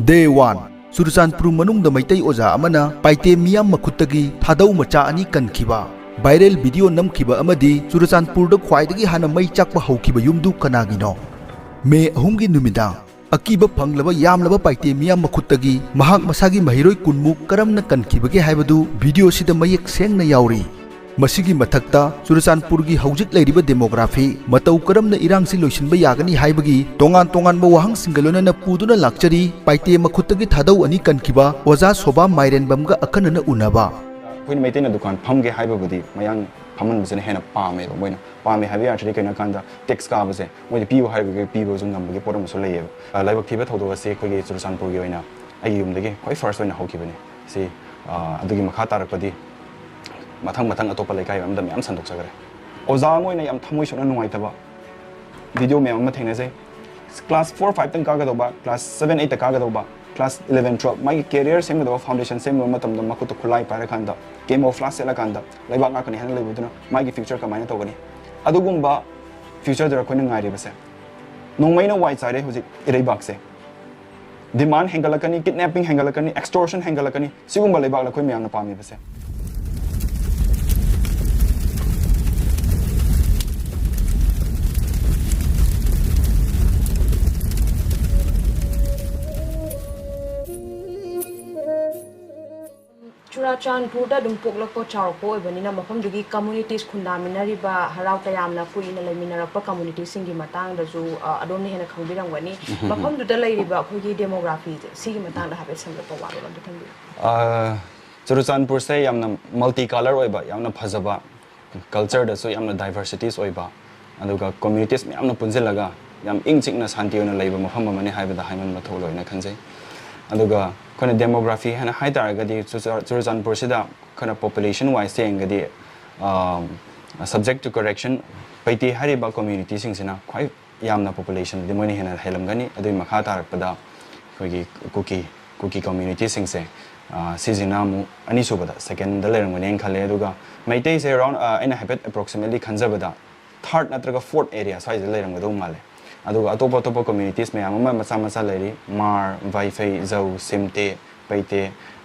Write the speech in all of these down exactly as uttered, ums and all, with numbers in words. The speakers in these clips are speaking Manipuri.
Day one, ꯆꯨꯔꯆꯥꯟꯄꯨꯔ ꯃꯅꯨꯡꯗ ꯃꯩꯇꯩ ꯑꯣꯖꯥ ꯑꯃꯅ ꯄꯥꯏꯇꯦ ꯃꯤꯌꯥꯝ ꯃꯈꯨꯠꯇꯒꯤ ꯊꯥꯗꯧ ꯃꯆꯥ ꯑꯅꯤ ꯀꯟꯈꯤꯕ꯫ Viral video ꯅꯝꯈꯤꯕ ꯑꯃꯗꯤ ꯆꯨꯔꯆꯥꯟꯄꯨꯔꯗ ꯈ꯭ꯋꯥꯏꯗꯒꯤ ꯍꯥꯟꯅ ꯃꯩ ꯆꯥꯛꯄ ꯍꯧꯈꯤꯕ ꯌꯨꯝꯗꯨ ꯀꯅꯥꯒꯤꯅꯣ? ꯃꯦ ꯑꯍꯨꯝꯒꯤ ꯅꯨꯃꯤꯗꯥꯡ ꯑꯀꯤꯕ ꯐꯪꯂꯕ ꯌꯥꯝꯂꯕ ꯄꯥꯏꯇꯦ ꯃꯤꯌꯥꯝ ꯃꯈꯨꯠꯇꯒꯤ ꯃꯍꯥꯛ ꯃꯁꯥꯒꯤ ꯃꯍꯩꯔꯣꯏ ꯀꯨꯟꯃꯨꯛ ꯀꯔꯝꯅ ꯀꯟꯈꯤꯕꯒꯦ ꯍꯥꯏꯕꯗꯨ videoꯁꯤꯗ ꯃꯌꯦꯛ ꯁꯦꯡꯅ ꯌꯥꯎꯔꯤ꯫ ꯃꯁꯤꯒꯤ ꯃꯊꯛꯇ ꯆꯨꯔꯆꯥꯟꯄꯨꯔꯒꯤ ꯍꯧꯖꯤꯛ ꯂꯩꯔꯤꯕ demography, ꯃꯇꯧ ꯀꯔꯝꯅ ꯏꯔꯥꯡꯁꯤ ꯂꯣꯏꯁꯤꯟꯕ ꯌꯥꯒꯅꯤ ꯍꯥꯏꯕꯒꯤ ꯇꯣꯉꯥꯟ ꯇꯣꯉꯥꯟꯕ ꯋꯥꯍꯪꯁꯤꯡꯒ ꯂꯣꯏꯅꯅ ꯄꯨꯗꯨꯅ ꯂꯥꯛꯆꯔꯤ꯫ ꯄꯥꯏꯇꯦ ꯃꯈꯨꯠꯇꯒꯤ ꯊꯥꯗꯧ ꯑꯅꯤ ꯀꯟꯈꯤꯕ ꯑꯣꯖꯥ ꯁꯣꯕꯥ ꯃꯥꯏꯔꯦꯟꯕꯝꯒ ꯑꯀꯟꯅꯅ ꯎꯅꯕ꯫ ꯑꯩꯈꯣꯏꯅ ꯃꯩꯇꯩꯅ ꯗꯨꯀꯥꯟ ꯐꯝꯒꯦ ꯍꯥꯏꯕꯕꯨꯗꯤ ꯃꯌꯥꯡ ꯐꯝꯍꯟꯕꯁꯤꯅ ꯍꯦꯟꯅ ꯄꯥꯝꯃꯦꯕ꯫ ꯃꯣꯏꯅ ꯄꯥꯝꯃꯦ ꯍꯥꯏꯕ ꯌꯥꯗ꯭ꯔꯗꯤ ꯀꯩꯅꯣ ꯍꯥꯏꯀꯥꯟꯗ tax ꯀꯥꯕꯁꯦ ꯃꯣꯏꯗ ꯄꯤꯌꯨ ꯍꯥꯏꯕꯒꯤ ꯄꯤꯕꯁꯨ ꯉꯝꯕꯒꯤ ꯄꯣꯠ ꯑꯃꯁꯨ ꯂꯩꯌꯦꯕ꯫ ꯑ, ꯂꯥꯏꯕꯛ ꯊꯤꯕ ꯊꯧꯗꯣꯛ ꯑꯁꯤ ꯑꯩꯈꯣꯏꯒꯤ ꯆꯨꯔꯆꯥꯟꯄꯨꯔꯒꯤ ꯑꯣꯏꯅ ꯑꯩꯒꯤ ꯌꯨꯝꯗꯒꯤ ꯈ꯭ꯋꯥꯏ first ꯑꯣꯏꯅ ꯍꯧꯈꯤꯕꯅꯤ꯫ ꯁꯤ, ꯑ, ꯑꯗꯨꯒꯤ ꯃꯈꯥ ꯇꯥꯔꯛꯄꯗꯤ ꯃꯊꯪ ꯃꯊꯪ ꯑꯇꯣꯞꯄ ꯂꯩꯀꯥꯏ ꯑꯃꯗ ꯃꯌꯥꯝ ꯁꯟꯗꯣꯛꯆꯈ꯭ꯔꯦ꯫ ꯑꯣꯖꯥ ꯑꯃ ꯑꯣꯏꯅ ꯌꯥꯝ ꯊꯃꯣꯏ ꯁꯣꯛꯅ ꯅꯨꯡꯉꯥꯏꯇꯕ video ꯃꯌꯥꯝ ꯑꯃ ꯊꯦꯡꯅꯖꯩ꯫ Class four five ꯇꯪ ꯀꯥꯒꯗꯧꯕ, class seven eight ꯇ ꯀꯥꯒꯗꯧꯕ, class eleven twelve, ꯃꯥꯒꯤ career ꯁꯦꯝꯒꯗꯧꯕ, foundation ꯁꯦꯝꯒꯗꯧꯕ ꯃꯇꯝꯗ ꯃꯈꯨꯠꯇ ꯈꯨꯠꯂꯥꯏ ꯄꯥꯏꯔꯀꯥꯟꯗ, camouflage ꯁꯦꯠꯂꯀꯥꯟꯗ, ꯂꯩꯕꯥꯛ ꯉꯥꯛꯀꯅꯤ ꯍꯥꯏꯅ ꯂꯩꯕꯗꯨꯅ ꯃꯥꯒꯤ future ꯀꯃꯥꯏꯅ ꯇꯧꯒꯅꯤ? ꯑꯗꯨꯒꯨꯝꯕ future ꯗꯨꯔ ꯑꯩꯈꯣꯏꯅ ꯉꯥꯏꯔꯤꯕꯁꯦ꯫ ꯅꯣꯡꯃꯩꯅ ꯋꯥꯏ ꯆꯥꯏꯔꯦ ꯍꯧꯖꯤꯛ ꯏꯔꯩꯕꯥꯛꯁꯦ꯫ Demand ꯍꯦꯟꯒꯠꯂꯛꯀꯅꯤ, kidnapping ꯍꯦꯟꯒꯠꯂꯛꯀꯅꯤ, extortion ꯍꯦꯟꯒꯠꯂꯛꯀꯅꯤ꯫ ꯁꯤꯒꯨꯝꯕ ꯂꯩꯕꯥꯛ ꯑꯩꯈꯣꯏ ꯃꯌꯥꯝꯅ ꯄꯥꯝꯃꯤꯕꯁꯦ꯫ ꯆꯨꯔꯥꯆꯥꯟꯄꯨꯔꯗ ꯑꯗꯨꯝ ꯄꯣꯛꯂꯛꯄ ꯆꯥꯎꯔꯛꯄ ꯑꯣꯏꯕꯅꯤꯅ, ꯃꯐꯝꯗꯨꯒꯤ communities, ꯈꯨꯟꯗꯥꯃꯤꯟꯅꯔꯤꯕ, ꯍꯔꯥꯎ ꯇꯌꯥꯝꯅ ꯀꯨꯏꯅ ꯂꯩꯃꯤꯟꯅꯔꯛꯄ communityꯁꯤꯡꯒꯤ ꯃꯇꯥꯡꯗꯁꯨ, ꯑ, ꯑꯗꯣꯝꯅ ꯍꯦꯟꯅ ꯈꯪꯕꯤꯔꯝꯒꯅꯤ꯫ ꯃꯐꯝꯗꯨꯗ ꯂꯩꯔꯤꯕ ꯑꯩꯈꯣꯏꯒꯤ demographyꯁꯦ, ꯁꯤꯒꯤ ꯃꯇꯥꯡꯗ ꯍꯥꯏꯐꯦꯠ ꯁꯝꯂꯞꯄ ꯋꯥꯔꯣꯜ ꯑꯝꯇ ꯊꯝꯕꯤꯌꯨ꯫ ꯑ, ꯆꯨꯔꯆꯥꯟꯄꯨꯔꯁꯦ ꯌꯥꯝꯅ multi colour ꯑꯣꯏꯕ, ꯌꯥꯝꯅ ꯐꯖꯕ, cultureꯗꯁꯨ ꯌꯥꯝꯅ diversities ꯑꯣꯏꯕ, ꯑꯗꯨꯒ communities ꯃꯌꯥꯝꯅ ꯄꯨꯟꯁꯤꯜꯂꯒ ꯌꯥꯝ ꯏꯪ ꯆꯤꯛꯅ ꯁꯥꯟꯇꯤ ꯑꯣꯏꯅ ꯂꯩꯕ ꯃꯐꯝ ꯑꯃꯅꯤ ꯍꯥꯏꯕꯗ ꯍꯥꯏꯃꯟꯕ ꯊꯣꯛꯂꯣꯏꯅ ꯈꯟꯖꯩ꯫ ꯑꯗꯨꯒ ꯑꯩꯈꯣꯏꯅ demography ꯍꯥꯏꯅ ꯍꯥꯏ ꯇꯥꯔꯒꯗꯤ ꯆꯨꯔꯆꯥ-, ꯆꯨꯔꯆꯥꯟꯄꯨꯔꯁꯤꯗ ꯑꯩꯈꯣꯏꯅ population wiseꯇ ꯌꯦꯡꯒꯗꯤ, ꯑ, subject to correction, ꯄꯩꯇꯦ ꯍꯥꯏꯔꯤꯕ communityꯁꯤꯡꯁꯤꯅ ꯈ꯭ꯋꯥꯏ ꯌꯥꯝꯅ populationꯗꯤ ꯃꯣꯏꯅ ꯍꯦꯟꯅ ꯍꯦꯜꯂꯝꯒꯅꯤ꯫ ꯑꯗꯨꯒꯤ ꯃꯈꯥ ꯇꯥꯔꯛꯄꯗ ꯑꯩꯈꯣꯏꯒꯤ ꯀꯨꯀꯤ, ꯀꯨꯀꯤ communityꯁꯤꯡꯁꯦ, ꯑ, ꯁꯤꯁꯤꯅ ꯑꯃꯨꯛ ꯑꯅꯤꯁꯨꯕꯗ, secondꯗ ꯂꯩꯔꯝꯒꯅꯦꯅ ꯈꯜꯂꯦ꯫ ꯑꯗꯨꯒ ꯃꯩꯇꯩꯁꯦ around, ꯑ, ꯑꯩꯅ ꯍꯥꯏꯐꯦꯠ approximately ꯈꯟꯖꯕꯗ third ꯅꯠꯇ꯭ꯔꯒ fourth area ꯁ꯭ꯋꯥꯏꯁꯤꯗ ꯂꯩꯔꯝꯒꯗꯧ ꯃꯥꯜꯂꯦ꯫ ꯑꯗꯨꯒ ꯑꯇꯣꯞ ꯑꯇꯣꯞꯄ ꯀꯝꯃ꯭ꯌꯨꯅꯤꯇꯤꯁ ꯃꯌꯥꯝ ꯑꯃ ꯃꯆꯥ ꯃꯆꯥ ꯂꯩꯔꯤ꯫ ꯃꯥꯔ, ꯚꯥꯏꯐꯩ, ꯖꯧ, ꯁꯤꯝꯇꯦ, ꯄꯩꯇꯦ,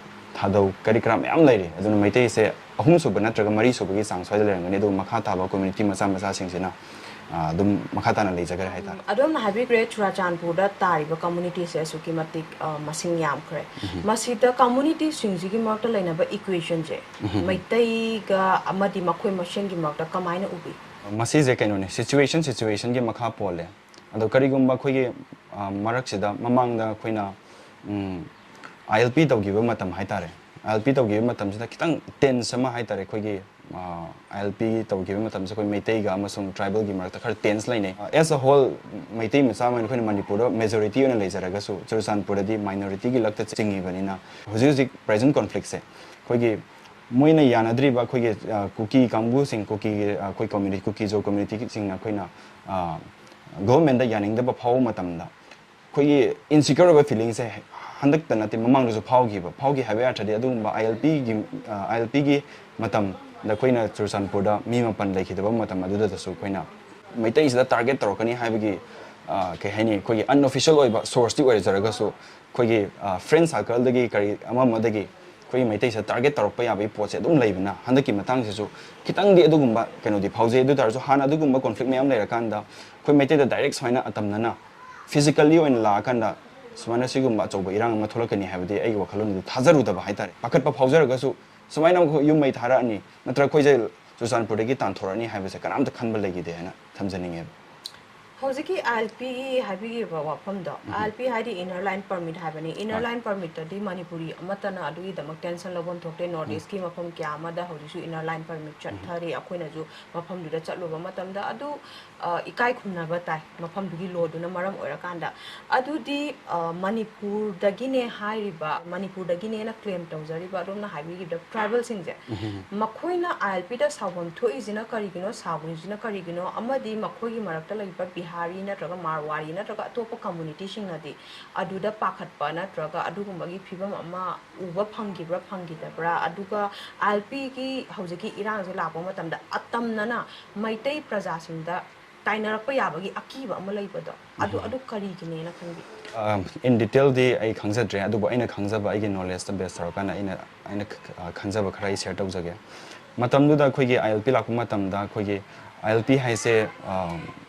ꯊꯥꯗꯧ, ꯀꯔꯤ ꯀꯔꯥ ꯃꯌꯥꯝ ꯂꯩꯔꯤ꯫ ꯑꯗꯨꯅ ꯃꯩꯇꯩꯁꯦ ꯑꯍꯨꯝꯁꯨꯕ ꯅꯠꯇ꯭ꯔꯒ ꯃꯔꯤꯁꯨꯕꯒꯤ ꯆꯥꯡ ꯁ꯭ꯋꯥꯏꯗ ꯂꯩꯔꯝꯒꯅꯤ꯫ ꯑꯗꯨꯒ ꯃꯈꯥ ꯇꯥꯕ ꯀꯝꯃ꯭ꯌꯨꯅꯤꯇꯤ ꯃꯆꯥ ꯃꯆꯥꯁꯤꯡꯁꯤꯅ, ꯑ, ꯑꯗꯨꯝ ꯃꯈꯥ ꯇꯥꯅ ꯂꯩꯖꯈ꯭ꯔꯦ ꯍꯥꯏꯇꯥꯔꯦ꯫ ꯑꯗꯣꯝꯅ ꯍꯥꯏꯕꯤꯈ꯭ꯔꯦ, ꯆꯨꯔꯥꯆꯥꯟꯄꯨꯔꯗ ꯇꯥꯔꯤꯕ ꯀꯝꯃ꯭ꯌꯨꯅꯤꯇꯤꯁꯦ ꯑꯁꯨꯛꯀꯤ ꯃꯇꯤꯛ, ꯑ, ꯃꯁꯤꯡ ꯌꯥꯝꯈ꯭ꯔꯦ꯫ ꯃꯁꯤꯗ ꯀꯝꯃ꯭ꯌꯨꯅꯤꯇꯤꯁꯤꯡꯁꯤꯒꯤ ꯃꯔꯛꯇ ꯂꯩꯅꯕ ꯏꯀ꯭ꯋꯦꯁꯟꯁꯦ ꯃꯩꯇꯩꯒ ꯑꯃꯗꯤ ꯃꯈꯣꯏ ꯃꯁꯦꯟꯒꯤ ꯃꯔꯛꯇ ꯀꯃꯥꯏꯅ ꯎꯕꯤ? ꯃꯁꯤꯁꯦ ꯀꯩꯅꯣꯅꯦ, ꯁꯤꯆꯨꯋꯦꯁꯟ ꯁꯤꯆꯨꯋꯦꯁꯟꯒꯤ ꯃꯈꯥ ꯄꯣꯜꯂꯦ꯫ ꯑꯗꯣ ꯀꯔꯤꯒꯨꯝꯕ ꯑꯩꯈꯣꯏꯒꯤ, ꯑ, ꯃꯔꯛꯁꯤꯗ ꯃꯃꯥꯡꯗ ꯑꯩꯈꯣꯏꯅ, ꯎꯝ, ILP ꯇꯧꯈꯤꯕ ꯃꯇꯝ ꯍꯥꯏꯇꯥꯔꯦ, ILP ꯇꯧꯈꯤꯕ ꯃꯇꯝꯁꯤꯗ ꯈꯤꯇꯪ ꯇꯦꯟꯁ ꯑꯃ ꯍꯥꯏꯇꯥꯔꯦ, ꯑꯩꯈꯣꯏꯒꯤ, ꯑ, ILP ꯇꯧꯈꯤꯕ ꯃꯇꯝꯁꯤꯗ ꯑꯩꯈꯣꯏ ꯃꯩꯇꯩꯒ ꯑꯃꯁꯨꯡ ꯇ꯭ꯔꯥꯏꯕꯦꯜꯒꯤ ꯃꯔꯛꯇ ꯈꯔ ꯇꯦꯟꯁ ꯂꯩꯅꯩ꯫ ꯑ, as a whole, ꯃꯩꯇꯩ ꯃꯆꯥ ꯑꯃ ꯑꯣꯏꯅ ꯑꯩꯈꯣꯏꯅ ꯃꯅꯤꯄꯨꯔꯗ ꯃꯦꯖꯣꯔꯤꯇꯤ ꯑꯣꯏꯅ ꯂꯩꯖꯔꯒꯁꯨ, ꯆꯨꯔꯆꯥꯟꯄꯨꯔꯗꯗꯤ ꯃꯥꯏꯅꯣꯔꯤꯇꯤꯒꯤ ꯂꯛꯇ ꯆꯤꯡꯉꯤꯕꯅꯤꯅ, ꯍꯧꯖꯤꯛ ꯍꯧꯖꯤꯛ ꯄ꯭ꯔꯦꯖꯦꯟ ꯀꯣꯟꯐ꯭ꯂꯤꯛꯁꯦ ꯑꯩꯈꯣꯏꯒꯤ ꯃꯣꯏꯅ ꯌꯥꯅꯗ꯭ꯔꯤꯕ ꯑꯩꯈꯣꯏꯒꯤ, ꯑ, ꯀꯨꯀꯤ ꯀꯥꯡꯕꯨꯁꯤꯡ, ꯀꯨꯀꯤꯒꯤ, ꯑ, ꯑꯩꯈꯣꯏ ꯀꯝꯃ꯭ꯌꯨꯅꯤꯇꯤ, ꯀꯨꯀꯤ ꯖꯣ ꯀꯝꯃ꯭ꯌꯨꯅꯤꯇꯤꯁꯤꯡꯅ ꯑꯩꯈꯣꯏꯅ, ꯑ, ꯒꯣꯚꯔꯟꯃꯦꯟꯗ ꯌꯥꯅꯤꯡꯗꯕ ꯐꯥꯎꯕ ꯃꯇꯝꯗ ꯑꯩꯈꯣꯏꯒꯤ ꯏꯟꯁꯤꯀ꯭ꯌꯣꯔ ꯑꯣꯏꯕ ꯐꯤꯂꯤꯡꯁꯦ ꯍꯟꯗꯛꯇ ꯅꯠꯇꯦ, ꯃꯃꯥꯡꯗꯁꯨ ꯐꯥꯎꯈꯤꯕ, ꯐꯥꯎꯈꯤ ꯍꯥꯏꯕ ꯌꯥꯗ꯭ꯔꯗꯤ ꯑꯗꯨꯒꯨꯝꯕ ILPꯒꯤ, ꯑ, ILPꯒꯤ ꯃꯇꯝꯗ ꯑꯩꯈꯣꯏꯅ ꯆꯨꯔꯆꯥꯟꯄꯨꯔꯗ ꯃꯤ ꯃꯥꯄꯟ ꯂꯩꯈꯤꯗꯕ ꯃꯇꯝ ꯑꯗꯨꯗꯁꯨ ꯑꯩꯈꯣꯏꯅ ꯃꯩꯇꯩꯁꯤꯗ ꯇꯥꯔꯒꯦꯠ ꯇꯧꯔꯛꯀꯅꯤ ꯍꯥꯏꯕꯒꯤ, ꯑ, ꯀꯩ ꯍꯥꯏꯅꯤ, ꯑꯩꯈꯣꯏꯒꯤ ꯑꯟꯑꯣꯐꯤꯁꯤꯌꯦꯜ ꯑꯣꯏꯕ ꯁꯣꯔꯁꯇꯤ ꯑꯣꯏꯖꯔꯒꯁꯨ, ꯑꯩꯈꯣꯏꯒꯤ, ꯑ, ꯐ꯭ꯔꯦꯟ ꯁꯥꯔꯀꯜꯗꯒꯤ ꯀꯔꯤ ꯑꯃ ꯑꯃꯗꯒꯤ ꯑꯩꯈꯣꯏꯒꯤ ꯃꯩꯇꯩꯁꯤꯗ ꯇꯥꯔꯒꯦꯠ ꯇꯧꯔꯛꯄ ꯌꯥꯕꯒꯤ ꯄꯣꯠꯁꯦ ꯑꯗꯨꯝ ꯂꯩꯕꯅ, ꯍꯟꯗꯛꯀꯤ ꯃꯇꯥꯡꯁꯤꯁꯨ ꯈꯤꯇꯪꯗꯤ ꯑꯗꯨꯒꯨꯝꯕ ꯀꯩꯅꯣꯗꯤ ꯐꯥꯎꯖꯩ꯫ ꯑꯗꯨ ꯇꯥꯔꯁꯨ ꯍꯥꯟꯅ ꯑꯗꯨꯒꯨꯝꯕ ꯀꯣꯟꯐ꯭ꯂꯤꯛ ꯃꯌꯥꯝ ꯂꯩꯔꯀꯥꯟꯗ ꯑꯩꯈꯣꯏ ꯃꯩꯇꯩꯗ ꯗꯥꯏꯔꯦꯛ ꯁꯨꯃꯥꯏꯅ ꯑꯇꯝꯅꯅ ꯐꯤꯖꯤꯀꯦꯜꯂꯤ ꯑꯣꯏꯅ ꯂꯥꯛꯑꯀꯥꯟꯗ ꯁꯨꯃꯥꯏꯅ ꯁꯤꯒꯨꯝꯕ ꯑꯆꯧꯕ ꯏꯔꯥꯡ ꯑꯃ ꯊꯣꯛꯂꯛꯀꯅꯤ ꯍꯥꯏꯕꯗꯤ ꯑꯩꯒꯤ ꯋꯥꯈꯜꯂꯣꯟꯗꯗꯤ ꯊꯥꯖꯔꯨꯗꯕ ꯍꯥꯏꯇꯥꯔꯦ꯫ ꯄꯥꯈꯠꯄ ꯐꯥꯎꯖꯔꯒꯁꯨ ꯁꯨꯃꯥꯏꯅ ꯑꯃꯨꯛ ꯌꯨꯝ ꯃꯩ ꯊꯥꯔꯛꯑꯅꯤ, ꯅꯠꯇ꯭ꯔꯒ ꯑꯩꯈꯣꯏꯁꯦ ꯆꯨꯔꯆꯥꯟꯄꯨꯔꯗꯒꯤ ꯇꯥꯟꯊꯣꯔꯛꯑꯅꯤ ꯍꯥꯏꯕꯁꯦ ꯀꯅꯥꯝꯇ ꯈꯟꯕ ꯂꯩꯈꯤꯗꯦ ꯍꯥꯏꯅ ꯊꯝꯖꯅꯤꯡꯉꯦꯕ꯫ ꯍꯧꯖꯤꯛꯀꯤ ILPꯒꯤ ꯍꯥꯏꯕꯤꯈꯤꯕ ꯋꯥꯐꯝꯗꯣ, ILP ꯍꯥꯏꯗꯤ Inner Line Permit ꯍꯥꯏꯕꯅꯤ꯫ Inner Line Permitꯇꯗꯤ ꯃꯅꯤꯄꯨꯔꯤ ꯑꯃꯠꯇꯅ ꯑꯗꯨꯒꯤꯗꯃꯛ ꯇꯦꯟꯁꯟ ꯂꯧꯐꯝ ꯊꯣꯛꯇꯦ꯫ ꯅꯣꯔꯠ ꯏꯁꯀꯤ ꯃꯐꯝ ꯀꯌꯥ ꯑꯃꯗ ꯍꯧꯖꯤꯛꯁꯨ Inner Line Permit ꯆꯠꯊꯔꯤ꯫ ꯑꯩꯈꯣꯏꯅꯁꯨ ꯃꯐꯝꯗꯨꯗ ꯆꯠꯂꯨꯕ ꯃꯇꯝꯗ ꯑꯗꯨ, ꯑ, ꯏꯀꯥꯏ ꯈꯨꯝꯅꯕ ꯇꯥꯏ ꯃꯐꯝꯗꯨꯒꯤ ꯂꯣꯗꯨꯅ ꯃꯔꯝ ꯑꯣꯏꯔꯀꯥꯟꯗ꯫ ꯑꯗꯨꯗꯤ, ꯑ, ꯃꯅꯤꯄꯨꯔꯗꯒꯤꯅꯦ ꯍꯥꯏꯔꯤꯕ, ꯃꯅꯤꯄꯨꯔꯗꯒꯤꯅꯦꯅ ꯀ꯭ꯂꯦꯝ ꯇꯧꯖꯔꯤꯕ ꯑꯗꯣꯝꯅ ꯍꯥꯏꯕꯤꯈꯤꯕꯗ ꯇ꯭ꯔꯥꯏꯕꯦꯜꯁꯤꯡꯁꯦ, ꯃꯈꯣꯏꯅ ILPꯗ ꯁꯥꯎꯐꯝ ꯊꯣꯛꯏꯁꯤꯅ ꯀꯔꯤꯒꯤꯅꯣ, ꯁꯥꯎꯔꯤꯁꯤꯅ ꯀꯔꯤꯒꯤꯅꯣ, ꯑꯃꯗꯤ ꯃꯈꯣꯏꯒꯤ ꯃꯔꯛꯇ ꯂꯩꯕ ꯕꯤꯍꯥꯔꯤ ꯅꯠꯇ꯭ꯔꯒ ꯃꯥꯔꯋꯥꯔꯤ ꯅꯠꯇ꯭ꯔꯒ ꯑꯇꯣꯞꯄ ꯀꯝꯃꯨꯅꯤꯇꯤꯁꯤꯡꯅꯗꯤ ꯑꯗꯨꯗ ꯄꯥꯈꯠꯄ ꯅꯠꯇ꯭ꯔꯒ ꯑꯗꯨꯒꯨꯝꯕꯒꯤ ꯐꯤꯕꯝ ꯑꯃ ꯎꯕ ꯐꯪꯈꯤꯕ꯭ꯔꯥ ꯐꯪꯈꯤꯗꯕ꯭ꯔꯥ? ꯑꯗꯨꯒ ILPꯒꯤ ꯍꯧꯖꯤꯛꯀꯤ ꯏꯔꯥꯡꯁꯦ ꯂꯥꯛꯄ ꯃꯇꯝꯗ ꯑꯇꯝꯅꯅ ꯃꯩꯇꯩ ꯄ꯭ꯔꯖꯥꯁꯤꯡꯗ ꯇꯥꯏꯅꯔꯛꯄ ꯌꯥꯕꯒꯤ ꯑꯀꯤꯕ ꯑꯃ ꯂꯩꯕꯗꯣ, ꯑꯗꯨ ꯑꯗꯨ ꯀꯔꯤꯒꯤꯅꯦꯅ ꯈꯟꯕꯤ? ꯏꯟ ꯗꯤꯇꯦꯜꯗꯤ ꯑꯩ ꯈꯪꯖꯗ꯭ꯔꯦ, ꯑꯗꯨꯕꯨ ꯑꯩꯅ ꯈꯪꯖꯕ, ꯑꯩꯒꯤ ꯅꯣꯂꯦꯖꯇ ꯕꯦꯁ ꯇꯧꯔꯀꯥꯟꯗ ꯑꯩꯅ ꯑꯩꯅ ꯈ- ꯑ, ꯈꯟꯖꯕ ꯈꯔ ꯑꯩ ꯁꯤꯌꯔ ꯇꯧꯖꯒꯦ꯫ ꯃꯇꯝꯗꯨꯗ ꯑꯩꯈꯣꯏꯒꯤ ꯑꯥꯏ ꯑꯦꯜ ꯄꯤ ꯂꯥꯛꯄ ꯃꯇꯝꯗ, ꯑꯩꯈꯣꯏꯒꯤ ꯑꯥꯏ ꯑꯦꯜ ꯄꯤ ꯍꯥꯏꯁꯦ ꯑ,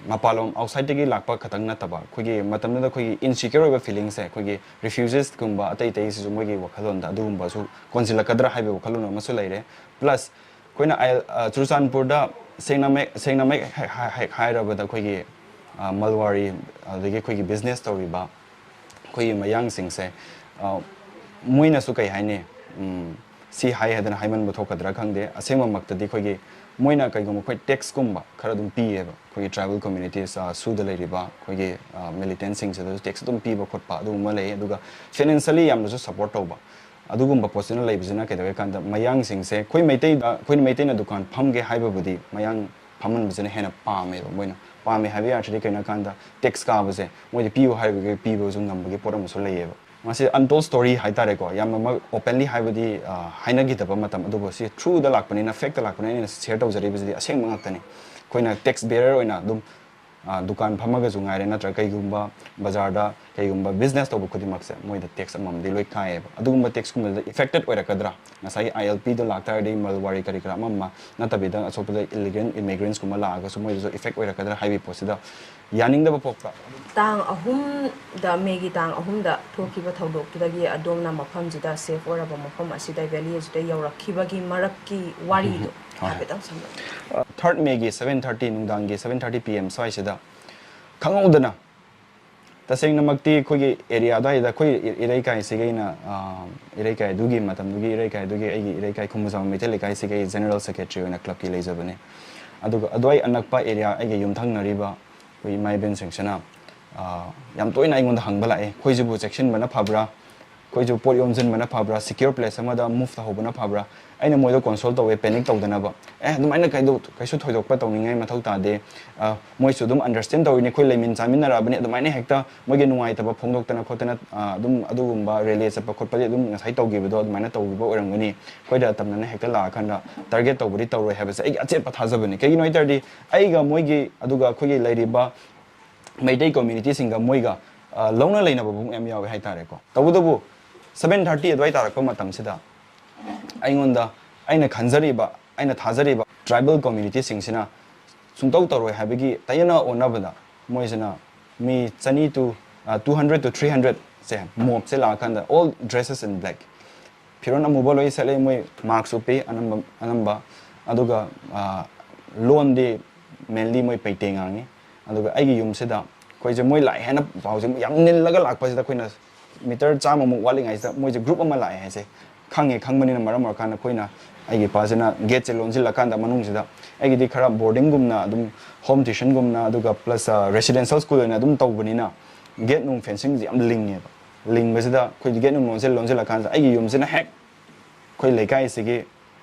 ꯃꯄꯥꯟꯂꯣꯝ ꯑꯥꯎꯠꯁꯥꯏꯗꯇꯒꯤ ꯂꯥꯛꯄ ꯈꯛꯇꯪ ꯅꯠꯇꯕ, ꯑꯩꯈꯣꯏꯒꯤ ꯃꯇꯝꯗꯨꯗ ꯑꯩꯈꯣꯏꯒꯤ ꯏꯟꯁꯤꯀ꯭ꯌꯣꯔ ꯑꯣꯏꯕ ꯐꯤꯂꯤꯡꯁꯦ, ꯑꯩꯈꯣꯏꯒꯤ ꯔꯤꯐ꯭ꯌꯨꯖꯤꯁꯀꯨꯝꯕ ꯑꯇꯩ ꯑꯇꯩꯁꯤꯁꯨ ꯃꯣꯏꯒꯤ ꯋꯥꯈꯜꯂꯣꯟꯗ ꯑꯗꯨꯒꯨꯝꯕꯁꯨ ꯀꯣꯟꯁꯤꯜꯂꯛꯀꯗ꯭ꯔꯥ ꯍꯥꯏꯕꯒꯤ ꯋꯥꯈꯜꯂꯣꯟ ꯑꯃꯁꯨ ꯂꯩꯔꯦ꯫ ꯄ꯭ꯂꯁ ꯑꯩꯈꯣꯏꯅ ꯑꯥꯏ ꯑꯦꯜ ꯑ, ꯆꯨꯔꯆꯥꯟꯄꯨꯔꯗ ꯁꯦꯡꯅꯃꯛ ꯁꯦꯡꯅꯃꯛ ꯍꯦꯛ ꯍꯥꯏ- ꯍꯦꯛ ꯍꯥꯏꯔꯕꯗ, ꯑꯩꯈꯣꯏꯒꯤ ꯑ, ꯃꯜꯋꯥꯔꯤ, ꯑꯗꯒꯤ ꯑꯩꯈꯣꯏꯒꯤ ꯕꯤꯖꯤꯅꯦꯁ ꯇꯧꯔꯤꯕ ꯑꯩꯈꯣꯏꯒꯤ ꯃꯌꯥꯡꯁꯤꯡꯁꯦ, ꯑ, ꯃꯣꯏꯅꯁꯨ ꯀꯩ ꯍꯥꯏꯅꯤ, ꯎꯝ, ꯁꯤ ꯍꯥꯏ ꯍꯥꯏꯗꯅ ꯍꯥꯏꯃꯟꯕ ꯊꯣꯛꯀꯗ꯭ꯔꯥ ꯈꯪꯗꯦ꯫ ꯑꯁꯦꯡꯕꯃꯛꯇꯗꯤ ꯑꯩꯈꯣꯏꯒꯤ ꯃꯣꯏꯅ ꯀꯩꯒꯨꯝꯕ ꯑꯩꯈꯣꯏ ꯇꯦꯛꯁꯀꯨꯝꯕ ꯈꯔ ꯑꯗꯨꯝ ꯄꯤꯌꯦꯕ, ꯑꯩꯈꯣꯏꯒꯤ ꯇ꯭ꯔꯥꯏꯕꯦꯜ ꯀꯝꯃ꯭ꯌꯨꯅꯤꯇꯤꯁ, ꯑ, ꯁꯨꯗ ꯂꯩꯔꯤꯕ ꯑꯩꯈꯣꯏꯒꯤ ꯃꯤꯂꯤꯇꯦꯟꯁꯤꯡꯁꯤꯗꯁꯨ ꯇꯦꯛꯁ ꯑꯗꯨꯝ ꯄꯤꯕ ꯈꯣꯠꯄ ꯑꯗꯨꯒꯨꯝꯕ ꯂꯩ꯫ ꯑꯗꯨꯒ ꯐꯤꯅꯥꯟꯁꯤꯌꯦꯜꯂꯤ ꯌꯥꯝꯅꯁꯨ ꯁꯞꯄꯣꯔꯠ ꯇꯧꯕ ꯑꯗꯨꯒꯨꯝꯕ ꯄꯣꯠꯁꯤꯅ ꯂꯩꯕꯁꯤꯅ ꯀꯩꯗꯧꯋꯦ ꯀꯥꯟꯗ, ꯃꯌꯥꯡꯁꯤꯡꯁꯦ ꯑꯩꯈꯣꯏ ꯃꯩꯇꯩꯗ, ꯑꯩꯈꯣꯏꯅ ꯃꯩꯇꯩꯅ ꯗꯨꯀꯥꯟ ꯐꯝꯒꯦ ꯍꯥꯏꯕꯕꯨꯗꯤ ꯃꯌꯥꯡ ꯐꯝꯍꯟꯕꯁꯤꯅ ꯍꯦꯟꯅ ꯄꯥꯝꯃꯦꯕ꯫ ꯃꯣꯏꯅ ꯄꯥꯝꯃꯦ ꯍꯥꯏꯕ ꯌꯥꯗ꯭ꯔꯗꯤ ꯀꯩꯅꯣ ꯍꯥꯏ ꯀꯥꯟꯗ, ꯇꯦꯛꯁ ꯀꯥꯕꯁꯦ ꯃꯣꯏꯗ ꯄꯤꯌꯨ ꯍꯥꯏꯕꯒꯤ ꯄꯤꯕꯁꯨ ꯉꯝꯕꯒꯤ ꯄꯣꯠ ꯑꯃꯁꯨ ꯂꯩꯌꯦꯕ꯫ ꯃꯁꯤ ꯑꯟꯇꯣꯜ ꯁ꯭ꯇꯣꯔꯤ ꯍꯥꯏꯇꯥꯔꯦꯀꯣ, ꯌꯥꯝꯅꯃꯛ ꯑꯣꯄꯟꯂꯤ ꯍꯥꯏꯕꯗꯤ ꯑ, ꯍꯥꯏꯅꯈꯤꯗꯕ ꯃꯇꯝ, ꯑꯗꯨꯕꯨ ꯁꯤ ꯊ꯭ꯔꯨꯗ ꯂꯥꯛꯄꯅꯤꯅ, ꯐꯦꯛꯇ ꯂꯥꯛꯄꯅꯤꯅ ꯑꯩꯅ ꯁꯤꯌꯔ ꯇꯧꯖꯔꯤꯕꯁꯤꯗꯤ ꯑꯁꯦꯡꯕ ꯉꯥꯛꯇꯅꯤ꯫ ꯑꯩꯈꯣꯏꯅ ꯇꯦꯛꯁ ꯕꯦꯔꯔ ꯑꯣꯏꯅ ꯑꯗꯨꯝ ꯑ, ꯗꯨꯀꯥꯟ ꯐꯝꯃꯒꯁꯨ ꯉꯥꯏꯔꯦ, ꯅꯠꯇ꯭ꯔꯒ ꯀꯩꯒꯨꯝꯕ ꯕꯖꯥꯔꯗ ꯀꯩꯒꯨꯝꯕ ꯕꯤꯖꯤꯅꯦꯁ ꯇꯧꯕ ꯈꯨꯗꯤꯡꯃꯛꯁꯦ ꯃꯣꯏꯗ ꯇꯦꯛꯁ ꯑꯃꯃꯝꯗꯤ ꯂꯣꯏ ꯀꯥꯏꯌꯦꯕ꯫ ꯑꯗꯨꯒꯨꯝꯕ ꯇꯦꯛꯁꯀꯨꯝꯕꯗ ꯏꯐꯦꯛꯇꯦꯠ ꯑꯣꯏꯔꯛꯀꯗ꯭ꯔꯥ? ꯉꯁꯥꯏꯒꯤ ꯑꯥꯏ ꯑꯦꯜ ꯄꯤꯗ ꯂꯥꯛꯇꯥꯔꯗꯤ ꯃꯜꯋꯥꯔꯤ ꯀꯔꯤ ꯀꯔꯥ ꯑꯃ ꯑꯃ ꯅꯠꯇꯕꯤꯗ ꯑꯁꯣꯛꯄꯗ ꯏꯂꯤꯒꯦꯟ ꯏꯃꯤꯒ꯭ꯔꯦꯟꯁꯀꯨꯝꯕ ꯂꯥꯛꯑꯒꯁꯨ ꯃꯣꯏꯗꯁꯨ ꯏꯐꯦꯛ ꯑꯣꯏꯔꯛꯀꯗ꯭ꯔꯥ ꯍꯥꯏꯕꯒꯤ ꯄꯣꯠꯁꯤꯗ ꯌꯥꯅꯤꯡꯗꯕ ꯄꯣꯛꯄ꯫ ꯇꯥꯡ ꯑꯍꯨꯝꯗ, ꯃꯦꯒꯤ ꯇꯥꯡ ꯑꯍꯨꯝꯗ ꯊꯣꯛꯈꯤꯕ ꯊꯧꯗꯣꯛꯇꯨꯗꯒꯤ ꯑꯗꯣꯝꯅ ꯃꯐꯝꯁꯤꯗ, ꯁꯦꯐ ꯑꯣꯏꯔꯕ ꯃꯐꯝ ꯑꯁꯤꯗ, ꯚꯦꯂꯤ ꯑꯁꯤꯗ ꯌꯧꯔꯛꯈꯤꯕꯒꯤ ꯃꯔꯛꯀꯤ ꯋꯥꯔꯤꯗꯣ ꯍꯣꯏ꯫ ꯍꯥꯏꯐꯦꯠꯇꯪ ꯁꯝꯂꯞꯅ꯫ ꯊꯥꯔꯠ ꯃꯦꯒꯤ ꯁꯚꯦꯟ ꯊꯥꯔꯇꯤ, ꯅꯨꯡꯗꯥꯡꯒꯤ ꯁꯚꯦꯟ ꯊꯥꯔꯇꯤ ꯄꯤ ꯑꯦꯝ ꯁ꯭ꯋꯥꯏꯁꯤꯗ ꯈꯪꯍꯧꯗꯅ, ꯇꯁꯦꯡꯅꯃꯛꯇꯤ ꯑꯩꯈꯣꯏꯒꯤ ꯑꯦꯔꯤꯌꯥ ꯑꯗꯨꯋꯥꯏꯗ, ꯑꯩꯈꯣꯏ ꯏ- ꯏꯔꯩꯀꯥꯏꯁꯤꯒꯤ ꯑꯩꯅ, ꯑ, ꯏꯔꯩꯀꯥꯏ ꯑꯗꯨꯒꯤ ꯃꯇꯝꯗꯨꯒꯤ ꯏꯔꯩꯀꯥꯏ ꯑꯗꯨꯒꯤ ꯑꯩꯒꯤ ꯏꯔꯩꯀꯥꯏ ꯈꯨꯃꯨꯖꯥꯎ ꯃꯩꯇꯩ ꯂꯩꯀꯥꯏꯁꯤꯒꯤ ꯑꯩ ꯖꯦꯅꯔꯦꯜ ꯁꯦꯀ꯭ꯔꯦꯇꯔꯤ ꯑꯣꯏꯅ ꯀ꯭ꯂꯕꯀꯤ ꯂꯩꯖꯕꯅꯦ꯫ ꯑꯗꯨꯒ ꯑꯗꯨꯋꯥꯏ ꯑꯅꯛꯄ ꯑꯦꯔꯤꯌꯥ, ꯑꯩꯒ ꯌꯨꯝꯊꯪꯅꯔꯤꯕ ꯑꯩꯈꯣꯏ ꯏꯃꯥ ꯏꯕꯦꯟꯁꯤꯡꯁꯤꯅ, ꯑ, ꯌꯥꯝ ꯇꯣꯏꯅ ꯑꯩꯉꯣꯟꯗ ꯍꯪꯕ ꯂꯥꯛꯑꯦ, "ꯑꯩꯈꯣꯏꯁꯤꯕꯨ ꯆꯦꯛꯁꯤꯟꯕꯅ ꯐꯕ꯭ꯔꯥ? ꯑꯩꯈꯣꯏꯁꯨ ꯄꯣꯠ ꯌꯣꯝꯁꯤꯟꯕꯅ ꯐꯕ꯭ꯔꯥ, ꯁꯤꯀ꯭ꯌꯣꯔ ꯄ꯭ꯂꯦꯁ ꯑꯃꯗ ꯃꯨꯚ ꯇꯧꯍꯧꯕꯅ ꯐꯕ꯭ꯔꯥ? ꯑꯩꯅ ꯃꯣꯏꯗ ꯀꯣꯟꯁꯣꯜ ꯇꯧꯋꯦ, ꯄꯦꯅꯤꯛ ꯇꯧꯗꯅꯕ꯫ ꯑꯦ, ꯑꯗꯨꯃꯥꯏꯅ ꯀꯩꯗꯧ-, ꯀꯩꯁꯨ ꯊꯣꯏꯗꯣꯛꯄ ꯇꯧꯅꯤꯡꯉꯥꯏ ꯃꯊꯧ ꯇꯥꯗꯦ꯫ ꯑ, ꯃꯣꯏꯁꯨ ꯑꯗꯨꯝ ꯑꯟꯗꯔꯁ꯭ꯇꯦꯟ ꯇꯧꯔꯤꯅꯤ, ꯑꯩꯈꯣꯏ ꯂꯩꯃꯤꯟ ꯆꯥꯃꯤꯟꯅꯔꯛꯑꯕꯅꯤ, ꯑꯗꯨꯃꯥꯏꯅ ꯍꯦꯛꯇ ꯃꯣꯏꯒꯤ ꯅꯨꯡꯉꯥꯏꯇꯕ ꯐꯣꯡꯗꯣꯛꯇꯅ ꯈꯣꯠꯇꯅ, ꯑ, ꯑꯗꯨꯝ ꯑꯗꯨꯒꯨꯝꯕ ꯔꯦꯂꯦ ꯆꯠꯄ ꯈꯣꯠꯄꯗꯤ ꯑꯗꯨꯝ ꯉꯁꯥꯏ ꯇꯧꯈꯤꯕꯗꯣ ꯑꯗꯨꯃꯥꯏꯅ ꯇꯧꯈꯤꯕ ꯑꯣꯏꯔꯝꯒꯅꯤ꯫ ꯑꯩꯈꯣꯏꯗ ꯇꯝꯅꯅ ꯍꯦꯛꯇ ꯂꯥꯛꯑꯀꯥꯟꯗ ꯇꯥꯔꯒꯦꯠ ꯇꯧꯕꯗꯤ ꯇꯧꯔꯣꯏ ꯍꯥꯏꯕꯁꯦ ꯑꯩꯒꯤ ꯑꯆꯦꯠꯄ ꯊꯥꯖꯕꯅꯤ꯫ ꯀꯩꯒꯤꯅꯣ ꯍꯥꯏ ꯇꯥꯔꯗꯤ, ꯑꯩꯒ ꯃꯣꯏꯒꯤ, ꯑꯗꯨꯒ ꯑꯩꯈꯣꯏꯒꯤ ꯂꯩꯔꯤꯕ ꯃꯩꯇꯩ ꯀꯝꯃ꯭ꯌꯨꯅꯤꯇꯤꯁꯤꯡꯒ ꯃꯣꯏꯒ, ꯑ, ꯂꯧꯅ ꯂꯩꯅꯕ ꯃꯌꯥꯝ ꯌꯥꯎꯋꯦ ꯍꯥꯏꯇꯥꯔꯦꯀꯣ꯫ ꯇꯧꯕꯇꯕꯨ, ꯁꯚꯦꯟ ꯊꯥꯔꯇꯤ ꯑꯗꯨꯋꯥꯏ ꯇꯥꯔꯛꯄ ꯃꯇꯝꯁꯤꯗ ꯑꯩꯉꯣꯟꯗ, ꯑꯩꯅ ꯈꯟꯖꯔꯤꯕ, ꯑꯩꯅ ꯊꯥꯖꯔꯤꯕ ꯇ꯭ꯔꯥꯏꯕꯦꯜ ꯀꯝꯃ꯭ꯌꯨꯅꯤꯇꯤꯁꯤꯡꯁꯤꯅ ꯁꯨꯡꯇꯧ ꯇꯧꯔꯣꯏ ꯍꯥꯏꯕꯒꯤ ꯇꯥꯏꯌꯦꯅ ꯑꯣꯟꯅꯕꯗ, ꯃꯣꯏꯁꯤꯅ ꯃꯤ ꯆꯅꯤ to, ꯑ, two hundred to three hundred ꯁꯦ, ꯃꯣꯞꯁꯦ ꯂꯥꯛꯑꯀꯥꯟꯗ, all dresses in black, ꯐꯤꯔꯣꯟ ꯑꯃꯨꯕ ꯂꯣꯏ ꯁꯦꯠꯂꯦ, ꯃꯣꯏ ꯃꯥꯛꯁ ꯎꯞꯄꯤ ꯑꯅꯝꯕ, ꯑꯅꯝꯕ꯫ ꯑꯗꯨꯒ, ꯑ, ꯂꯣꯟꯗꯤ mainly ꯃꯣꯏ ꯄꯩꯇꯩ ꯉꯥꯡꯉꯤ꯫ ꯑꯗꯨꯒ ꯑꯩꯒꯤ ꯌꯨꯝꯁꯤꯗ ꯑꯩꯈꯣꯏꯁꯦ ꯃꯣꯏ ꯂꯥꯛꯑꯦ ꯍꯥꯏꯅ ꯄꯥꯎꯁꯦ ꯌꯥꯝ ꯅꯤꯜꯂꯒ ꯂꯥꯛꯄꯁꯤꯗ, ꯑꯩꯈꯣꯏꯅ ꯃꯤꯇꯔ ꯆꯥꯝꯃꯃꯨꯛ ꯋꯥꯠꯂꯤꯉꯩꯁꯤꯗ ꯃꯣꯏꯁꯦ ꯒ꯭ꯔꯨꯞ ꯑꯃ ꯂꯥꯛꯑꯦ ꯍꯥꯏꯁꯦ ꯈꯪꯉꯦ꯫ ꯈꯪꯕꯅꯤꯅ ꯃꯔꯝ ꯑꯣꯏꯔꯀꯥꯟꯗ ꯑꯩꯈꯣꯏꯅ, ꯑꯩꯒꯤ ꯏꯄꯥꯁꯤꯅ ꯒꯦꯠꯁꯦ ꯂꯣꯟꯁꯤꯜꯂꯀꯥꯟꯗ, ꯃꯅꯨꯡꯁꯤꯗ, ꯑꯩꯒꯤꯗꯤ ꯈꯔ ꯕꯣꯔꯗꯤꯡꯒꯨꯝꯅ ꯑꯗꯨꯝ, ꯍꯣꯝ ꯇ꯭ꯌꯨꯁꯟꯒꯨꯝꯅ, ꯑꯗꯨꯒ ꯄ꯭ꯂꯁ ꯔꯦꯁꯤꯗꯦꯟꯁꯤꯌꯦꯜ ꯁ꯭ꯀꯨꯜ ꯑꯣꯏꯅ ꯑꯗꯨꯝ ꯇꯧꯕꯅꯤꯅ, ꯒꯦꯠ ꯅꯨꯡ ꯐꯦꯟꯁꯤꯡꯁꯦ ꯌꯥꯝ ꯂꯤꯡꯉꯦꯕ꯫ ꯂꯤꯡꯕꯁꯤꯗ ꯑꯩꯈꯣꯏꯒꯤ ꯒꯦꯠ ꯅꯨꯡ ꯂꯣꯟꯁꯤꯜ ꯂꯣꯟꯁꯤꯜꯂꯀꯥꯟꯁꯤꯗ ꯑꯩꯒꯤ ꯌꯨꯝꯁꯤꯅ ꯍꯦꯛ ꯑꯩꯈꯣꯏ ꯂꯩꯀꯥꯏꯁꯤꯒꯤ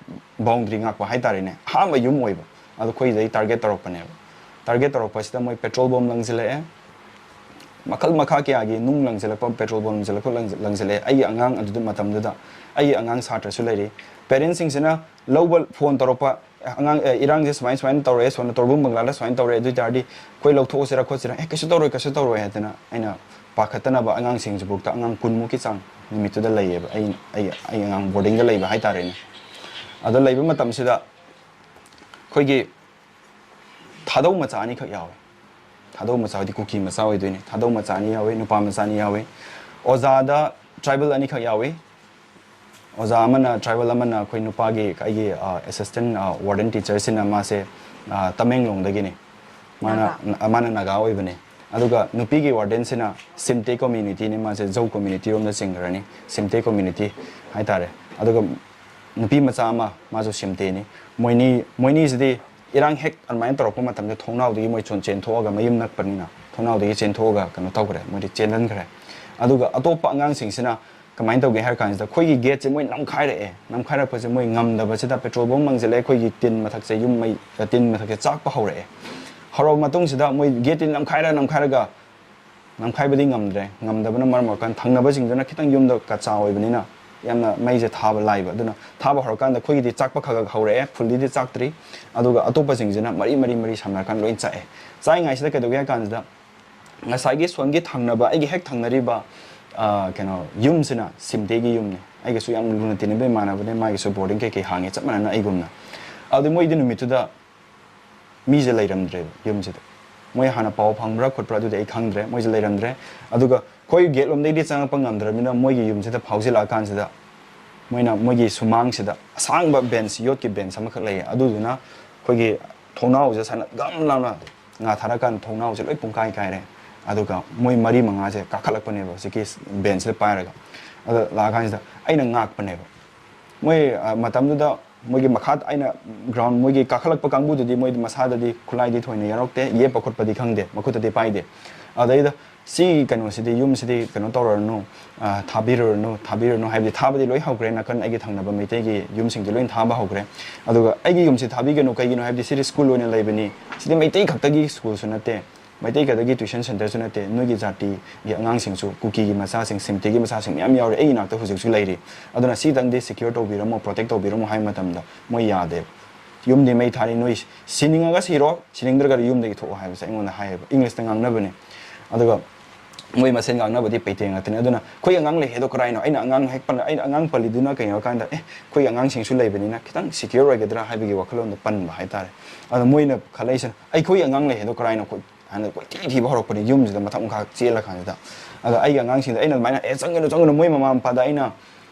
ꯕꯥꯎꯟꯗꯔꯤ ꯉꯥꯛꯄ ꯍꯥꯏꯇꯥꯔꯦꯅꯦ, ꯑꯍꯥꯟꯕ ꯌꯨꯝ ꯑꯣꯏꯕ꯫ ꯑꯗꯣ ꯑꯩꯈꯣꯏꯁꯤꯗꯩ ꯇꯥꯔꯒꯦꯠ ꯇꯧꯔꯛꯄꯅꯦꯕ꯫ ꯇꯥꯔꯒꯦꯠ ꯇꯧꯔꯛꯄꯁꯤꯗ ꯃꯣꯏ ꯄꯦꯇ꯭ꯔꯣꯜ ꯕꯣꯝ ꯂꯪꯁꯤꯜꯂꯛꯑꯦ, ꯃꯈꯜ ꯃꯈꯥ ꯀꯌꯥꯒꯤ ꯅꯨꯡ ꯂꯪꯁꯤꯜꯂꯛꯄ, ꯄꯦꯇ꯭ꯔꯣꯜ ꯕꯣꯝ ꯂꯪꯁꯤꯜꯂꯛꯄ, ꯂꯪ-, ꯂꯪꯁꯤꯜꯂꯛꯑꯦ꯫ ꯑꯩꯒꯤ ꯑꯉꯥꯡ ꯑꯗꯨꯗ, ꯃꯇꯝꯗꯨꯗ ꯑꯩꯒꯤ ꯑꯉꯥꯡ ꯁꯥꯇ꯭ꯔꯁꯨ ꯂꯩꯔꯤ꯫ ꯄꯦꯔꯦꯟꯁꯁꯤꯡꯁꯤꯅ ꯂꯧꯕ, ꯐꯣꯟ ꯇꯧꯔꯛꯄ, "ꯑꯉꯥꯡ, ꯑꯦ, ꯏꯔꯥꯡꯁꯦ ꯁꯨꯃꯥꯏ ꯁꯨꯃꯥꯏꯅ ꯇꯧꯔꯛꯑꯦ, ꯁꯣꯝꯗ ꯇꯣꯔꯕꯨꯡ ꯕꯪꯒ꯭ꯂꯥꯗ ꯁꯨꯃꯥꯏꯅ ꯇꯧꯔꯛꯑꯦ, ꯑꯗꯨ ꯑꯣꯏ ꯇꯥꯔꯗꯤ ꯑꯩꯈꯣꯏ ꯂꯧꯊꯣꯛꯑꯁꯤꯔꯥ ꯈꯣꯠꯁꯤꯔꯥ?" "ꯑꯦ, ꯀꯩꯁꯨ ꯇꯧꯔꯣꯏ, ꯀꯩꯁꯨ ꯇꯧꯔꯣꯏ" ꯍꯥꯏꯗꯅ ꯑꯩꯅ ꯄꯥꯈꯠꯇꯅꯕ ꯑꯉꯥꯡꯁꯤꯡꯁꯤꯐꯥꯎꯗ, ꯑꯉꯥꯡ ꯀꯨꯟꯃꯨꯛꯀꯤ ꯆꯥꯡ ꯅꯨꯃꯤꯠꯇꯨꯗ ꯂꯩꯌꯦꯕ꯫ ꯑꯩ, ꯑꯩ, ꯑꯩ ꯑꯉꯥꯡ ꯕꯣꯔꯗꯤꯡꯗ ꯂꯩꯕ ꯍꯥꯏꯇꯥꯔꯦꯅꯦ꯫ ꯑꯗꯣ ꯂꯩꯕ ꯃꯇꯝꯁꯤꯗ ꯑꯩꯈꯣꯏꯒꯤ ꯊꯥꯗꯧ ꯃꯆꯥ ꯑꯅꯤꯈꯛ ꯌꯥꯎꯋꯦ꯫ ꯊꯥꯗꯧ ꯃꯆꯥ ꯍꯥꯏꯗꯤ ꯀꯨꯀꯤ ꯃꯆꯥ ꯑꯣꯏꯗꯣꯏꯅꯦ꯫ ꯊꯥꯗꯧ ꯃꯆꯥ ꯑꯅꯤ ꯌꯥꯎꯋꯦ, ꯅꯨꯄꯥ ꯃꯆꯥ ꯑꯅꯤ ꯌꯥꯎꯋꯦ꯫ ꯑꯣꯖꯥꯗ ꯇ꯭ꯔꯥꯏꯕꯦꯜ ꯑꯅꯤꯈꯛ ꯌꯥꯎꯋꯤ꯫ ꯑꯣꯖꯥ ꯑꯃꯅ ꯇ꯭ꯔꯥꯏꯕꯦꯜ, ꯑꯃꯅ ꯑꯩꯈꯣꯏ ꯅꯨꯄꯥꯒꯤ, ꯑꯩꯒꯤ, ꯑ, ꯑꯦꯁꯤꯁꯇꯦꯟ, ꯑ, ꯋꯥꯔꯗꯦꯟ ꯇꯤꯆꯔꯁꯤꯅ, ꯃꯥꯁꯦ, ꯑ, ꯇꯃꯦꯡꯂꯣꯡꯗꯒꯤꯅꯤ꯫ ꯃꯥꯅ, ꯅꯥꯒꯥ꯫ ꯃꯥꯅ ꯅꯥꯒꯥ ꯑꯣꯏꯕꯅꯦ꯫ ꯑꯗꯨꯒ ꯅꯨꯄꯤꯒꯤ ꯋꯥꯔꯗꯦꯟꯁꯤꯅ ꯁꯤꯝꯇꯦ ꯀꯝꯃ꯭ꯌꯨꯅꯤꯇꯤꯅꯤ, ꯃꯥꯁꯦ ꯖꯧ ꯀꯝꯃ꯭ꯌꯨꯅꯤꯇꯤ ꯔꯣꯝꯗ ꯆꯤꯡꯈ꯭ꯔꯅꯤ, ꯁꯤꯝꯇꯦ ꯀꯝꯃ꯭ꯌꯨꯅꯤꯇꯤ ꯍꯥꯏꯇꯥꯔꯦ꯫ ꯑꯗꯨꯒ ꯅꯨꯄꯤ ꯃꯆꯥ ꯑꯃ, ꯃꯥꯁꯨ ꯁꯤꯝꯇꯦꯅꯤ꯫ ꯃꯣꯏꯅꯤ, ꯃꯣꯏꯅꯤꯁꯤꯗꯤ ꯏꯔꯥꯡ ꯍꯦꯛ ꯑꯗꯨꯃꯥꯏꯅ ꯇꯧꯔꯛꯄ ꯃꯇꯝꯗ ꯊꯣꯡꯅꯥꯎꯗꯒꯤ ꯃꯣꯏ ꯆꯣꯟ-, ꯆꯦꯟꯊꯣꯛꯑꯒ, ꯃꯌꯨꯝ ꯅꯛꯄꯅꯤꯅ ꯊꯣꯡꯅꯥꯎꯗꯒꯤ ꯆꯦꯟꯊꯣꯛꯑꯒ ꯀꯩꯅꯣ ꯇꯧꯈ꯭ꯔꯦ, ꯃꯣꯏꯗꯤ ꯆꯦꯟꯍꯟꯈ꯭ꯔꯦ꯫ ꯑꯗꯨꯒ ꯑꯇꯣꯞꯄ ꯑꯉꯥꯡꯁꯤꯡꯁꯤꯅ ꯀꯃꯥꯏꯅ ꯇꯧꯒꯦ ꯍꯥꯏꯔ ꯀꯥꯟꯁꯤꯗ, ꯑꯩꯈꯣꯏꯒꯤ ꯒꯦꯠꯁꯦ ꯃꯣꯏ ꯅꯝꯈꯥꯏꯔꯛꯑꯦ꯫ ꯅꯝꯈꯥꯏꯔꯛꯄꯁꯦ ꯃꯣꯏ ꯉꯝꯗꯕꯁꯤꯗ, ꯄꯦꯇ꯭ꯔꯣꯜ ꯕꯣꯝ ꯃꯪꯁꯤꯜꯂꯛꯑꯦ, ꯑꯩꯈꯣꯏꯒꯤ ꯇꯤꯟ ꯃꯊꯛꯁꯦ, ꯌꯨꯝ ꯃꯩ, ꯇꯤꯟ ꯃꯊꯛꯁꯦ ꯆꯥꯛꯄ ꯍꯧꯔꯛꯑꯦ꯫ ꯍꯧꯔꯛꯑꯕ ꯃꯇꯨꯡꯁꯤꯗ ꯃꯣꯏ ꯒꯦꯠꯇꯤ ꯅꯝꯈꯥꯏꯔ ꯅꯝꯈꯥꯏꯔꯒ, ꯅꯝꯈꯥꯏꯕꯗꯤ ꯉꯝꯗ꯭ꯔꯦ꯫ ꯉꯝꯗꯕꯅ ꯃꯔꯝ ꯑꯣꯏꯔꯀꯥꯟꯗ ꯊꯪꯅꯕꯁꯤꯡꯗꯨꯅ ꯈꯤꯇꯪ ꯌꯨꯝꯗ ꯀꯆꯥ ꯑꯣꯏꯕꯅꯤꯅ ꯌꯥꯝꯅ ꯃꯩꯁꯦ ꯊꯥꯕ ꯂꯥꯏꯕ꯫ ꯑꯗꯨꯅ ꯊꯥꯕ ꯍꯧꯔꯀꯥꯟꯗ ꯑꯩꯈꯣꯏꯒꯤꯗꯤ ꯆꯥꯛꯄ ꯈꯔ ꯈꯔ ꯍꯧꯔꯛꯑꯦ, ꯐꯨꯜꯗꯤꯗꯤ ꯆꯥꯛꯇ꯭ꯔꯤ꯫ ꯑꯗꯨꯒ ꯑꯇꯣꯞꯄꯁꯤꯡꯁꯤꯅ ꯃꯔꯤ ꯃꯔꯤ ꯃꯔꯤ ꯁꯝꯅꯔꯀꯥꯟꯗ ꯂꯣꯏ ꯆꯥꯛꯑꯦ꯫ ꯆꯥꯛꯏꯉꯩꯁꯤꯗ ꯀꯩꯗꯧꯒꯦ ꯍꯥꯏ ꯀꯥꯟꯁꯤꯗ, ꯉꯁꯥꯏꯒꯤ ꯁꯣꯝꯒꯤ ꯊꯪꯅꯕ, ꯑꯩꯒꯤ ꯍꯦꯛ ꯊꯪꯅꯔꯤꯕ, ꯑ, ꯀꯩꯅꯣ, ꯌꯨꯝꯁꯤꯅ ꯁꯤꯝꯇꯦꯒꯤ ꯌꯨꯝꯅꯤ꯫ ꯑꯩꯒꯁꯨ ꯌꯥꯝ ꯂꯨꯅ ꯇꯤꯟꯅꯕ ꯏꯃꯥꯟꯅꯕꯅꯦ, ꯃꯥꯒꯤꯁꯨ ꯕꯣꯔꯗꯤꯡ ꯀꯩꯀꯩ ꯍꯥꯡꯉꯦ, ꯆꯞ ꯃꯥꯟꯅꯅ ꯑꯩꯒꯨꯝꯅ꯫ ꯑꯗꯨ ꯃꯣꯏꯗꯤ ꯅꯨꯃꯤꯠꯇꯨꯗ ꯃꯤꯁꯦ ꯂꯩꯔꯝꯗ꯭ꯔꯦꯕ ꯌꯨꯝꯁꯤꯗ꯫ ꯃꯣꯏ ꯍꯥꯟꯅ ꯄꯥꯎ ꯐꯪꯕ꯭ꯔꯥ ꯈꯣꯠꯄ꯭ꯔꯥ ꯑꯗꯨꯗꯤ ꯑꯩ ꯈꯪꯗ꯭ꯔꯦ, ꯃꯣꯏꯁꯦ ꯂꯩꯔꯝꯗ꯭ꯔꯦ꯫ ꯑꯗꯨꯒ ꯑꯩꯈꯣꯏ ꯒꯦꯠ ꯂꯣꯝꯗꯒꯤꯗꯤ ꯆꯪꯉꯛꯄ ꯉꯝꯗ꯭ꯔꯕꯅꯤꯅ, ꯃꯣꯏꯒꯤ ꯌꯨꯝꯁꯤꯗ ꯐꯥꯎꯖꯤꯜꯂꯛꯑꯀꯥꯟꯁꯤꯗ, ꯃꯣꯏꯅ ꯃꯣꯏꯒꯤ ꯁꯨꯃꯥꯡꯁꯤꯗ ꯑꯁꯥꯡꯕ ꯕꯦꯟꯁ, ꯌꯣꯠꯀꯤ ꯕꯦꯟꯁ ꯑꯃꯈꯛ ꯂꯩꯌꯦ, ꯑꯗꯨꯗꯨꯅ ꯑꯩꯈꯣꯏꯒꯤ ꯊꯣꯡꯅꯥꯎꯁꯦ ꯁꯥꯏꯅ ꯒꯝ ꯂꯥꯎꯅ ꯉꯥꯊꯔꯀꯥꯟꯗ ꯊꯣꯡꯅꯥꯎꯁꯦ ꯂꯣꯏ ꯄꯨꯡꯀꯥꯏ ꯀꯥꯏꯔꯦ꯫ ꯑꯗꯨꯒ ꯃꯣꯏ ꯃꯔꯤ ꯃꯉꯥꯁꯦ ꯀꯥꯈꯠꯂꯛꯄꯅꯦꯕ ꯍꯧꯖꯤꯛꯀꯤ ꯕꯦꯟꯁꯁꯤꯗ ꯄꯥꯏꯔꯒ꯫ ꯑꯗ ꯂꯥꯛꯑꯀꯥꯟꯁꯤꯗ ꯑꯩꯅ ꯉꯥꯛꯄꯅꯦꯕ꯫ ꯃꯣꯏ, ꯑ, ꯃꯇꯝꯗꯨꯗ ꯃꯣꯏꯒꯤ ꯃꯈꯥ, ꯑꯩꯅ ꯒ꯭ꯔꯥꯎꯟ, ꯃꯣꯏꯒꯤ ꯀꯥꯈꯠꯂꯛꯄ ꯀꯥꯡꯕꯨꯗꯨꯗꯤ ꯃꯣꯏꯗꯤ ꯃꯁꯥꯗꯗꯤ ꯈꯨꯠꯂꯥꯏꯗꯤ ꯊꯣꯏꯅ ꯌꯥꯎꯔꯛꯇꯦ, ꯌꯦꯞꯄ ꯈꯣꯠꯄꯗꯤ ꯈꯪꯗꯦ, ꯃꯈꯨꯠꯇꯗꯤ ꯄꯥꯏꯗꯦ꯫ ꯑꯗꯩꯗ ꯁꯤ ꯀꯩꯅꯣꯁꯤꯗꯤ, ꯌꯨꯝꯁꯤꯗꯤ ꯀꯩꯅꯣ ꯇꯧꯔꯨꯔꯅꯨ, ꯑ, ꯊꯥꯕꯤꯔꯨꯔꯅꯨ, ꯊꯥꯕꯤꯔꯨꯔꯅꯨ ꯍꯥꯏꯕꯗꯤ ꯊꯥꯕꯗꯤ ꯂꯣꯏ ꯍꯧꯈ꯭ꯔꯦ, ꯅꯥꯀꯟ ꯑꯩꯒꯤ ꯊꯪꯅꯕ ꯃꯩꯇꯩꯒꯤ ꯌꯨꯝꯁꯤꯡꯗꯤ ꯂꯣꯏ ꯊꯥꯕ ꯍꯧꯈ꯭ꯔꯦ꯫ ꯑꯗꯨꯒ ꯑꯩꯒꯤ ꯌꯨꯝꯁꯤ ꯊꯥꯕꯤꯒꯅꯨ, ꯀꯩꯒꯤꯅꯣ ꯍꯥꯏꯕꯗꯤ ꯁꯤꯗꯤ ꯁ꯭ꯀꯨꯜ ꯑꯣꯏꯅ ꯂꯩꯕꯅꯤ, ꯁꯤꯗꯤ ꯃꯩꯇꯩ ꯈꯛꯇꯒꯤ ꯁ꯭ꯀꯨꯜꯁꯨ ꯅꯠꯇꯦ, ꯃꯩꯇꯩ ꯈꯛꯇꯒꯤ ꯇ꯭ꯋꯤꯁꯟ ꯁꯦꯟꯇꯔꯁꯨ ꯅꯠꯇꯦ, ꯅꯣꯏꯒꯤ ꯖꯥꯇꯤꯒꯤ ꯑꯉꯥꯡꯁꯤꯡꯁꯨ, ꯀꯨꯀꯤꯒꯤ ꯃꯆꯥꯁꯤꯡ, ꯁꯤꯝꯇꯤꯒꯤ ꯃꯆꯥꯁꯤꯡ ꯃꯌꯥꯝ ꯌꯥꯎꯔꯤ, ꯑꯩꯒꯤ ꯅꯥꯛꯇ ꯍꯧꯖꯤꯛꯁꯨ ꯂꯩꯔꯤ꯫ ꯑꯗꯨꯅ ꯁꯤꯗꯪꯗꯤ ꯁꯦꯀ꯭ꯌꯣꯔ ꯇꯧꯕꯤꯔꯝꯃꯣ, ꯄ꯭ꯔꯣꯇꯦꯛ ꯇꯧꯕꯤꯔꯝꯃꯣ ꯍꯥꯏꯕ ꯃꯇꯝꯗ ꯃꯣꯏ ꯌꯥꯗꯦꯕ꯫ "ꯌꯨꯝꯗꯤ ꯃꯩ ꯊꯥꯔꯤ, ꯅꯣꯏ ꯁꯤꯅꯤꯡꯉꯒ ꯁꯤꯔꯣ, ꯁꯤꯅꯤꯡꯗ꯭ꯔꯒꯗꯤ ꯌꯨꯝꯗꯒꯤ ꯊꯣꯛꯑꯣ" ꯍꯥꯏꯕꯁꯦ ꯑꯩꯉꯣꯟꯗ ꯍꯥꯏꯌꯦꯕ, ꯏꯪꯂꯤꯁꯇ ꯉꯥꯡꯅꯕꯅꯦ꯫ ꯑꯗꯨꯒ ꯃꯣꯏ ꯃꯁꯦꯟ ꯉꯥꯡꯅꯕꯗꯤ ꯄꯩꯇꯦꯡ ꯉꯥꯛꯇꯅꯤ꯫ ꯑꯗꯨꯅ "ꯑꯩꯈꯣꯏ ꯑꯉꯥꯡ ꯂꯩ ꯍꯥꯏꯗꯣ ꯀꯔꯥꯏꯅꯣ?" ꯑꯩꯅ ꯑꯉꯥꯡ ꯍꯦꯛ ꯄꯜꯂ-, ꯑꯩꯅ ꯑꯉꯥꯡ ꯄꯜꯂꯤꯗꯨꯅ ꯀꯩꯅꯣ ꯍꯥꯏ ꯀꯥꯟꯗ, "ꯑꯦ, ꯑꯩꯈꯣꯏ ꯑꯉꯥꯡꯁꯤꯡꯁꯨ ꯂꯩꯕꯅꯤꯅ ꯈꯤꯇꯪ ꯁꯦꯀ꯭ꯌꯣꯔ ꯑꯣꯏꯒꯗ꯭ꯔꯥ" ꯍꯥꯏꯕꯒꯤ ꯋꯥꯈꯜꯂꯣꯟꯗꯣ ꯄꯟꯕ ꯍꯥꯏꯇꯥꯔꯦ꯫ ꯑꯗꯣ ꯃꯣꯏꯅ ꯈꯜꯂꯛꯏꯁꯤꯅ, "ꯑꯩꯈꯣꯏ ꯑꯉꯥꯡ ꯂꯩ ꯍꯥꯏꯗꯣ ꯀꯔꯥꯏꯅꯣ?" ꯑꯩꯈꯣꯏ ꯍꯥꯟꯅ ꯀꯣꯏꯊꯤ ꯊꯤꯕ ꯍꯧꯔꯛꯄꯅꯦ ꯌꯨꯝꯁꯤꯗ, ꯃꯊꯛ ꯃꯈꯥ ꯆꯦꯜꯂ ꯀꯥꯟꯁꯤꯗ꯫ ꯑꯗꯣ ꯑꯩꯒꯤ ꯑꯉꯥꯡꯁꯤꯡꯗ ꯑꯩꯅ ꯑꯗꯨꯃꯥꯏꯅ, "ꯑꯦ, ꯆꯪꯒꯅꯨ, ꯆꯪꯒꯅꯨ, ꯃꯣꯏ ꯃꯃꯥ ꯃꯄꯥꯗ ꯑꯩꯅ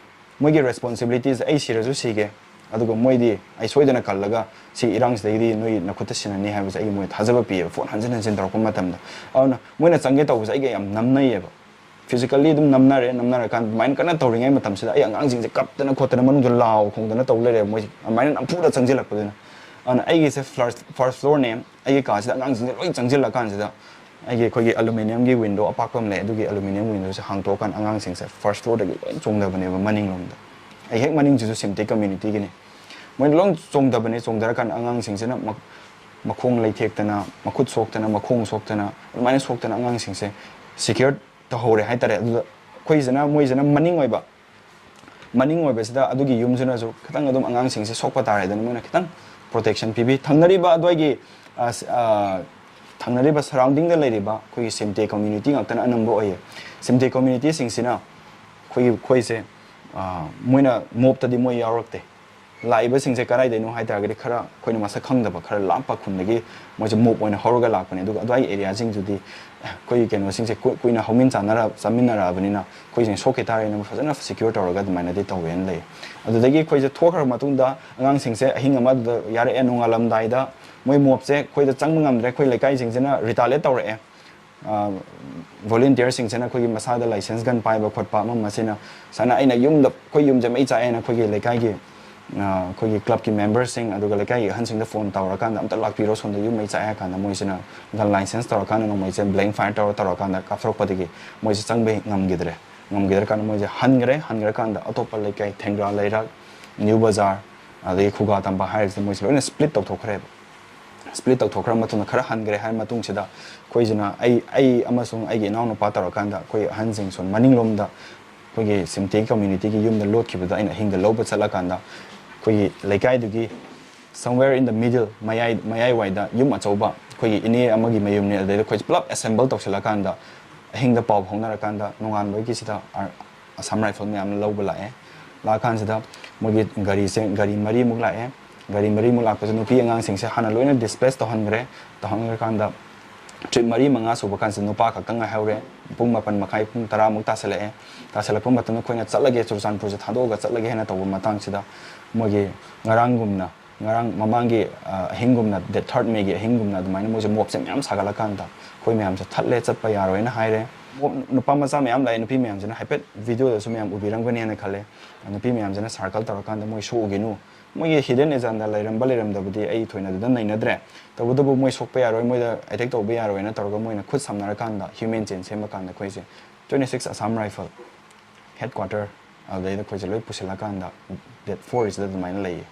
ꯃꯣꯏꯒꯤ ꯔꯦꯁꯄꯣꯟꯁꯤꯕꯤꯂꯤꯇꯤꯁꯦ, ꯑꯩ ꯁꯤꯔꯁꯨ ꯁꯤꯒꯦ, ꯑꯗꯨꯒ ꯃꯣꯏꯗꯤ ꯑꯩ ꯁꯣꯏꯗꯅ ꯀꯜꯂꯒ ꯁꯤ ꯏꯔꯥꯡꯁꯤꯗꯒꯤꯗꯤ ꯅꯣꯏ ꯅꯈꯨꯠꯇ ꯁꯤꯟꯅꯅꯤ" ꯍꯥꯏꯕꯁꯦ ꯑꯩꯒꯤ ꯃꯣꯏ ꯊꯥꯖꯕ ꯄꯤꯌꯦꯕ, ꯐꯣꯟ ꯍꯟꯖꯤꯟ ꯍꯟꯖꯤꯟ ꯇꯧꯔꯛꯄ ꯃꯇꯝꯗ꯫ ꯑꯗꯨꯅ ꯃꯣꯏꯅ ꯆꯪꯒꯦ ꯇꯧꯕꯁꯦ ꯑꯩꯒ ꯌꯥꯝ ꯅꯝꯅꯩꯌꯦꯕ꯫ ꯐꯤꯖꯤꯀꯦꯜꯂꯤ ꯑꯗꯨꯝ ꯅꯝꯅꯔꯦ, ꯅꯝꯅꯔꯀꯥꯟꯗ ꯑꯗꯨꯃꯥꯏꯅ ꯀꯟꯅ ꯇꯧꯔꯤꯉꯩ ꯃꯇꯝꯁꯤꯗ ꯑꯩ ꯑꯉꯥꯡꯁꯤꯡꯁꯦ ꯀꯞꯇꯅ ꯈꯣꯠꯇꯅ ꯃꯅꯨꯡꯗ ꯂꯥꯎ ꯈꯣꯡꯗꯅ ꯇꯧ ꯂꯩꯔꯦꯕ, ꯃꯣꯏꯁꯦ ꯑꯗꯨꯃꯥꯏꯅ ꯅꯝꯐꯨꯗ ꯆꯪꯁꯤꯜꯂꯛꯄꯗꯨꯅ꯫ ꯑꯗꯨꯅ ꯑꯩꯒꯤꯁꯦ ꯐꯥꯔꯁ, ꯐꯥꯔꯁ ꯐ꯭ꯂꯣꯔꯅꯦ, ꯑꯩꯒꯤ ꯀꯥꯁꯤꯗ ꯑꯉꯥꯡꯁꯤꯡꯁꯦ ꯂꯣꯏ ꯆꯪꯁꯤꯜꯂꯀꯥꯟꯁꯤꯗ ꯑꯩꯒꯤ ꯑꯩꯈꯣꯏꯒꯤ ꯑꯦꯂꯨꯃꯤꯅꯤꯌꯝꯒꯤ ꯋꯤꯟꯗꯣ ꯑꯄꯥꯛꯄ ꯑꯃ ꯂꯩ, ꯑꯗꯨꯒꯤ ꯑꯦꯂꯨꯃꯤꯅꯤꯌꯝ ꯋꯤꯟꯗꯣꯁꯦ ꯍꯥꯡꯇꯣꯛꯑꯀꯥꯟꯗ ꯑꯉꯥꯡꯁꯤꯡꯁꯦ ꯐꯥꯔꯁ ꯐ꯭ꯂꯣꯔꯗꯒꯤ ꯂꯣꯏ ꯆꯣꯡꯊꯕꯅꯦꯕ ꯃꯅꯤꯡꯂꯣꯝꯗ꯫ ꯑꯩ ꯍꯦꯛ ꯃꯅꯤꯡꯁꯤꯁꯨ ꯁꯤꯝꯇꯦꯛ ꯀꯝꯃ꯭ꯌꯨꯅꯤꯇꯤꯒꯤꯅꯤ꯫ ꯃꯣꯏ ꯂꯣꯏ ꯆꯣꯡꯊꯕꯅꯦ꯫ ꯆꯣꯡꯊꯔꯀꯥꯟꯗ ꯑꯉꯥꯡꯁꯤꯡꯁꯤꯅ ꯃ-, ꯃꯈꯣꯡ ꯂꯩꯊꯦꯛꯇꯅ, ꯃꯈꯨꯠ ꯁꯣꯛꯇꯅ, ꯃꯈꯣꯡ ꯁꯣꯛꯇꯅ, ꯑꯗꯨꯃꯥꯏꯅ ꯁꯣꯛꯇꯅ ꯑꯉꯥꯡꯁꯤꯡꯁꯦ ꯁꯤꯀ꯭ꯌꯣꯔ ꯇꯧꯍꯧꯔꯦ ꯍꯥꯏꯇꯥꯔꯦ꯫ ꯑꯗꯨꯗ ꯑꯩꯈꯣꯏꯁꯤꯅ, ꯃꯣꯏꯁꯤꯅ ꯃꯅꯤꯡ ꯑꯣꯏꯕ, ꯃꯅꯤꯡ ꯑꯣꯏꯕꯁꯤꯗ ꯑꯗꯨꯒꯤ ꯌꯨꯝꯁꯤꯅꯁꯨ ꯈꯤꯇꯪ ꯑꯗꯨꯝ ꯑꯉꯥꯡꯁꯤꯡꯁꯦ ꯁꯣꯛꯄ ꯇꯥꯔꯦꯗꯅ ꯃꯣꯏꯅ ꯈꯤꯇꯪ ꯄ꯭ꯔꯣꯇꯦꯛꯁꯟ ꯄꯤꯕꯤ꯫ ꯊꯪꯅꯔꯤꯕ ꯑꯗꯨꯋꯥꯏꯒꯤ, ꯑ, ꯁ-, ꯑ, ꯊꯪꯅꯔꯤꯕ ꯁꯔꯥꯎꯟꯗꯤꯡꯗ ꯂꯩꯔꯤꯕ ꯑꯩꯈꯣꯏꯒꯤ ꯁꯤꯝꯇꯦꯛ ꯀꯝꯃ꯭ꯌꯨꯅꯤꯇꯤ ꯉꯥꯛꯇꯅ ꯑꯅꯝꯕ ꯑꯣꯏꯌꯦ꯫ ꯁꯤꯝꯇꯦꯛ ꯀꯝꯃ꯭ꯌꯨꯅꯤꯇꯤꯁꯤꯡꯁꯤꯅ ꯑꯩꯈꯣꯏꯒꯤ, ꯑꯩꯈꯣꯏꯁꯦ, ꯑ, ꯃꯣꯏꯅ ꯃꯣꯞꯇꯗꯤ ꯃꯣꯏ ꯌꯥꯎꯔꯛꯇꯦ꯫ ꯂꯥꯛꯏꯕꯁꯤꯡꯁꯦ ꯀꯗꯥꯏꯗꯩꯅꯣ ꯍꯥꯏ ꯇꯥꯔꯒꯗꯤ, ꯈꯔ ꯑꯩꯈꯣꯏꯅ ꯃꯁꯛ ꯈꯪꯗꯕ, ꯈꯔ ꯂꯥꯞꯄ ꯈꯨꯟꯗꯒꯤ ꯃꯣꯏꯁꯦ ꯃꯣꯞ ꯑꯣꯏꯅ ꯍꯧꯔꯒ ꯂꯥꯛꯄꯅꯦ꯫ ꯑꯗꯨꯒ ꯑꯗꯨꯋꯥꯏꯒꯤ ꯑꯦꯔꯤꯌꯥꯁꯤꯡꯗꯨꯗꯤ ꯑꯩꯈꯣꯏꯒꯤ ꯀꯩꯅꯣꯁꯤꯡꯁꯦ ꯀꯨꯏ-, ꯀꯨꯏꯅ ꯍꯧꯃꯤꯟ ꯆꯥꯟꯅꯔ-, ꯆꯥꯃꯤꯟꯅꯔꯛꯑꯕꯅꯤꯅ ꯑꯩꯈꯣꯏꯁꯤꯡ ꯁꯣꯛꯈꯤ ꯇꯥꯔꯦꯅ ꯐꯖꯅ ꯁꯤꯀ꯭ꯌꯣꯔ ꯇꯧꯔꯒ ꯑꯗꯨꯃꯥꯏꯅꯗꯤ ꯇꯧꯋꯦꯅ ꯂꯩ꯫ ꯑꯗꯨꯗꯒꯤ ꯑꯩꯈꯣꯏꯁꯦ ꯊꯣꯛꯈ꯭ꯔ ꯃꯇꯨꯡꯗ ꯑꯉꯥꯡꯁꯤꯡꯁꯦ ꯑꯍꯤꯡ ꯑꯃꯗꯨꯗ ꯌꯥꯔꯛꯑꯦ꯫ ꯅꯣꯡꯉꯥꯜꯂꯝꯗꯥꯏꯗ ꯃꯣꯏ ꯃꯣꯞꯁꯦ ꯑꯩꯈꯣꯏꯗ ꯆꯪꯕ ꯉꯝꯗ꯭ꯔꯦ꯫ ꯑꯩꯈꯣꯏ ꯂꯩꯀꯥꯏꯁꯤꯡꯁꯤꯅ ꯔꯤꯇꯥꯂꯤꯌꯦꯠ ꯇꯧꯔꯛꯑꯦ꯫ ꯚꯣꯂꯨꯟꯇꯤꯌꯔꯁꯤꯡꯁꯤꯅ ꯑꯩꯈꯣꯏꯒꯤ ꯃꯁꯥꯗ ꯂꯥꯏꯁꯦꯟꯁ ꯒꯟ ꯄꯥꯏꯕ ꯈꯣꯠꯄ ꯑꯃ ꯑꯃꯁꯤꯅ, ꯁꯨꯃꯥꯏꯅ ꯑꯩꯅ ꯌꯨꯝꯗ, ꯑꯩꯈꯣꯏ ꯌꯨꯝꯁꯦ ꯃꯩ ꯆꯥꯛꯑꯦꯅ ꯑꯩꯈꯣꯏꯒꯤ ꯂꯩꯀꯥꯏꯒꯤ, ꯑ, ꯑꯩꯈꯣꯏꯒꯤ ꯀ꯭ꯂꯕꯀꯤ ꯃꯦꯝꯕꯔꯁꯤꯡ ꯑꯗꯨꯒ ꯂꯩꯀꯥꯏꯒꯤ ꯑꯍꯟꯁꯤꯡꯗ ꯐꯣꯟ ꯇꯧꯔꯀꯥꯟꯗ, "ꯑꯝꯇ ꯂꯥꯛꯄꯤꯔꯣ, ꯁꯣꯝꯗ ꯌꯨꯝ ꯃꯩ ꯆꯥꯛꯑꯦ" ꯍꯥꯏ ꯀꯥꯟꯗ ꯃꯣꯏꯁꯤꯅ ꯒꯟ ꯂꯥꯏꯁꯦꯟꯁ ꯇꯧꯔꯀꯥꯟꯗ ꯅꯣꯡꯃꯩꯁꯦ ꯕ꯭ꯂꯦꯡ ꯐꯥꯏꯌꯔ ꯇꯧꯔ ꯇꯧꯔꯀꯥꯟꯗ ꯀꯥꯞꯊꯣꯔꯛꯄꯗꯒꯤ ꯃꯣꯏꯁꯦ ꯆꯪꯕ ꯉꯝꯈꯤꯗ꯭ꯔꯦ꯫ ꯉꯝꯈꯤꯗ꯭ꯔꯀꯥꯟꯗ ꯃꯣꯏꯁꯦ ꯍꯟꯈ꯭ꯔꯦ꯫ ꯍꯟꯈ꯭ꯔꯀꯥꯟꯗ ꯑꯇꯣꯞꯄ ꯂꯩꯀꯥꯏ, ꯊꯦꯡꯒ꯭ꯔꯥ ꯂꯩꯔꯛ, ꯅ꯭ꯌꯨ ꯕꯖꯥꯔ, ꯑꯗꯒꯤ ꯈꯨꯒꯥ ꯇꯝꯕ ꯍꯥꯏꯔꯤꯁꯦ ꯃꯣꯏꯁꯦ ꯂꯣꯏꯅ ꯁ꯭ꯄ꯭ꯂꯤꯠ ꯇꯧꯊꯣꯛꯈ꯭ꯔꯦꯕ꯫ ꯁ꯭ꯄ꯭ꯂꯤꯠ ꯇꯧꯊꯣꯛꯈ꯭ꯔ ꯃꯇꯨꯡꯗ ꯈꯔ ꯍꯟꯈ꯭ꯔꯦ ꯍꯥꯏꯔ ꯃꯇꯨꯡꯁꯤꯗ ꯑꯩꯈꯣꯏꯁꯤꯅ, ꯑꯩ, ꯑꯩ ꯑꯃꯁꯨꯡ ꯑꯩꯒꯤ ꯏꯅꯥꯎꯅꯨꯄꯥ ꯇꯧꯔꯀꯥꯟꯗ ꯑꯩꯈꯣꯏ ꯑꯍꯟꯁꯤꯡ ꯁꯣꯝ ꯃꯅꯤꯡꯂꯣꯝꯗ ꯑꯩꯈꯣꯏꯒꯤ ꯁꯤꯝꯇꯦꯛ ꯀꯝꯃ꯭ꯌꯨꯅꯤꯇꯤꯒꯤ ꯌꯨꯝꯗ ꯂꯣꯠꯈꯤꯕꯗ ꯑꯩꯅ ꯑꯍꯤꯡꯗ ꯂꯧꯕ ꯆꯠꯂꯀꯥꯟꯗ ꯑꯩꯈꯣꯏꯒꯤ ꯂꯩꯀꯥꯏꯗꯨꯒꯤ somewhere in the middle, ꯃꯌꯥꯏ, ꯃꯌꯥꯏꯋꯥꯏꯗ ꯌꯨꯝ ꯑꯆꯧꯕ ꯑꯩꯈꯣꯏꯒꯤ ꯏꯅꯦ ꯑꯃꯒꯤ ꯃꯌꯨꯝꯅꯦ꯫ ꯑꯗꯩꯗ ꯑꯩꯈꯣꯏꯁꯦ ꯄꯨꯂꯞ ꯑꯦꯁꯦꯝꯕꯜ ꯇꯧꯁꯤꯜꯂꯀꯥꯟꯗ ꯑꯍꯤꯡꯗ ꯄꯥꯎ ꯐꯥꯎꯅꯔꯀꯥꯟꯗ ꯅꯣꯡꯉꯥꯟꯕꯒꯤꯁꯤꯗ ꯑꯥꯔ-, ꯑꯁꯥꯝ ꯔꯥꯏꯐꯜ ꯃꯌꯥꯝ ꯂꯧꯕ ꯂꯥꯛꯑꯦ꯫ ꯂꯥꯛꯑꯀꯥꯟꯁꯤꯗ ꯃꯣꯏꯒꯤ ꯒꯥꯔꯤꯁꯦ, ꯒꯥꯔꯤ ꯃꯔꯤꯃꯨꯛ ꯂꯥꯛꯑꯦ꯫ ꯒꯥꯔꯤ ꯃꯔꯤꯃꯨꯛ ꯂꯥꯛꯄꯁꯦ ꯅꯨꯄꯤ ꯑꯉꯥꯡꯁꯤꯡꯁꯦ ꯍꯥꯟꯅ ꯂꯣꯏꯅ ꯗꯤꯁꯄ꯭ꯂꯦꯁ ꯇꯧꯍꯟꯈ꯭ꯔꯦ꯫ ꯇꯧꯍꯟꯈ꯭ꯔꯀꯥꯟꯗ ꯇ꯭ꯔꯤꯞ ꯃꯔꯤ ꯃꯉꯥ ꯁꯨꯕ ꯀꯥꯟꯁꯤꯗ ꯅꯨꯄꯥ ꯈꯛꯇꯪ ꯉꯥꯏꯍꯧꯔꯦ꯫ ꯄꯨꯡ ꯃꯥꯄꯟ ꯃꯈꯥꯏ, ꯄꯨꯡ ꯇꯔꯥꯃꯨꯛ ꯇꯥꯁꯜꯂꯛꯑꯦ꯫ ꯇꯥꯁꯜꯂꯛꯄ ꯃꯇꯝꯗ ꯑꯩꯈꯣꯏꯅ ꯆꯠꯂꯒꯦ, ꯆꯨꯔꯆꯥꯟꯄꯨꯔꯁꯦ ꯊꯥꯗꯣꯛꯑꯒ ꯆꯠꯂꯒꯦ ꯍꯥꯏꯅ ꯇꯧꯕ ꯃꯇꯥꯡꯁꯤꯗ ꯃꯣꯏꯒꯤ ꯉꯔꯥꯡꯒꯨꯝꯅ, ꯉꯔꯥꯡ ꯃꯃꯥꯡꯒꯤ, ꯑ, ꯑꯍꯤꯡꯒꯨꯝꯅ, ꯗꯦꯠ ꯊꯥꯔꯠ ꯃꯦꯒꯤ ꯑꯍꯤꯡꯒꯨꯝꯅ ꯑꯗꯨꯃꯥꯏꯅ ꯃꯣꯏꯁꯦ ꯃꯣꯞꯁꯦ ꯃꯌꯥꯝ ꯁꯥꯒꯠꯂꯀꯥꯟꯗ ꯑꯩꯈꯣꯏ ꯃꯌꯥꯝꯁꯦ ꯊꯠꯂꯦ, ꯆꯠꯄ ꯌꯥꯔꯣꯏꯅ ꯍꯥꯏꯔꯦ꯫ ꯃꯣꯞ, ꯅꯨꯄꯥ ꯃꯆꯥ ꯃꯌꯥꯝ ꯂꯥꯛꯑꯦ, ꯅꯨꯄꯤ ꯃꯌꯥꯝꯁꯤꯅ ꯍꯥꯏꯐꯦꯠ ꯚꯤꯗꯤꯑꯣꯗꯁꯨ ꯃꯌꯥꯝ ꯎꯕꯤꯔꯝꯒꯅꯦꯅ ꯈꯜꯂꯦ꯫ ꯅꯨꯄꯤ ꯃꯌꯥꯝꯁꯤꯅ ꯁꯥꯔꯀꯜ ꯇꯧꯔꯀꯥꯟꯗ ꯃꯣꯏ ꯁꯣꯛꯎꯈꯤꯅꯨ, ꯃꯣꯏꯒꯤ hidden agenda ꯂꯩꯔꯝꯕ ꯂꯩꯔꯝꯗꯕꯗꯤ ꯑꯩ ꯊꯣꯏꯅ ꯑꯗꯨꯗ ꯅꯩꯅꯗ꯭ꯔꯦ꯫ ꯇꯧꯕꯇꯕꯨ ꯃꯣꯏ ꯁꯣꯛꯄ ꯌꯥꯔꯣꯏ, ꯃꯣꯏꯗ attack ꯇꯧꯕ ꯌꯥꯔꯣꯏꯅ ꯇꯧꯔꯒ ꯃꯣꯏꯅ ꯈꯨꯠ ꯁꯝꯅꯔꯀꯥꯟꯗ human chain ꯁꯦꯝꯃꯀꯥꯟꯗ ꯑꯩꯈꯣꯏꯁꯦ twenty six Assam Rifle headquarter, ꯑꯗꯨꯗꯩꯗ ꯑꯩꯈꯣꯏꯁꯦ ꯂꯣꯏ ꯄꯨꯁꯤꯜꯂꯀꯥꯟꯗ date four ꯁꯤꯗ ꯑꯗꯨꯃꯥꯏꯅ ꯂꯩꯌꯦ꯫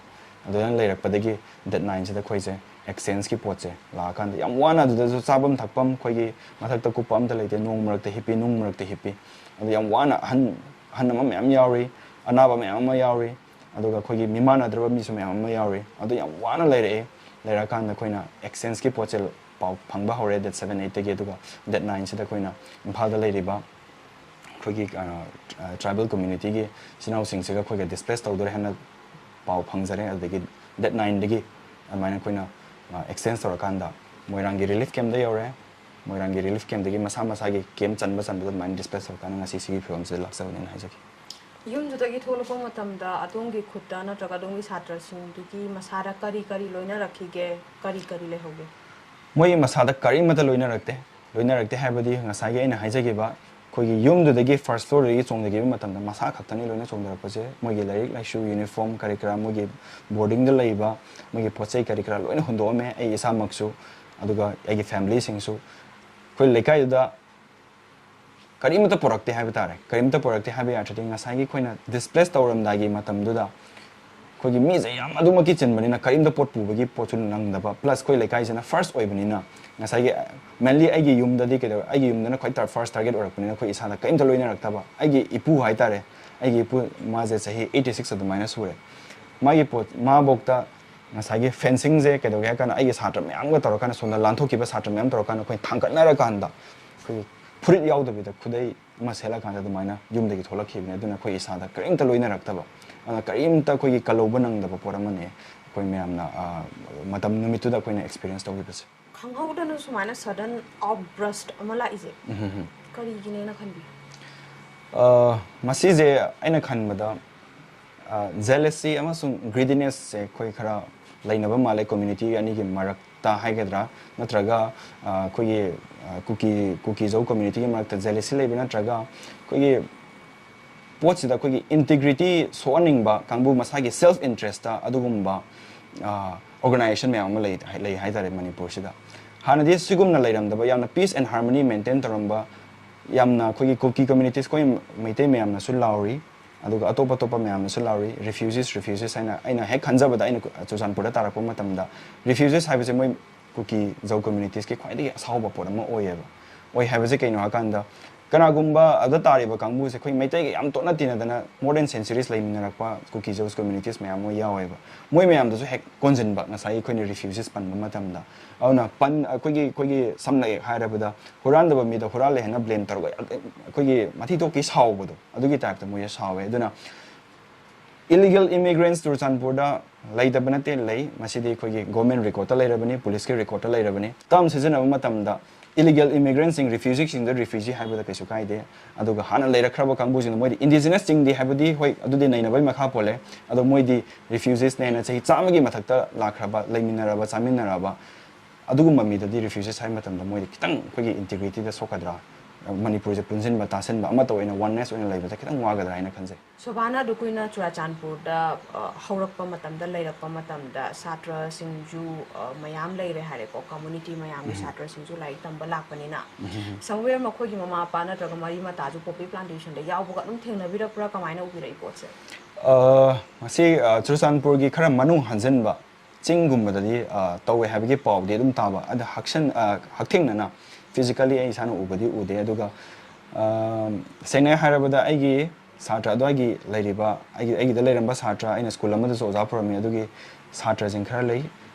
ꯑꯗꯨꯃꯥꯏꯅ ꯂꯩꯔꯛꯄꯗꯒꯤ date nine ꯁꯤꯗ ꯑꯩꯈꯣꯏꯁꯦ exchange ꯀꯤ ꯄꯣꯠꯁꯦ ꯂꯥꯛꯑꯀꯥꯟꯗ ꯌꯥꯝ ꯋꯥꯅ, ꯑꯗꯨꯗꯁꯨ ꯆꯥꯐꯝ ꯊꯛꯐꯝ ꯑꯩꯈꯣꯏꯒꯤ ꯃꯊꯛꯇ ꯀꯨꯞꯄ ꯑꯝꯇ ꯂꯩꯇꯦ, ꯅꯣꯡ ꯃꯔꯛꯇ ꯍꯤꯞꯄꯤ, ꯅꯨꯡ ꯃꯔꯛꯇ ꯍꯤꯞꯄꯤ꯫ ꯑꯗꯨ ꯌꯥꯝ ꯋꯥꯅ, ꯑꯍꯟ, ꯑꯍꯟ ꯑꯃ ꯃꯌꯥꯝ ꯌꯥꯎꯔꯤ, ꯑꯅꯥꯕ ꯃꯌꯥꯝ ꯑꯃ ꯌꯥꯎꯔꯤ, ꯑꯗꯨꯒ ꯑꯩꯈꯣꯏꯒꯤ ꯃꯤꯃꯥꯟꯅꯗ꯭ꯔꯕ ꯃꯤꯁꯨ ꯃꯌꯥꯝ ꯑꯃ ꯌꯥꯎꯔꯤ꯫ ꯑꯗꯨ ꯌꯥꯝ ꯋꯥꯅ ꯂꯩꯔꯛꯑꯦ꯫ ꯂꯩꯔꯛꯑꯀꯥꯟꯗ ꯑꯩꯈꯣꯏꯅ exchange ꯀꯤ ꯄꯣꯠꯁꯦ ꯄꯥꯎ ꯐꯪꯕ ꯍꯧꯔꯦ date seven eight ꯇꯒꯤ꯫ ꯑꯗꯨꯒ date nine ꯁꯤꯗ ꯑꯩꯈꯣꯏꯅ ꯏꯝꯐꯥꯜꯗ ꯂꯩꯔꯤꯕ ꯑꯩꯈꯣꯏꯒꯤ, ꯑ, ꯑ, tribal community ꯒꯤ ꯏꯆꯤꯟ ꯏꯅꯥꯎꯁꯤꯡꯁꯤꯒ ꯑꯩꯈꯣꯏꯒ displace ꯇꯧꯗꯣꯔꯦ ꯍꯥꯏꯅ ꯄꯥꯎ ꯐꯪꯖꯔꯦ꯫ ꯑꯗꯨꯗꯒꯤ date nine ꯗꯒꯤ ꯑꯗꯨꯃꯥꯏꯅ ꯑꯩꯈꯣꯏꯅ, ꯑ, exchange ꯇꯧꯔꯀꯥꯟꯗ ꯃꯣꯏꯔꯥꯡꯒꯤ relief camp ꯇ ꯌꯧꯔꯦ꯫ ꯃꯣꯏꯔꯥꯡꯒꯤ relief camp ꯇꯒꯤ ꯃꯁꯥ ꯃꯁꯥꯒꯤ camp ꯆꯟꯕ ꯆꯟꯕꯗ ꯑꯗꯨꯃꯥꯏꯅ displace ꯇꯧꯔꯀꯥꯟꯗ ꯉꯁꯤ ꯁꯤꯒꯤ ꯐꯤꯕꯝꯁꯤꯗ ꯂꯥꯛꯆꯕꯅꯦꯅ ꯍꯥꯏꯖꯒꯦ꯫ ꯌꯨꯝꯗꯨꯗꯒꯤ ꯊꯣꯛꯂꯛꯄ ꯃꯇꯝꯗ ꯑꯗꯣꯝꯒꯤ ꯈꯨꯠꯇ ꯅꯠꯇ꯭ꯔꯒ ꯑꯗꯣꯝꯒꯤ ꯁꯥꯇ꯭ꯔꯁꯤꯡꯗꯨꯒꯤ ꯃꯁꯥꯗ ꯀꯔꯤ ꯀꯔꯤ ꯂꯣꯏꯅꯔꯛꯈꯤꯒꯦ? ꯀꯔꯤ ꯀꯔꯤ ꯂꯩꯍꯧꯒꯦ? ꯃꯣꯏꯒꯤ ꯃꯁꯥꯗ ꯀꯔꯤꯃꯠꯇ ꯂꯣꯏꯅꯔꯛꯇꯦ꯫ ꯂꯣꯏꯅꯔꯛꯇꯦ ꯍꯥꯏꯕꯗꯤ ꯉꯁꯥꯏꯒꯤ ꯑꯩꯅ ꯍꯥꯏꯖꯈꯤꯕ ꯑꯩꯈꯣꯏꯒꯤ ꯌꯨꯝꯗꯨꯗꯒꯤ first floor ꯗꯒꯤ ꯆꯣꯡꯊꯈꯤꯕ ꯃꯇꯝꯗ ꯃꯁꯥ ꯈꯛꯇꯅꯤ ꯂꯣꯏꯅ ꯆꯣꯡꯊꯔꯛꯄꯁꯦ꯫ ꯃꯣꯏꯒꯤ ꯂꯥꯏꯔꯤꯛ ꯂꯥꯏꯁꯨ, uniform ꯀꯔꯤ ꯀꯔꯥ, ꯃꯣꯏꯒꯤ boarding ꯗ ꯂꯩꯕ ꯃꯣꯏꯒꯤ ꯄꯣꯠ ꯆꯩ ꯀꯔꯤ ꯀꯔꯥ ꯂꯣꯏꯅ ꯍꯨꯟꯗꯣꯛꯑꯝꯃꯦ, ꯑꯩ ꯏꯁꯥꯃꯛꯁꯨ, ꯑꯗꯨꯒ ꯑꯩꯒꯤ family ꯁꯤꯡꯁꯨ꯫ ꯑꯩꯈꯣꯏ ꯂꯩꯀꯥꯏꯗꯨꯗ ꯀꯔꯤꯃꯠꯇ ꯄꯨꯔꯛꯇꯦ ꯍꯥꯏꯕ ꯇꯥꯔꯦ꯫ ꯀꯔꯤꯃꯠꯇ ꯄꯨꯔꯛꯇꯦ ꯍꯥꯏꯕ ꯌꯥꯗ꯭ꯔꯗꯤ ꯉꯁꯥꯏꯒꯤ ꯑꯩꯈꯣꯏꯅ displace ꯇꯧꯔꯝꯗꯥꯏꯒꯤ ꯃꯇꯝꯗꯨꯗ ꯑꯩꯈꯣꯏꯒꯤ ꯃꯤꯁꯦ ꯌꯥꯝ ꯑꯗꯨꯃꯛꯀꯤ ꯆꯤꯟꯕꯅꯤꯅ ꯀꯔꯤꯝꯇ ꯄꯣꯠ ꯄꯨꯕꯒꯤ ꯄꯣꯠꯁꯨ ꯅꯪꯗꯕ, plus ꯑꯩꯈꯣꯏ ꯂꯩꯀꯥꯏꯁꯤꯅ first ꯑꯣꯏꯕꯅꯤꯅ ꯉꯁꯥꯏꯒꯤ, mainly ꯑꯩꯒꯤ ꯌꯨꯝꯗꯗꯤ ꯀꯩꯗꯧ-, ꯑꯩꯒꯤ ꯌꯨꯝꯗꯅ ꯈ꯭ꯋꯥꯏ tar-, first target ꯑꯣꯏꯔꯛꯄꯅꯤꯅ ꯑꯩꯈꯣꯏ ꯏꯁꯥꯗ ꯀꯔꯤꯝꯇ ꯂꯣꯏꯅꯔꯛꯇꯕ꯫ ꯑꯩꯒꯤ ꯏꯄꯨ ꯍꯥꯏꯇꯥꯔꯦ, ꯑꯩꯒꯤ ꯏꯄꯨ, ꯃꯥꯁꯦ ꯆꯍꯤ eighty six ꯑꯗꯨꯃꯥꯏꯅ ꯁꯨꯔꯦ꯫ ꯃꯥꯒꯤ ꯄꯣꯠ, ꯃꯥꯕꯣꯛꯇ ꯉꯁꯥꯏꯒꯤ fencing ꯁꯦ ꯀꯩꯗꯧꯒꯦ ꯍꯥꯏ ꯀꯥꯟꯗ ꯑꯩꯒꯤ ꯁꯥꯇ꯭ꯔ ꯃꯌꯥꯝꯒ ꯇꯧꯔꯀꯥꯟꯗ ꯁꯣꯝꯗ ꯂꯥꯟꯊꯣꯛꯈꯤꯕ ꯁꯥꯇ꯭ꯔ ꯃꯌꯥꯝ ꯇꯧꯔꯀꯥꯟꯗ ꯑꯩꯈꯣꯏ ꯊꯥꯡꯒꯠꯅꯔꯀꯥꯟꯗ ꯑꯩꯈꯣꯏꯒꯤ ꯐꯨꯔꯤꯠ ꯌꯥꯎꯗꯕꯤꯗ ꯈꯨꯗꯩ ꯑꯃ ꯁꯦꯠꯂꯀꯥꯟꯗ ꯑꯗꯨꯃꯥꯏꯅ ꯌꯨꯝꯗꯒꯤ ꯊꯣꯛꯂꯛꯈꯤꯕꯅꯦ꯫ ꯑꯗꯨꯅ ꯑꯩꯈꯣꯏ ꯏꯁꯥꯗ ꯀꯔꯤꯝꯇ ꯂꯣꯏꯅꯔꯛꯇꯕ, ꯑꯗꯨꯅ ꯀꯔꯤꯝꯇ ꯑꯩꯈꯣꯏꯒꯤ ꯀꯜꯍꯧꯕ ꯅꯪꯗꯕ ꯄꯣꯠ ꯑꯃꯅꯦ ꯑꯩꯈꯣꯏ ꯃꯌꯥꯝꯅ, ꯑ, ꯃꯇꯝ ꯅꯨꯃꯤꯠꯇꯨꯗ ꯑꯩꯈꯣꯏꯅ experience ꯇꯧꯈꯤꯕꯁꯦ꯫ ꯈꯪꯍꯧꯗꯅ ꯁꯨꯃꯥꯏꯅ sudden outburst ꯑꯃ ꯂꯥꯛꯏꯁꯦ ꯎꯝ, ꯍꯝ, ꯍꯝ꯫ ꯀꯔꯤꯒꯤꯅꯦꯅ ꯈꯟꯕꯤ? ꯑ, ꯃꯁꯤꯁꯦ ꯑꯩꯅ ꯈꯟꯕꯗ, ꯑ, jealousy ꯑꯃꯁꯨꯡ greediness ꯁꯦ ꯑꯩꯈꯣꯏ ꯈꯔ ꯂꯩꯅꯕ ꯃꯥꯜꯂꯦ community ꯑꯅꯤꯒꯤ ꯃꯔꯛꯇ ꯍꯥꯏꯒꯗ꯭ꯔꯥ, ꯅꯠꯇ꯭ꯔꯒ, ꯑ, ꯑꯩꯈꯣꯏꯒꯤ, ꯑ, ꯀꯨꯀꯤ, ꯀꯨꯀꯤ ꯖꯧ community ꯒꯤ ꯃꯔꯛꯇ jealousy ꯂꯩꯕ, ꯅꯠꯇ꯭ꯔꯒ ꯑꯩꯈꯣꯏꯒꯤ ꯄꯣꯠꯁꯤꯗ ꯑꯩꯈꯣꯏꯒꯤ ꯏꯟꯇꯤꯒ꯭ꯔꯤꯇꯤ ꯁꯣꯛꯍꯟꯅꯤꯡꯕ ꯀꯥꯡꯕꯨ, ꯃꯁꯥꯒꯤ ꯁꯦꯜꯐ ꯏꯟꯇꯔꯦꯁꯇ ꯑꯗꯨꯒꯨꯝꯕ ꯑꯣꯔꯒꯅꯥꯏꯖꯦꯁꯟ ꯃꯌꯥꯝ ꯑꯃ ꯂꯩ, ꯂꯩ ꯍꯥꯏꯇꯥꯔꯦ ꯃꯅꯤꯄꯨꯔꯁꯤꯗ꯫ ꯍꯥꯟꯅꯗꯤ ꯁꯤꯒꯨꯝꯅ ꯂꯩꯔꯝꯗꯕ, ꯌꯥꯝꯅ peace and harmony maintain ꯇꯧꯔꯝꯕ, ꯌꯥꯝꯅ ꯑꯩꯈꯣꯏꯒꯤ ꯀꯨꯀꯤ ꯀꯝꯃ꯭ꯌꯨꯅꯤꯇꯤꯁ, ꯑꯩꯈꯣꯏ ꯃꯩꯇꯩ ꯃꯌꯥꯝꯅꯁꯨ ꯂꯥꯎꯔꯤ, ꯑꯗꯨꯒ ꯑꯇꯣꯞ ꯑꯇꯣꯞꯄ ꯃꯌꯥꯝꯅꯁꯨ ꯂꯥꯎꯔꯤ, ꯔꯤꯐ꯭ꯌꯨꯖꯤꯁ, ꯔꯤꯐ꯭ꯌꯨꯖꯤꯁ ꯍꯥꯏꯅ꯫ ꯑꯩꯅ ꯍꯦꯛ ꯈꯟꯖꯕꯗ, ꯑꯩꯅ ꯆꯨꯔꯆꯥꯟꯄꯨꯔꯗ ꯇꯥꯔꯛꯄ ꯃꯇꯝꯗ, ꯔꯤꯐ꯭ꯌꯨꯖꯤꯁ ꯍꯥꯏꯕꯁꯦ ꯃꯣꯏ ꯀꯨꯀꯤ ꯖꯧ ꯀꯝꯃ꯭ꯌꯨꯅꯤꯇꯤꯁꯀꯤ ꯈ꯭ꯋꯥꯏꯗꯒꯤ ꯑꯁꯥꯎꯕ ꯄꯣꯠ ꯑꯃ ꯑꯣꯏꯌꯦꯕ꯫ ꯑꯣꯏ ꯍꯥꯏꯕꯁꯦ ꯀꯩꯅꯣ ꯍꯥꯏꯀꯥꯟꯗ, ꯀꯅꯥꯒꯨꯝꯕ ꯑꯗꯨꯗ ꯇꯥꯔꯤꯕ ꯀꯥꯡꯕꯨꯁꯦ ꯑꯩꯈꯣꯏ ꯃꯩꯇꯩꯒ ꯌꯥꯝ ꯇꯣꯠꯅ ꯇꯤꯟꯅꯗꯅ more than centuries ꯂꯩꯃꯤꯟꯅꯔꯛꯄ ꯀꯨꯀꯤ ꯖꯧꯁ ꯀꯝꯃ꯭ꯌꯨꯅꯤꯇꯤꯁ ꯃꯌꯥꯝ ꯑꯃ ꯌꯥꯎꯋꯦꯕ꯫ ꯃꯣꯏ ꯃꯌꯥꯝꯗꯁꯨ ꯍꯦꯛ ꯀꯣꯟꯁꯤꯟꯕ, ꯉꯁꯥꯏꯒꯤ ꯑꯩꯈꯣꯏꯅ ꯔꯤꯐ꯭ꯌꯨꯖꯤꯁ ꯄꯟꯕ ꯃꯇꯝꯗ꯫ ꯑꯗꯨꯅ ꯄꯟ-, ꯑꯩꯈꯣꯏꯒꯤ, ꯑꯩꯈꯣꯏꯒꯤ ꯁꯝꯅ ꯍꯦꯛ ꯍꯥꯏꯔꯕꯗ, ꯍꯨꯔꯥꯟꯗꯕ ꯃꯤꯗ ꯍꯨꯔꯥꯜꯂꯦ ꯍꯥꯏꯅ ꯕ꯭ꯂꯦꯝ ꯇꯧꯔꯒ ꯑꯩꯈꯣꯏꯒꯤ ꯃꯊꯤ ꯊꯣꯛꯀꯤ ꯁꯥꯎꯕꯗꯣ, ꯑꯗꯨꯒꯤ ꯇꯥꯏꯞꯇ ꯃꯣꯏꯁꯦ ꯁꯥꯎꯋꯦ꯫ ꯑꯗꯨꯅ illegal immigrants ꯆꯨꯔꯆꯥꯟꯄꯨꯔꯗ ꯂꯩꯇꯕ ꯅꯠꯇꯦ, ꯂꯩ꯫ ꯃꯁꯤꯗꯤ ꯑꯩꯈꯣꯏꯒꯤ ꯒꯣꯔꯃꯦꯟ ꯔꯦꯀꯣꯔꯠꯇ ꯂꯩꯔꯕꯅꯤ, ꯄꯨꯂꯤꯁꯀꯤ ꯔꯦꯀꯣꯔꯠꯇ ꯂꯩꯔꯕꯅꯤ꯫ ꯇꯔꯝ ꯁꯤꯖꯤꯟꯅꯕ ꯃꯇꯝꯗ illegal immigrantꯁꯤꯡ, ꯔꯤꯐ꯭ꯌꯨꯖꯤꯁꯤꯡꯗ ꯔꯤꯐ꯭ꯌꯨꯖꯤ ꯍꯥꯏꯕꯗ ꯀꯩꯁꯨ ꯀꯥꯏꯗꯦ꯫ ꯑꯗꯨꯒ ꯍꯥꯟꯅ ꯂꯩꯔꯛꯈ꯭ꯔꯕ ꯀꯥꯡꯕꯨꯁꯤꯡꯗ, ꯃꯣꯏꯗꯤ ꯏꯟꯗꯤꯖꯤꯅꯁꯁꯤꯡꯗꯤ ꯍꯥꯏꯕꯗꯤ, ꯍꯣꯏ, ꯑꯗꯨꯗꯤ ꯅꯩꯅꯕꯒꯤ ꯃꯈꯥ ꯄꯣꯜꯂꯦ꯫ ꯑꯗꯣ ꯃꯣꯏꯗꯤ ꯔꯤꯐ꯭ꯌꯨꯖꯤꯁꯅꯦꯅ ꯆꯍꯤ ꯆꯥꯝꯃꯒꯤ ꯃꯊꯛꯇ ꯂꯥꯛꯈ꯭ꯔꯕ, ꯂꯩꯃꯤꯟꯅꯔꯕ, ꯆꯥꯃꯤꯟꯅꯔꯕ, ꯑꯗꯨꯒꯨꯝꯕ ꯃꯤꯗꯗꯤ ꯔꯤꯐ꯭ꯌꯨꯖꯤꯁ ꯍꯥꯏꯕ ꯃꯇꯝꯗ ꯃꯣꯏꯗꯤ ꯈꯤꯇꯪ ꯑꯩꯈꯣꯏꯒꯤ ꯏꯟꯇꯤꯒ꯭ꯔꯤꯇꯤꯗ ꯁꯣꯛꯀꯗ꯭ꯔꯥ, ꯃꯅꯤꯄꯨꯔꯁꯦ ꯄꯨꯟꯁꯤꯟꯕ, ꯇꯥꯁꯤꯟꯕ, ꯑꯃꯠꯇ ꯑꯣꯏꯅ oneness ꯑꯣꯏꯅ ꯂꯩꯕꯗ ꯈꯤꯇꯪ ꯋꯥꯒꯗ꯭ꯔꯥ ꯍꯥꯏꯅ ꯈꯟꯖꯩ꯫ ꯁꯣꯚꯥꯅ ꯑꯗꯨ ꯑꯩꯈꯣꯏꯅ ꯆꯨꯔꯥꯆꯥꯟꯄꯨꯔꯗ, ꯑ, ꯍꯧꯔꯛꯄ ꯃꯇꯝꯗ, ꯂꯩꯔꯛꯄ ꯃꯇꯝꯗ ꯁꯥꯇ꯭ꯔꯁꯤꯡꯁꯨ, ꯑ, ꯃꯌꯥꯝ ꯂꯩꯔꯦ ꯍꯥꯏꯔꯦꯀꯣ, ꯀꯝꯃ꯭ꯌꯨꯅꯤꯇꯤ ꯃꯌꯥꯝꯒꯤ ꯎꯝ꯫ ꯁꯥꯇ꯭ꯔꯁꯤꯡꯁꯨ ꯂꯥꯏꯔꯤꯛ ꯇꯝꯕ ꯂꯥꯛꯄꯅꯤꯅ꯫ ꯎꯝ꯫ Somewhere ꯃꯈꯣꯏꯒꯤ ꯃꯃꯥ ꯃꯄꯥ ꯅꯠꯇ꯭ꯔꯒ ꯃꯔꯤ ꯃꯇꯥꯁꯨ poppy plantationꯗ ꯌꯥꯎꯕꯒ ꯑꯗꯨꯝ ꯊꯦꯡꯅꯕꯤꯔꯛꯄ꯭ꯔꯥ? ꯀꯃꯥꯏꯅ ꯎꯕꯤꯔꯛꯏ ꯄꯣꯠꯁꯦ? ꯑ, ꯃꯁꯤ, ꯑ, ꯆꯨꯔꯆꯥꯟꯄꯨꯔꯒꯤ ꯈꯔ ꯃꯅꯨꯡ ꯍꯟꯖꯤꯟꯕ ꯆꯤꯡꯒꯨꯝꯕꯗꯗꯤ, ꯑ, ꯇꯧꯋꯦ ꯍꯥꯏꯕꯒꯤ ꯄꯥꯎꯗꯤ ꯑꯗꯨꯝ ꯇꯥꯕ꯫ ꯑꯗ ꯍꯛꯁꯟ-, ꯑ, ꯍꯛꯊꯦꯡꯅꯅ physically ꯑꯩ ꯏꯁꯥꯅ ꯎꯕꯗꯤ ꯎꯗꯦ꯫ ꯑꯗꯨꯒ, ꯑ, ꯁꯦꯡꯅ ꯍꯥꯏꯔꯕꯗ, ꯑꯩꯒꯤ ꯁꯥꯇ꯭ꯔ, ꯑꯗꯨꯋꯥꯏꯒꯤ ꯂꯩꯔꯤꯕ, ꯑꯩꯒꯤ, ꯑꯩꯒꯤꯗ ꯂꯩꯔꯝꯕ ꯁꯥꯇ꯭ꯔ, ꯑꯩꯅ ꯁ꯭ꯀꯨꯜ ꯑꯃꯗꯁꯨ ꯑꯣꯖꯥ ꯄꯨꯔꯝꯃꯤ, ꯑꯗꯨꯒꯤ ꯁꯥꯇ꯭ꯔꯁꯤꯡ ꯈꯔ ꯂꯩ꯫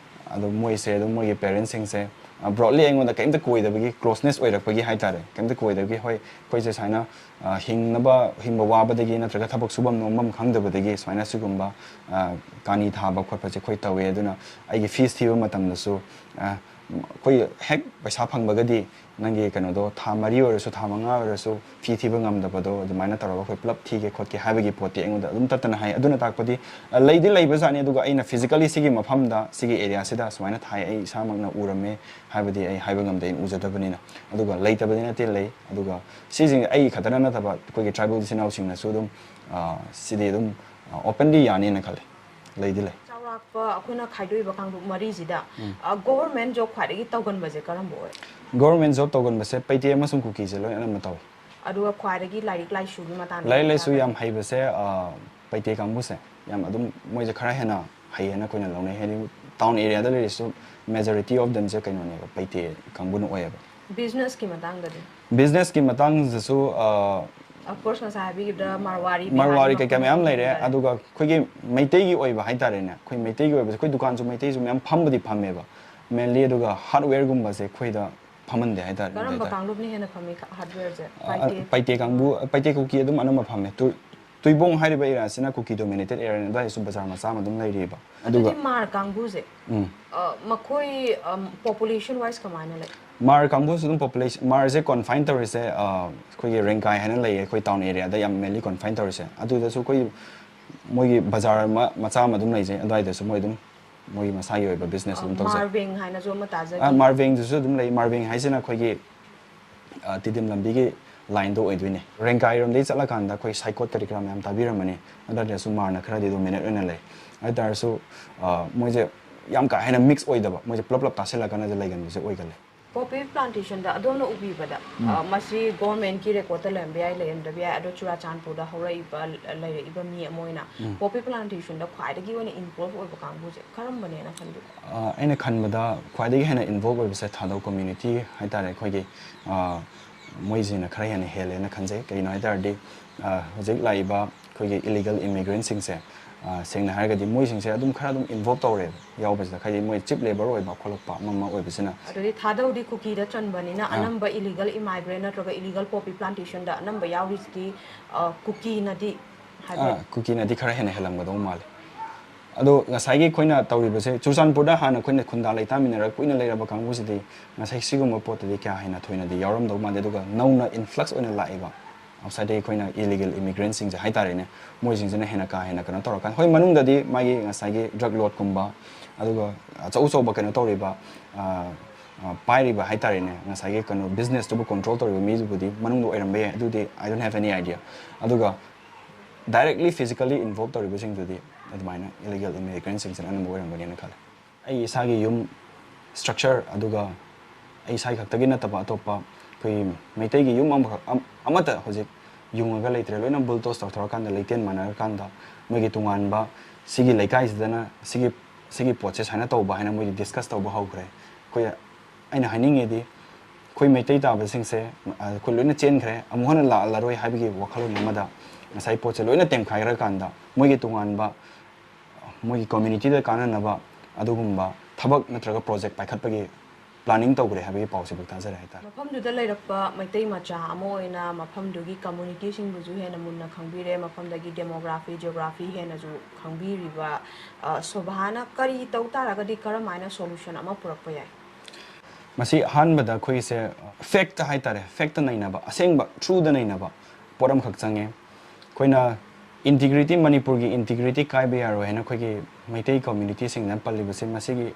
ꯑꯗꯣ ꯃꯣꯏꯁꯦ ꯑꯗꯨꯝ, ꯃꯣꯏꯒꯤ ꯄꯦꯔꯦꯟꯁꯁꯤꯡꯁꯦ, ꯑ, broadly ꯑꯩꯉꯣꯟꯗ ꯀꯩꯝꯇ ꯀꯣꯏꯗꯕꯒꯤ, closeness ꯑꯣꯏꯔꯛꯄꯒꯤ ꯍꯥꯏꯇꯥꯔꯦ, ꯀꯩꯝꯇ ꯀꯣꯏꯗꯕꯒꯤ, ꯍꯣꯏ, ꯑꯩꯈꯣꯏꯁꯦ ꯁꯨꯃꯥꯏꯅ, ꯑ, ꯍꯤꯡꯅꯕ, ꯍꯤꯡꯕ ꯋꯥꯕꯗꯒꯤ ꯅꯠꯇ꯭ꯔꯒ ꯊꯕꯛ ꯁꯨꯐꯝ ꯅꯣꯝꯐꯝ ꯈꯪꯗꯕꯗꯒꯤ ꯁꯨꯃꯥꯏꯅ ꯁꯤꯒꯨꯝꯕ, ꯑ, ꯀꯥꯅꯤ ꯊꯥꯕ ꯈꯣꯠꯄꯁꯦ ꯑꯩꯈꯣꯏ ꯇꯧꯋꯦ꯫ ꯑꯗꯨꯅ ꯑꯩꯒꯤ fees ꯊꯤꯕ ꯃꯇꯝꯗꯁꯨ, ꯑ, ꯑꯩꯈꯣꯏ ꯍꯦꯛ ꯄꯩꯁꯥ ꯐꯪꯕꯒꯗꯤ ꯅꯪꯒꯤ ꯀꯩꯅꯣꯗꯣ ꯊꯥ ꯃꯔꯤ ꯑꯣꯏꯔꯁꯨ ꯊꯥ ꯃꯉꯥ ꯑꯣꯏꯔꯁꯨ ꯐꯤ ꯊꯤꯕ ꯉꯝꯗꯕꯗꯣ ꯑꯗꯨꯃꯥꯏꯅ ꯇꯧꯔꯒ ꯑꯩꯈꯣꯏ ꯄꯨꯂꯞ ꯊꯤꯒꯦ ꯈꯣꯠꯀꯦ ꯍꯥꯏꯕꯒꯤ ꯄꯣꯠꯇꯤ ꯑꯩꯉꯣꯟꯗ ꯑꯗꯨꯝ ꯇꯠꯇꯅ ꯍꯥꯏ꯫ ꯑꯗꯨꯅ ꯇꯥꯛꯄꯗꯤ ꯑ, ꯂꯩꯗꯤ ꯂꯩꯕꯖꯥꯠꯅꯤ, ꯑꯗꯨꯒ ꯑꯩꯅ physically ꯁꯤꯒꯤ ꯃꯐꯝꯗ ꯁꯤꯒꯤ ꯑꯦꯔꯤꯌꯥꯁꯤꯗ ꯁꯨꯃꯥꯏꯅ ꯊꯥꯏ ꯑꯩ ꯏꯁꯥꯃꯛꯅ ꯎꯔꯝꯃꯦ ꯍꯥꯏꯕꯗꯤ ꯑꯩ ꯍꯥꯏꯕ ꯉꯝꯗꯦ, ꯑꯩꯅ ꯎꯖꯗꯕꯅꯤꯅ꯫ ꯑꯗꯨꯒ ꯂꯩꯇꯕꯗꯤ ꯅꯠꯇꯦ, ꯂꯩ꯫ ꯑꯗꯨꯒ ꯁꯤꯁꯤꯡ ꯑꯩ ꯈꯛꯇꯅ ꯅꯠꯇꯕ ꯑꯩꯈꯣꯏꯒꯤ tribal ꯏꯆꯤꯟ ꯏꯅꯥꯎꯁꯤꯡꯅꯁꯨ ꯑꯗꯨꯝ ꯑ, ꯁꯤꯗꯤ ꯑꯗꯨꯝ openly ꯌꯥꯅꯤꯅ ꯈꯜꯂꯦ꯫ ꯂꯩꯗꯤ ꯂꯩ꯫ ꯆꯥꯎꯔꯥꯛꯄ ꯑꯩꯈꯣꯏꯅ ꯈꯥꯏꯗꯣꯛꯏꯕ ꯀꯥꯡꯂꯨꯞ ꯃꯔꯤꯁꯤꯗ, ꯎꯝ꯫ ꯑ, government job ꯈ꯭ꯋꯥꯏꯗꯒꯤ ꯇꯧꯒꯟꯕꯁꯦ ꯀꯔꯝꯕ ꯑꯣꯏ? Government job ꯇꯧꯒꯟꯕꯁꯦ ꯄꯩꯇꯦ ꯑꯃꯁꯨꯡ ꯀꯨꯀꯤꯁꯦ ꯂꯣꯏ ꯑꯅꯝꯕ ꯇꯧꯏ꯫ ꯑꯗꯨꯒ ꯈ꯭ꯋꯥꯏꯗꯒꯤ ꯂꯥꯏꯔꯤꯛ ꯂꯥꯏꯁꯨꯒꯤ ꯃꯇꯥꯡꯗ ꯂꯥꯏꯔꯤꯛ ꯂꯥꯏꯁꯨ ꯍꯥꯏꯔꯒꯗꯤ? ꯌꯥꯝ ꯍꯩꯕꯁꯦ, ꯑ, ꯄꯩꯇꯦ ꯀꯥꯡꯕꯨꯁꯦ ꯌꯥꯝ ꯑꯗꯨꯝ ꯃꯣꯏꯁꯦ ꯈꯔ ꯍꯦꯟꯅ ꯍꯩꯌꯦꯅ ꯑꯩꯈꯣꯏꯅ ꯂꯧꯅꯩ꯫ ꯍꯥꯏꯗꯤ town area the ꯂꯩꯔꯤꯁꯨ majority of them ꯁꯦ ꯀꯩꯅꯣꯅꯦꯕ, ꯄꯩꯇꯦ ꯀꯥꯡꯕꯨꯅ ꯑꯣꯏꯌꯦꯕ꯫ Business ꯀꯤ ꯃꯇꯥꯡꯗꯗꯤ? Business ꯀꯤ ꯃꯇꯥꯡꯗꯁꯨ, ꯑ, Of course, ꯉꯁꯥꯏ ꯍꯥꯏꯕꯤꯈꯤꯕꯗ ꯃꯔꯋꯥꯔꯤ, ꯃꯔꯋꯥꯔꯤ ꯕꯤꯍꯥꯔꯤ ꯀꯩꯀꯥ ꯃꯌꯥꯝ ꯃꯈꯜ ꯂꯩꯔꯦ꯫ ꯃꯈꯜ꯫ ꯑꯗꯨꯒ ꯑꯩꯈꯣꯏꯒꯤ ꯃꯩꯇꯩꯒꯤ ꯑꯣꯏꯕ ꯍꯥꯏꯇꯥꯔꯦꯅꯦ, ꯑꯩꯈꯣꯏ ꯃꯩꯇꯩꯒꯤ ꯑꯣꯏꯕꯁꯦ ꯑꯩꯈꯣꯏ ꯗꯨꯀꯥꯟꯁꯨ ꯃꯩꯇꯩꯁꯨ ꯃꯌꯥꯝ ꯐꯝꯕꯗꯤ ꯐꯝꯃꯦꯕ mainly, ꯑꯗꯨꯒ hardware ꯒꯨꯝꯕꯁꯦ ꯑꯩꯈꯣꯏꯗ ꯐꯝꯍꯟꯗꯦ ꯍꯥꯏꯇꯥꯔꯦ꯫ ꯀꯔꯝꯕ ꯍꯥꯏꯇꯥꯔꯦ꯫ ꯀꯥꯡꯂꯨꯞꯅ ꯍꯦꯟꯅ ꯐꯝꯃꯤ ꯈ-, hardware ꯁꯦ? ꯑ, ꯄꯥꯏꯇꯦ? ꯄꯥꯏꯇꯦ ꯀꯥꯡꯕꯨ, ꯄꯥꯏꯇꯦ ꯀꯨꯀꯤ ꯑꯗꯨꯝ ꯑꯅꯝꯕ ꯐꯝꯃꯦ꯫ ꯇꯨ-, ꯇꯨꯏꯕꯣꯡ ꯍꯥꯏꯔꯤꯕ area ꯁꯤꯅ ꯀꯨꯀꯤ dominated area ꯅꯤ, ꯑꯗꯨꯋꯥꯏꯗꯁꯨ ꯕꯖꯥꯔ ꯃꯆꯥ ꯑꯃ ꯑꯗꯨꯝ ꯂꯩꯔꯤꯑꯕ꯫ ꯑꯗꯨꯒ ꯑꯗꯨꯗꯤ ꯃꯥꯔ ꯀꯥꯡꯕꯨꯁꯦ, ꯎꯝ꯫ ꯑ, ꯃꯈꯣꯏ, ꯑꯝ, population wise ꯀꯃꯥꯏꯅ ꯂꯩ? ꯃꯥꯔ ꯀꯥꯡꯕꯨꯁꯨ ꯑꯗꯨꯝ population, ꯃꯥꯔꯁꯦ confine ꯇꯧꯔꯤꯁꯦ, ꯑ, ꯑꯩꯈꯣꯏꯒꯤ ꯔꯦꯡꯀꯥꯏ ꯍꯥꯏꯅ ꯂꯩꯌꯦ, ꯑꯩꯈꯣꯏ town area ꯗ ꯌꯥꯝ mainly confine ꯇꯧꯔꯤꯁꯦ꯫ ꯑꯗꯨꯗꯁꯨ ꯑꯩꯈꯣꯏ ꯃꯣꯏꯒꯤ ꯕꯖꯥꯔ ꯑꯃ, ꯃꯆꯥ ꯑꯃ ꯑꯗꯨꯝ ꯂꯩꯖꯩ, ꯑꯗꯨꯋꯥꯏꯗꯁꯨ ꯃꯣꯏ ꯑꯗꯨꯝ ꯃꯣꯏꯒꯤ ꯃꯁꯥꯒꯤ ꯑꯣꯏꯕ business ꯑ, ꯑꯗꯨꯝ ꯇꯧꯖꯩ꯫ ꯃꯥꯔ ꯋꯤꯡ ꯍꯥꯏꯅꯁꯨ ꯑꯃ ꯇꯥꯖꯈꯤ꯫ ꯑ, ꯃꯥꯔ ꯋꯤꯡꯗꯨꯁꯨ ꯑꯗꯨꯝ ꯂꯩ꯫ ꯃꯥꯔ ꯋꯤꯡ ꯍꯥꯏꯁꯤꯅ ꯑꯩꯈꯣꯏꯒꯤ, ꯑ, ꯇꯤꯗꯤꯝ ꯂꯝꯕꯤꯒꯤ line ꯗꯣ ꯑꯣꯏꯗꯣꯏꯅꯦ꯫ ꯔꯦꯡꯀꯥꯏꯔꯣꯝꯗꯒꯤ ꯆꯠꯂꯀꯥꯟꯗ ꯑꯩꯈꯣꯏ ꯁꯥꯏꯀꯣꯠ ꯀꯔꯤ ꯀꯔꯥ ꯃꯌꯥꯝ ꯇꯥꯕꯤꯔꯝꯃꯅꯤ꯫ ꯑꯗꯨꯗꯁꯨ ꯃꯥꯔꯅ ꯈꯔꯗꯤ dominate ꯑꯣꯏꯅ ꯂꯩ꯫ ꯑꯗꯨ ꯇꯥꯔꯁꯨ, ꯑ, ꯃꯣꯏꯁꯦ ꯌꯥꯝ ꯀꯥ ꯍꯦꯟꯅ mix ꯑꯣꯏꯗꯕ, ꯃꯣꯏꯁꯦ ꯄꯨꯂꯞ ꯄꯨꯂꯞ ꯇꯥꯁꯤꯜꯂꯀꯥꯟꯗ ꯂꯩꯒꯟꯕꯁꯦ ꯑꯣꯏꯒꯜꯂꯦ꯫ Poppy plantation ꯗ ꯑꯗꯣꯝꯅ ꯎꯕꯤꯕꯗ, ꯎꯝ꯫ ꯑ, ꯃꯁꯤ government ꯀꯤ record ꯇ ꯂꯩꯔꯝꯕ ꯌꯥꯏ, ꯂꯩꯔꯝꯗꯕ ꯌꯥꯏ, ꯑꯗꯣ ꯆꯨꯔꯥꯆꯥꯟꯄꯨꯔꯗ ꯍꯧꯔꯛꯏꯕ, ꯂ-, ꯂꯩꯔꯛꯏꯕ ꯃꯤ ꯑꯃ ꯑꯣꯏꯅ ꯎꯝ꯫ Poppy plantation ꯗ ꯈ꯭ꯋꯥꯏꯗꯒꯤ ꯑꯣꯏꯅ involve ꯑꯣꯏꯕ ꯀꯥꯡꯕꯨꯁꯦ ꯀꯔꯝꯕꯅꯦꯅ ꯈꯟꯕꯤꯒꯦ? ꯑ, ꯑꯩꯅ ꯈꯟꯕꯗ ꯈ꯭ꯋꯥꯏꯗꯒꯤ ꯍꯦꯟꯅ involve ꯑꯣꯏꯕꯁꯦ ꯊꯥꯗꯧ community ꯍꯥꯏꯇꯥꯔꯦ, ꯑꯩꯈꯣꯏꯒꯤ, ꯑ, ꯃꯣꯏꯁꯤꯅ ꯈꯔ ꯍꯦꯟꯅ ꯍꯦꯜꯂꯦꯅ ꯈꯟꯖꯩ꯫ ꯀꯩꯒꯤꯅꯣ ꯍꯥꯏ ꯇꯥꯔꯗꯤ, ꯑ, ꯍꯧꯖꯤꯛ ꯂꯥꯛꯏꯕ ꯑꯩꯈꯣꯏꯒꯤ illegal immigrant ꯁꯤꯡꯁꯦ, ꯑ, ꯁꯦꯡꯅ ꯍꯥꯏꯔꯒꯗꯤ ꯃꯣꯏꯁꯤꯡꯁꯦ ꯑꯗꯨꯝ ꯈꯔ ꯑꯗꯨꯝ involve ꯇꯧꯔꯦꯕ ꯌꯥꯎꯕꯁꯤꯗ, ꯍꯥꯏꯗꯤ ꯃꯣꯏ cheap labour ꯑꯣꯏꯕ ꯈꯣꯠꯂꯛꯄ ꯑꯃ ꯑꯃ ꯑꯣꯏꯕꯁꯤꯅ꯫ ꯑꯗꯨꯗꯤ ꯊꯥꯗꯧꯗꯤ ꯀꯨꯀꯤꯗ ꯆꯟꯕꯅꯤꯅ ꯑꯥ꯫ ꯑꯅꯝꯕ illegal immigrant ꯅꯠꯇ꯭ꯔꯒ illegal poppy plantation ꯗ ꯑꯅꯝꯕ ꯌꯥꯎꯔꯤꯁꯤꯗꯤ, ꯑ, ꯀꯨꯀꯤꯅꯗꯤ ꯍꯥꯏꯕ ꯑꯥ, ꯀꯨꯀꯤꯅꯗꯤ ꯈꯔ ꯍꯦꯟꯅ ꯍꯦꯜꯂꯝꯒꯗꯧ ꯃꯥꯜꯂꯦ꯫ ꯑꯗꯣ ꯉꯁꯥꯏꯒꯤ ꯑꯩꯈꯣꯏꯅ ꯇꯧꯔꯤꯕꯁꯦ, ꯆꯨꯔꯆꯥꯟꯄꯨꯔꯗ ꯍꯥꯟꯅ ꯑꯩꯈꯣꯏꯅ ꯈꯨꯟꯗꯥ ꯂꯩꯇꯥꯃꯤꯟꯅꯔꯒ ꯀꯨꯏꯅ ꯂꯩꯔꯕ ꯀꯥꯡꯕꯨꯁꯤꯗꯤ ꯉꯁꯥꯏ ꯁꯤꯒꯨꯝꯕ ꯄꯣꯠꯇꯗꯤ ꯀꯌꯥ ꯍꯦꯟꯅ ꯊꯣꯏꯅꯗꯤ ꯌꯥꯎꯔꯝꯗꯧ ꯃꯥꯟꯗꯦ꯫ ꯑꯗꯨꯒ ꯅꯧꯅ ꯏꯟꯐ꯭ꯂꯛꯁ ꯑꯣꯏꯅ ꯂꯥꯛꯏꯕ ꯑꯥꯎꯠꯁꯥꯏꯗꯇꯒꯤ ꯑꯩꯈꯣꯏꯅ ꯏꯂꯤꯒꯦꯜ ꯏꯃꯤꯒ꯭ꯔꯦꯟꯁꯤꯡꯁꯦ ꯍꯥꯏꯇꯥꯔꯦꯅꯦ, ꯃꯣꯏꯁꯤꯡꯁꯤꯅ ꯍꯦꯟꯅ ꯀꯥ ꯍꯦꯟꯅ ꯀꯩꯅꯣ ꯇꯧꯔꯀꯥꯟꯗ, ꯍꯣꯏ, ꯃꯅꯨꯡꯗꯗꯤ ꯃꯥꯒꯤ ꯉꯁꯥꯏꯒꯤ ꯗ꯭ꯔꯒ ꯂꯣꯠꯀꯨꯝꯕ, ꯑꯗꯨꯒ ꯑꯆꯧ ꯑꯆꯧꯕ ꯀꯩꯅꯣ ꯇꯧꯔꯤꯕ, ꯑ, ꯑ, ꯄꯥꯏꯔꯤꯕ ꯍꯥꯏꯇꯥꯔꯦꯅꯦ, ꯉꯁꯥꯏꯒꯤ ꯀꯩꯅꯣ ꯕꯤꯖꯤꯅꯦꯁꯇꯨꯕꯨ ꯀꯟꯇ꯭ꯔꯣꯜ ꯇꯧꯔꯤꯕ ꯃꯤꯗꯨꯕꯨꯗꯤ ꯃꯅꯨꯡꯗ ꯑꯣꯏꯔꯝꯕ ꯌꯥꯏ, ꯑꯗꯨꯗꯤ I don't have any idea꯫ ꯑꯗꯨꯒ ꯗꯥꯏꯔꯦꯛꯂꯤ ꯐꯤꯖꯤꯀꯦꯜꯂꯤ ꯏꯟꯚꯣꯜꯕ ꯇꯧꯔꯤꯕꯁꯤꯡꯗꯨꯗꯤ ꯑꯗꯨꯃꯥꯏꯅ ꯏꯂꯤꯒꯦꯜ ꯏꯃꯤꯒ꯭ꯔꯦꯟꯁꯤꯡꯁꯤꯅ ꯑꯅꯝꯕ ꯑꯣꯏꯔꯝꯒꯅꯤꯅ ꯈꯜꯂꯦ꯫ ꯑꯩ ꯏꯁꯥꯒꯤ ꯌꯨꯝ ꯁ꯭ꯇ꯭ꯔꯛꯆꯔ, ꯑꯗꯨꯒ ꯑꯩ ꯏꯁꯥꯒꯤ ꯈꯛꯇꯒꯤ ꯅꯠꯇꯕ ꯑꯇꯣꯞꯄ ꯑꯩꯈꯣꯏ ꯃꯩꯇꯩꯒꯤ ꯌꯨꯝ ꯑꯃꯈꯛ, ꯑꯝ-, ꯑꯃꯠꯇ ꯍꯧꯖꯤꯛ ꯌꯨꯡꯉꯒ ꯂꯩꯇ꯭ꯔꯦ꯫ ꯂꯣꯏꯅ ꯕꯨꯜꯗꯣꯁ ꯇꯧꯊꯣꯔꯀꯥꯟꯗ, ꯂꯩꯇꯦꯟ ꯃꯥꯟꯅꯔꯀꯥꯟꯗ, ꯃꯣꯏꯒꯤ ꯇꯣꯉꯥꯟꯕ ꯁꯤꯒꯤ ꯂꯩꯀꯥꯏꯁꯤꯗꯅ ꯁꯤꯒꯤ, ꯁꯤꯒꯤ ꯄꯣꯠꯁꯦ ꯁꯨꯃꯥꯏꯅ ꯇꯧꯕ ꯍꯥꯏꯅ ꯃꯣꯏꯒꯤ ꯗꯤꯁꯀꯁ ꯇꯧꯕ ꯍꯧꯈ꯭ꯔꯦ꯫ ꯑꯩꯈꯣꯏ, ꯑꯩꯅ ꯍꯥꯏꯅꯤꯡꯉꯤꯗꯤ, ꯑꯩꯈꯣꯏ ꯃꯩꯇꯩ ꯇꯥꯕꯁꯤꯡꯁꯦ, ꯑ, ꯑꯩꯈꯣꯏ ꯂꯣꯏꯅ ꯆꯦꯟꯈ꯭ꯔꯦ, ꯑꯃꯨꯛ ꯍꯟꯅ ꯂꯥꯛꯂꯔꯣꯏ ꯍꯥꯏꯕꯒꯤ ꯋꯥꯈꯜꯂꯣꯟ ꯑꯃꯗ ꯉꯁꯥꯏ ꯄꯣꯠꯁꯦ ꯂꯣꯏꯅ ꯇꯦꯝꯈꯥꯏꯈ꯭ꯔꯀꯥꯟꯗ, ꯃꯣꯏꯒꯤ ꯇꯣꯉꯥꯟꯕ, ꯃꯣꯏꯒꯤ ꯀꯝꯃ꯭ꯌꯨꯅꯤꯇꯤꯗ ꯀꯥꯟꯅꯅꯕ ꯑꯗꯨꯒꯨꯝꯕ ꯊꯕꯛ ꯅꯠꯇ꯭ꯔꯒ ꯄ꯭ꯔꯣꯖꯦꯛ ꯄꯥꯏꯈꯠꯄꯒꯤ ꯄ꯭ꯂꯥꯅꯤꯡ ꯇꯧꯈ꯭ꯔꯦ ꯍꯥꯏꯕꯒꯤ ꯄꯥꯎꯁꯤꯕꯨ ꯇꯥꯖꯔꯦ ꯍꯥꯏꯇꯥꯔꯦ꯫ ꯃꯐꯝꯗꯨꯗ ꯂꯩꯔꯛꯄ ꯃꯩꯇꯩ ꯃꯆꯥ ꯑꯃ ꯑꯣꯏꯅ ꯃꯐꯝꯗꯨꯒꯤ ꯀꯝꯃ꯭ꯌꯨꯅꯤꯇꯤꯁꯤꯡꯕꯨꯁꯨ ꯍꯦꯟꯅ ꯃꯨꯟꯅ ꯈꯪꯕꯤꯔꯦ, ꯃꯐꯝꯗꯒꯤ ꯗꯦꯃꯣꯒ꯭ꯔꯥꯐꯤ, ꯖꯤꯑꯣꯒ꯭ꯔꯥꯐꯤ ꯍꯦꯟꯅꯁꯨ ꯈꯪꯕꯤꯔꯤꯕ, ꯑ, ꯁꯣꯚꯥꯅ ꯀꯔꯤ ꯇꯧ ꯇꯥꯔꯒꯗꯤ ꯀꯔꯝꯍꯥꯏꯅ ꯁꯣꯂꯨꯁꯟ ꯑꯃ ꯄꯨꯔꯛꯄ ꯌꯥꯏ? ꯃꯁꯤ ꯑꯍꯥꯟꯕꯗ ꯑꯩꯈꯣꯏꯒꯤꯁꯦ ꯐꯦꯛꯇ ꯍꯥꯏꯇꯥꯔꯦ, ꯐꯦꯛꯇ ꯅꯩꯅꯕ, ꯑꯁꯦꯡꯕ ꯇ꯭ꯔꯨꯗ ꯅꯩꯅꯕ ꯄꯣꯠ ꯑꯃꯈꯛ ꯆꯪꯉꯦ꯫ ꯑꯩꯈꯣꯏꯅ ꯏꯟꯇꯤꯒ꯭ꯔꯤꯇꯤ, ꯃꯅꯤꯄꯨꯔꯒꯤ ꯏꯟꯇꯤꯒ꯭ꯔꯤꯇꯤ ꯀꯥꯏꯕ ꯌꯥꯔꯣꯏ ꯍꯥꯏꯅ ꯑꯩꯈꯣꯏꯒꯤ ꯃꯩꯇꯩ ꯀꯝꯃ꯭ꯌꯨꯅꯤꯇꯤꯁꯤꯡꯅ ꯄꯜꯂꯤꯕꯁꯦ, ꯃꯁꯤꯒꯤ,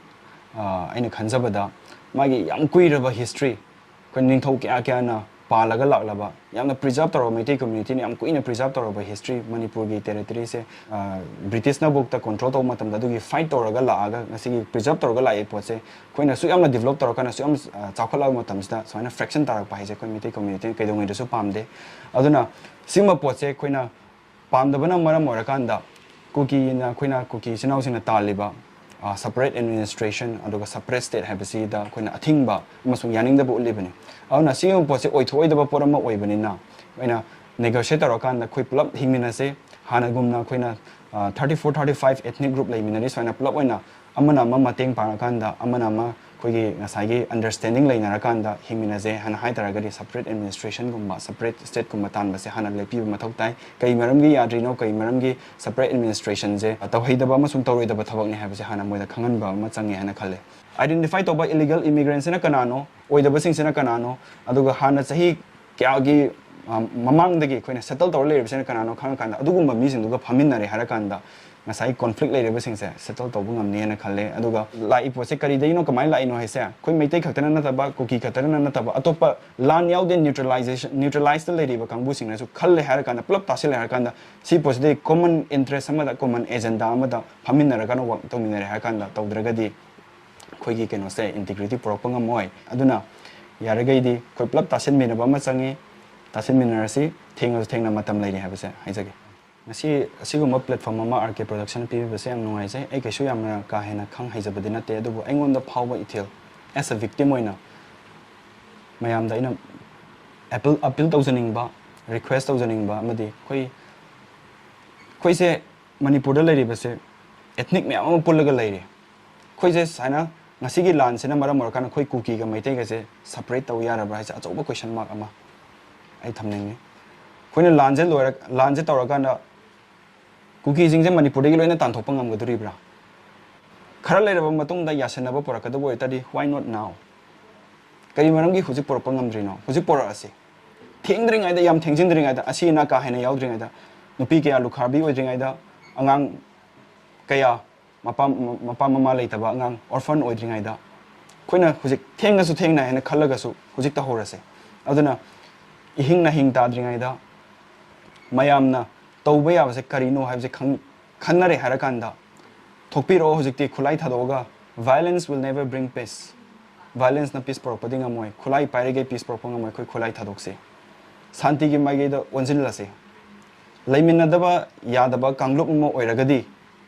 ꯑ, ꯑꯩꯅ ꯈꯟꯖꯕꯗ ꯃꯥꯒꯤ ꯌꯥꯝ ꯀꯨꯏꯔꯕ ꯍꯤꯁꯇ꯭ꯔꯤ, ꯑꯩꯈꯣꯏ ꯅꯤꯡꯊꯧ ꯀꯌꯥ ꯀꯌꯥꯅ ꯄꯥꯜꯂꯒ ꯂꯥꯛꯂꯕ, ꯌꯥꯝꯅ ꯄ꯭ꯔꯤꯖꯥꯔꯕ ꯇꯧꯔꯕ, ꯃꯩꯇꯩ ꯀꯝꯃ꯭ꯌꯨꯅꯤꯇꯤꯅ ꯌꯥꯝ ꯀꯨꯏꯅ ꯄ꯭ꯔꯤꯖꯥꯔꯕ ꯇꯧꯔꯕ ꯍꯤꯁꯇ꯭ꯔꯤ, ꯃꯅꯤꯄꯨꯔꯒꯤ ꯇꯦꯔꯤꯇꯣꯔꯤꯁꯦ, ꯑ, ꯕ꯭ꯔꯤꯇꯤꯁꯅ ꯕꯨꯛꯇ ꯀꯟꯇ꯭ꯔꯣꯜ ꯇꯧꯕ ꯃꯇꯝꯗ ꯑꯗꯨꯒꯤ ꯐꯥꯏꯠ ꯇꯧꯔꯒ ꯂꯥꯛꯑꯒ ꯉꯁꯤꯒꯤ ꯄ꯭ꯔꯤꯖꯥꯔꯕ ꯇꯧꯔꯒ ꯂꯥꯛꯏ ꯄꯣꯠꯁꯦ, ꯑꯩꯈꯣꯏꯅ ꯑꯁꯨꯛ ꯌꯥꯝꯅ ꯗꯤꯕꯂꯞ ꯇꯧꯔꯀꯥꯟꯗ ꯑꯁꯨꯛ ꯌꯥꯝ, ꯑ, ꯆꯥꯎꯈꯠꯂꯕ ꯃꯇꯝꯁꯤꯗ ꯁꯨꯃꯥꯏꯅ ꯐ꯭ꯔꯦꯛꯁꯟ ꯇꯥꯔꯛꯄ ꯍꯥꯏꯁꯦ ꯑꯩꯈꯣꯏ ꯃꯩꯇꯩ ꯀꯝꯃ꯭ꯌꯨꯅꯤꯇꯤꯅ ꯀꯩꯗꯧꯉꯩꯗꯁꯨ ꯄꯥꯝꯗꯦ꯫ ꯑꯗꯨꯅ ꯁꯤꯒꯨꯝꯕ ꯄꯣꯠꯁꯦ ꯑꯩꯈꯣꯏꯅ ꯄꯥꯝꯗꯕꯅ ꯃꯔꯝ ꯑꯣꯏꯔꯀꯥꯟꯗ ꯀꯨꯀꯤꯅ, ꯑꯩꯈꯣꯏꯅ ꯀꯨꯀꯤ ꯏꯆꯤꯟ ꯏꯅꯥꯎꯁꯤꯡꯅ ꯇꯥꯜꯂꯤꯕ, ꯑ, ꯁꯄꯔꯦꯠ ꯑꯦꯗꯃꯤꯅꯤꯁꯇ꯭ꯔꯦꯁꯟ ꯑꯗꯨꯒ ꯁꯄꯔꯦꯠ ꯁ꯭ꯇꯦꯠ ꯍꯥꯏꯕꯁꯤꯗ ꯑꯩꯈꯣꯏꯅ ꯑꯊꯤꯡꯕ ꯑꯃꯁꯨꯡ ꯌꯥꯅꯤꯡꯗꯕ ꯎꯠꯂꯤꯕꯅꯤ꯫ ꯑꯗꯨꯅ ꯁꯤꯒꯨꯝꯕ ꯄꯣꯠꯁꯦ ꯑꯣꯏꯊꯣꯛꯑꯣꯏꯗꯕ ꯄꯣꯠ ꯑꯃ ꯑꯣꯏꯕꯅꯤꯅ ꯑꯩꯈꯣꯏꯅ ꯅꯦꯒꯣꯁꯤꯌꯦꯠ ꯇꯧꯔꯀꯥꯟꯗ ꯑꯩꯈꯣꯏ ꯄꯨꯂꯞ ꯍꯤꯡꯃꯤꯟꯅꯁꯦ, ꯍꯥꯟꯅꯒꯨꯝꯅ ꯑꯩꯈꯣꯏꯅ, ꯑ, thirty four, thirty five ethnic group ꯂꯩꯃꯤꯟꯅꯔꯤ, ꯁꯨꯃꯥꯏꯅ ꯄꯨꯂꯞ ꯑꯣꯏꯅ ꯑꯃꯅ ꯑꯃ ꯃꯇꯦꯡ ꯄꯥꯡꯉꯀꯥꯟꯗ, ꯑꯃꯅ ꯑꯃ ꯑꯩꯈꯣꯏꯒꯤ ꯉꯁꯥꯏꯒꯤ understanding ꯂꯩꯅꯔꯀꯥꯟꯗ ꯍꯤꯡꯃꯤꯟꯅꯁꯦ ꯍꯥꯏꯅ ꯍꯥꯏ ꯇꯥꯔꯒꯗꯤ separate administrationꯒꯨꯝꯕ, separate stateꯀꯨꯝꯕ ꯇꯥꯟꯕꯁꯦ ꯍꯥꯟꯅ ꯂꯦꯞꯄꯤꯕ ꯃꯊꯧ ꯇꯥꯏ꯫ ꯀꯩ ꯃꯔꯝꯒꯤ ꯌꯥꯗ꯭ꯔꯤꯅꯣ, ꯀꯩ ꯃꯔꯝꯒꯤ separate administrationꯁꯦ ꯇꯧꯍꯩꯗꯕ ꯑꯃꯁꯨꯡ ꯇꯧꯔꯣꯏꯗꯕ ꯊꯕꯛꯅꯤ ꯍꯥꯏꯕꯁꯦ ꯍꯥꯟꯅ ꯃꯣꯏꯗ ꯈꯪꯍꯟꯕ ꯑꯃ ꯆꯪꯉꯦ ꯍꯥꯏꯅ ꯈꯜꯂꯦ꯫ Identify ꯇꯧꯕ illegal immigrantꯁꯤꯅ ꯀꯅꯥꯅꯣ, ꯑꯣꯏꯗꯕꯁꯤꯡꯁꯤꯅ ꯀꯅꯥꯅꯣ, ꯑꯗꯨꯒ ꯍꯥꯟꯅ ꯆꯍꯤ ꯀꯌꯥꯒꯤ, ꯑ, ꯃꯃꯥꯡꯗꯒꯤ ꯑꯩꯈꯣꯏꯅ settle ꯇꯧꯔ ꯂꯩꯔꯤꯕꯁꯤꯅ ꯀꯅꯥꯅꯣ ꯈꯪꯉꯀꯥꯟꯗ ꯑꯗꯨꯒꯨꯝꯕ ꯃꯤꯁꯤꯡꯗꯨꯒ ꯐꯝꯃꯤꯟꯅꯔꯦ ꯍꯥꯏꯔꯀꯥꯟꯗ ꯉꯁꯥꯏ conflict ꯂꯩꯔꯤꯕꯁꯤꯡꯁꯦ settle ꯇꯧꯕ ꯉꯝꯅꯤ ꯍꯥꯏꯅ ꯈꯜꯂꯦ꯫ ꯑꯗꯨꯒ ꯂꯥꯛꯏ ꯄꯣꯠꯁꯦ ꯀꯔꯤꯗꯒꯤꯅꯣ, ꯀꯃꯥꯏꯅ ꯂꯥꯛꯏꯅꯣ ꯍꯥꯏꯁꯦ ꯑꯩꯈꯣꯏ ꯃꯩꯇꯩ ꯈꯛꯇꯅ ꯅꯠꯇꯕ, ꯀꯨꯀꯤ ꯈꯛꯇꯅ ꯅꯠꯇꯕ, ꯑꯇꯣꯞꯄ ꯂꯥꯟ ꯌꯥꯎꯗꯦ neutralization, neutralizedꯇ ꯂꯩꯔꯤꯕ ꯀꯥꯡꯕꯨꯁꯤꯡꯅꯁꯨ ꯈꯜꯂꯦ ꯍꯥꯏꯔꯀꯥꯟꯗ, ꯄꯨꯂꯞ ꯇꯥꯁꯤꯜꯂꯦ ꯍꯥꯏꯔꯀꯥꯟꯗ ꯁꯤ ꯄꯣꯠꯁꯤꯗꯤ common interest ꯑꯃꯗ, common agenda ꯑꯃꯗ ꯐꯝꯃꯤꯟꯅꯔꯒ work ꯇꯧꯃꯤꯟꯅꯔꯦ ꯍꯥꯏꯔꯀꯥꯟꯗ ꯇꯧꯗ꯭ꯔꯒꯗꯤ ꯑꯩꯈꯣꯏꯒꯤ ꯀꯩꯅꯣꯁꯦ integrity ꯄꯨꯔꯛꯄ ꯉꯝꯃꯣꯏ꯫ ꯑꯗꯨꯅ ꯌꯥꯔꯤꯈꯩꯗꯤ ꯑꯩꯈꯣꯏ ꯄꯨꯂꯞ ꯇꯥꯁꯤꯟꯃꯤꯟꯅꯕ ꯑꯃ ꯆꯪꯉꯤ꯫ ꯇꯥꯁꯤꯟꯃꯤꯟꯅꯔꯁꯤ, ꯊꯦꯡꯉꯁꯨ ꯊꯦꯡꯅ ꯃꯇꯝ ꯂꯩꯔꯤ ꯍꯥꯏꯕꯁꯦ ꯍꯥꯏꯖꯒꯦ꯫ ꯉꯁꯤ ꯑꯁꯤꯒꯨꯝꯕ platform ꯑꯃ ꯑꯥꯔ ꯀꯦ ꯄ꯭ꯔꯗꯛꯁꯟ ꯄꯤꯕꯤꯕꯁꯦ ꯌꯥꯝ ꯅꯨꯡꯉꯥꯏꯖꯩ꯫ ꯑꯩ ꯀꯩꯁꯨ ꯌꯥꯝꯅ ꯀꯥ ꯍꯦꯟꯅ ꯈꯪ ꯍꯩꯖꯕꯗꯤ ꯅꯠꯇꯦ, ꯑꯗꯨꯕꯨ ꯑꯩꯉꯣꯟꯗ ꯐꯥꯎꯕ ꯏꯊꯤꯜ, as a victim ꯑꯣꯏꯅ ꯃꯌꯥꯝꯗ ꯑꯩꯅ appeal, appeal ꯇꯧꯖꯅꯤꯡꯕ, request ꯇꯧꯖꯅꯤꯡꯕ ꯑꯃꯗꯤ ꯑꯩꯈꯣꯏ, ꯑꯩꯈꯣꯏꯁꯦ ꯃꯅꯤꯄꯨꯔꯗ ꯂꯩꯔꯤꯕꯁꯦ ethnic ꯃꯌꯥꯝ ꯑꯃ ꯄꯨꯜꯂꯒ ꯂꯩꯔꯤ꯫ ꯑꯩꯈꯣꯏꯁꯦ ꯁꯨꯃꯥꯏꯅ ꯉꯁꯤꯒꯤ ꯂꯥꯟꯁꯤꯅ ꯃꯔꯝ ꯑꯣꯏꯔꯀꯥꯟꯗ ꯑꯩꯈꯣꯏ ꯀꯨꯀꯤꯒ ꯃꯩꯇꯩꯒꯁꯦ separate ꯇꯧ ꯌꯥꯔꯕ꯭ꯔꯥ ꯍꯥꯏꯁꯦ ꯑꯆꯧꯕ question mark ꯑꯃ ꯑꯩ ꯊꯝꯅꯤꯡꯉꯤ꯫ ꯑꯩꯈꯣꯏꯅ ꯂꯥꯟꯁꯦ ꯂꯣꯏꯔ-, ꯂꯥꯟꯁꯦ ꯇꯧꯔꯀꯥꯟꯗ ꯀꯨꯀꯤꯁꯤꯡꯁꯦ ꯃꯅꯤꯄꯨꯔꯗꯒꯤ ꯂꯣꯏꯅ ꯇꯥꯟꯊꯣꯛꯄ ꯉꯝꯒꯗꯣꯔꯤꯕ꯭ꯔꯥ? ꯈꯔ ꯂꯩꯔꯕ ꯃꯇꯨꯡꯗ ꯌꯥꯁꯟꯅꯕ ꯄꯨꯔꯛꯀꯗꯕ ꯑꯣꯏꯇꯥꯔꯗꯤ, why not now? ꯀꯔꯤ ꯃꯔꯝꯒꯤ ꯍꯧꯖꯤꯛ ꯄꯨꯔꯛꯄ ꯉꯝꯗ꯭ꯔꯤꯅꯣ? ꯍꯧꯖꯤꯛ ꯄꯨꯔꯛꯑꯁꯤ꯫ ꯊꯦꯡꯗ꯭ꯔꯤꯉꯩꯗ, ꯌꯥꯝ ꯊꯦꯡꯖꯤꯟꯗ꯭ꯔꯤꯉꯩꯗ, ꯑꯁꯤ ꯑꯅꯥ ꯀꯥ ꯍꯦꯟꯅ ꯌꯥꯎꯗ꯭ꯔꯤꯉꯩꯗ, ꯅꯨꯄꯤ ꯀꯌꯥ ꯂꯨꯈ꯭ꯔꯥꯕꯤ ꯑꯣꯏꯗ꯭ꯔꯤꯉꯩꯗ, ꯑꯉꯥꯡ ꯀꯌꯥ ꯃꯄꯥ, ꯃꯄꯥ ꯃꯃꯥ ꯂꯩꯇꯕ ꯑꯉꯥꯡ orphan ꯑꯣꯏꯗ꯭ꯔꯤꯉꯩꯗ, ꯑꯩꯈꯣꯏꯅ ꯍꯧꯖꯤꯛ ꯊꯦꯡꯉꯁꯨ ꯊꯦꯡꯅ ꯍꯥꯏꯅ ꯈꯜꯂꯒꯁꯨ ꯍꯧꯖꯤꯛ ꯇꯧꯍꯧꯔꯁꯦ꯫ ꯑꯗꯨꯅ ꯏꯍꯤꯡ ꯅꯥꯍꯤꯡ ꯇꯥꯗ꯭ꯔꯤꯉꯩꯗ ꯃꯌꯥꯝꯅ ꯇꯧꯕ ꯌꯥꯕꯁꯦ ꯀꯔꯤꯅꯣ ꯍꯥꯏꯕꯁꯦ ꯈꯪ-, ꯈꯟꯅꯔꯦ ꯍꯥꯏꯔꯀꯥꯟꯗ ꯊꯣꯛꯄꯤꯔꯛꯑꯣ ꯍꯧꯖꯤꯛꯇꯤ ꯈꯨꯠꯂꯥꯏ ꯊꯥꯗꯣꯛꯑꯒ꯫ Violence will never bring peace. Violenceꯅ peace ꯄꯨꯔꯛꯄꯗꯤ ꯉꯝꯃꯣꯏ꯫ ꯈꯨꯠꯂꯥꯏ ꯄꯥꯏꯔꯤꯈꯩ peace ꯄꯨꯔꯛꯄ ꯉꯝꯃꯣꯏ꯫ ꯑꯩꯈꯣꯏ ꯈꯨꯠꯂꯥꯏ ꯊꯥꯗꯣꯛꯁꯤ꯫ ꯁꯥꯟꯇꯤꯒꯤ ꯃꯥꯏꯀꯩꯗ ꯑꯣꯟꯁꯤꯜꯂꯁꯤ꯫ ꯂꯩꯃꯤꯟꯅꯗꯕ ꯌꯥꯗꯕ ꯀꯥꯡꯂꯨꯞ ꯑꯃ ꯑꯣꯏꯔꯒꯗꯤ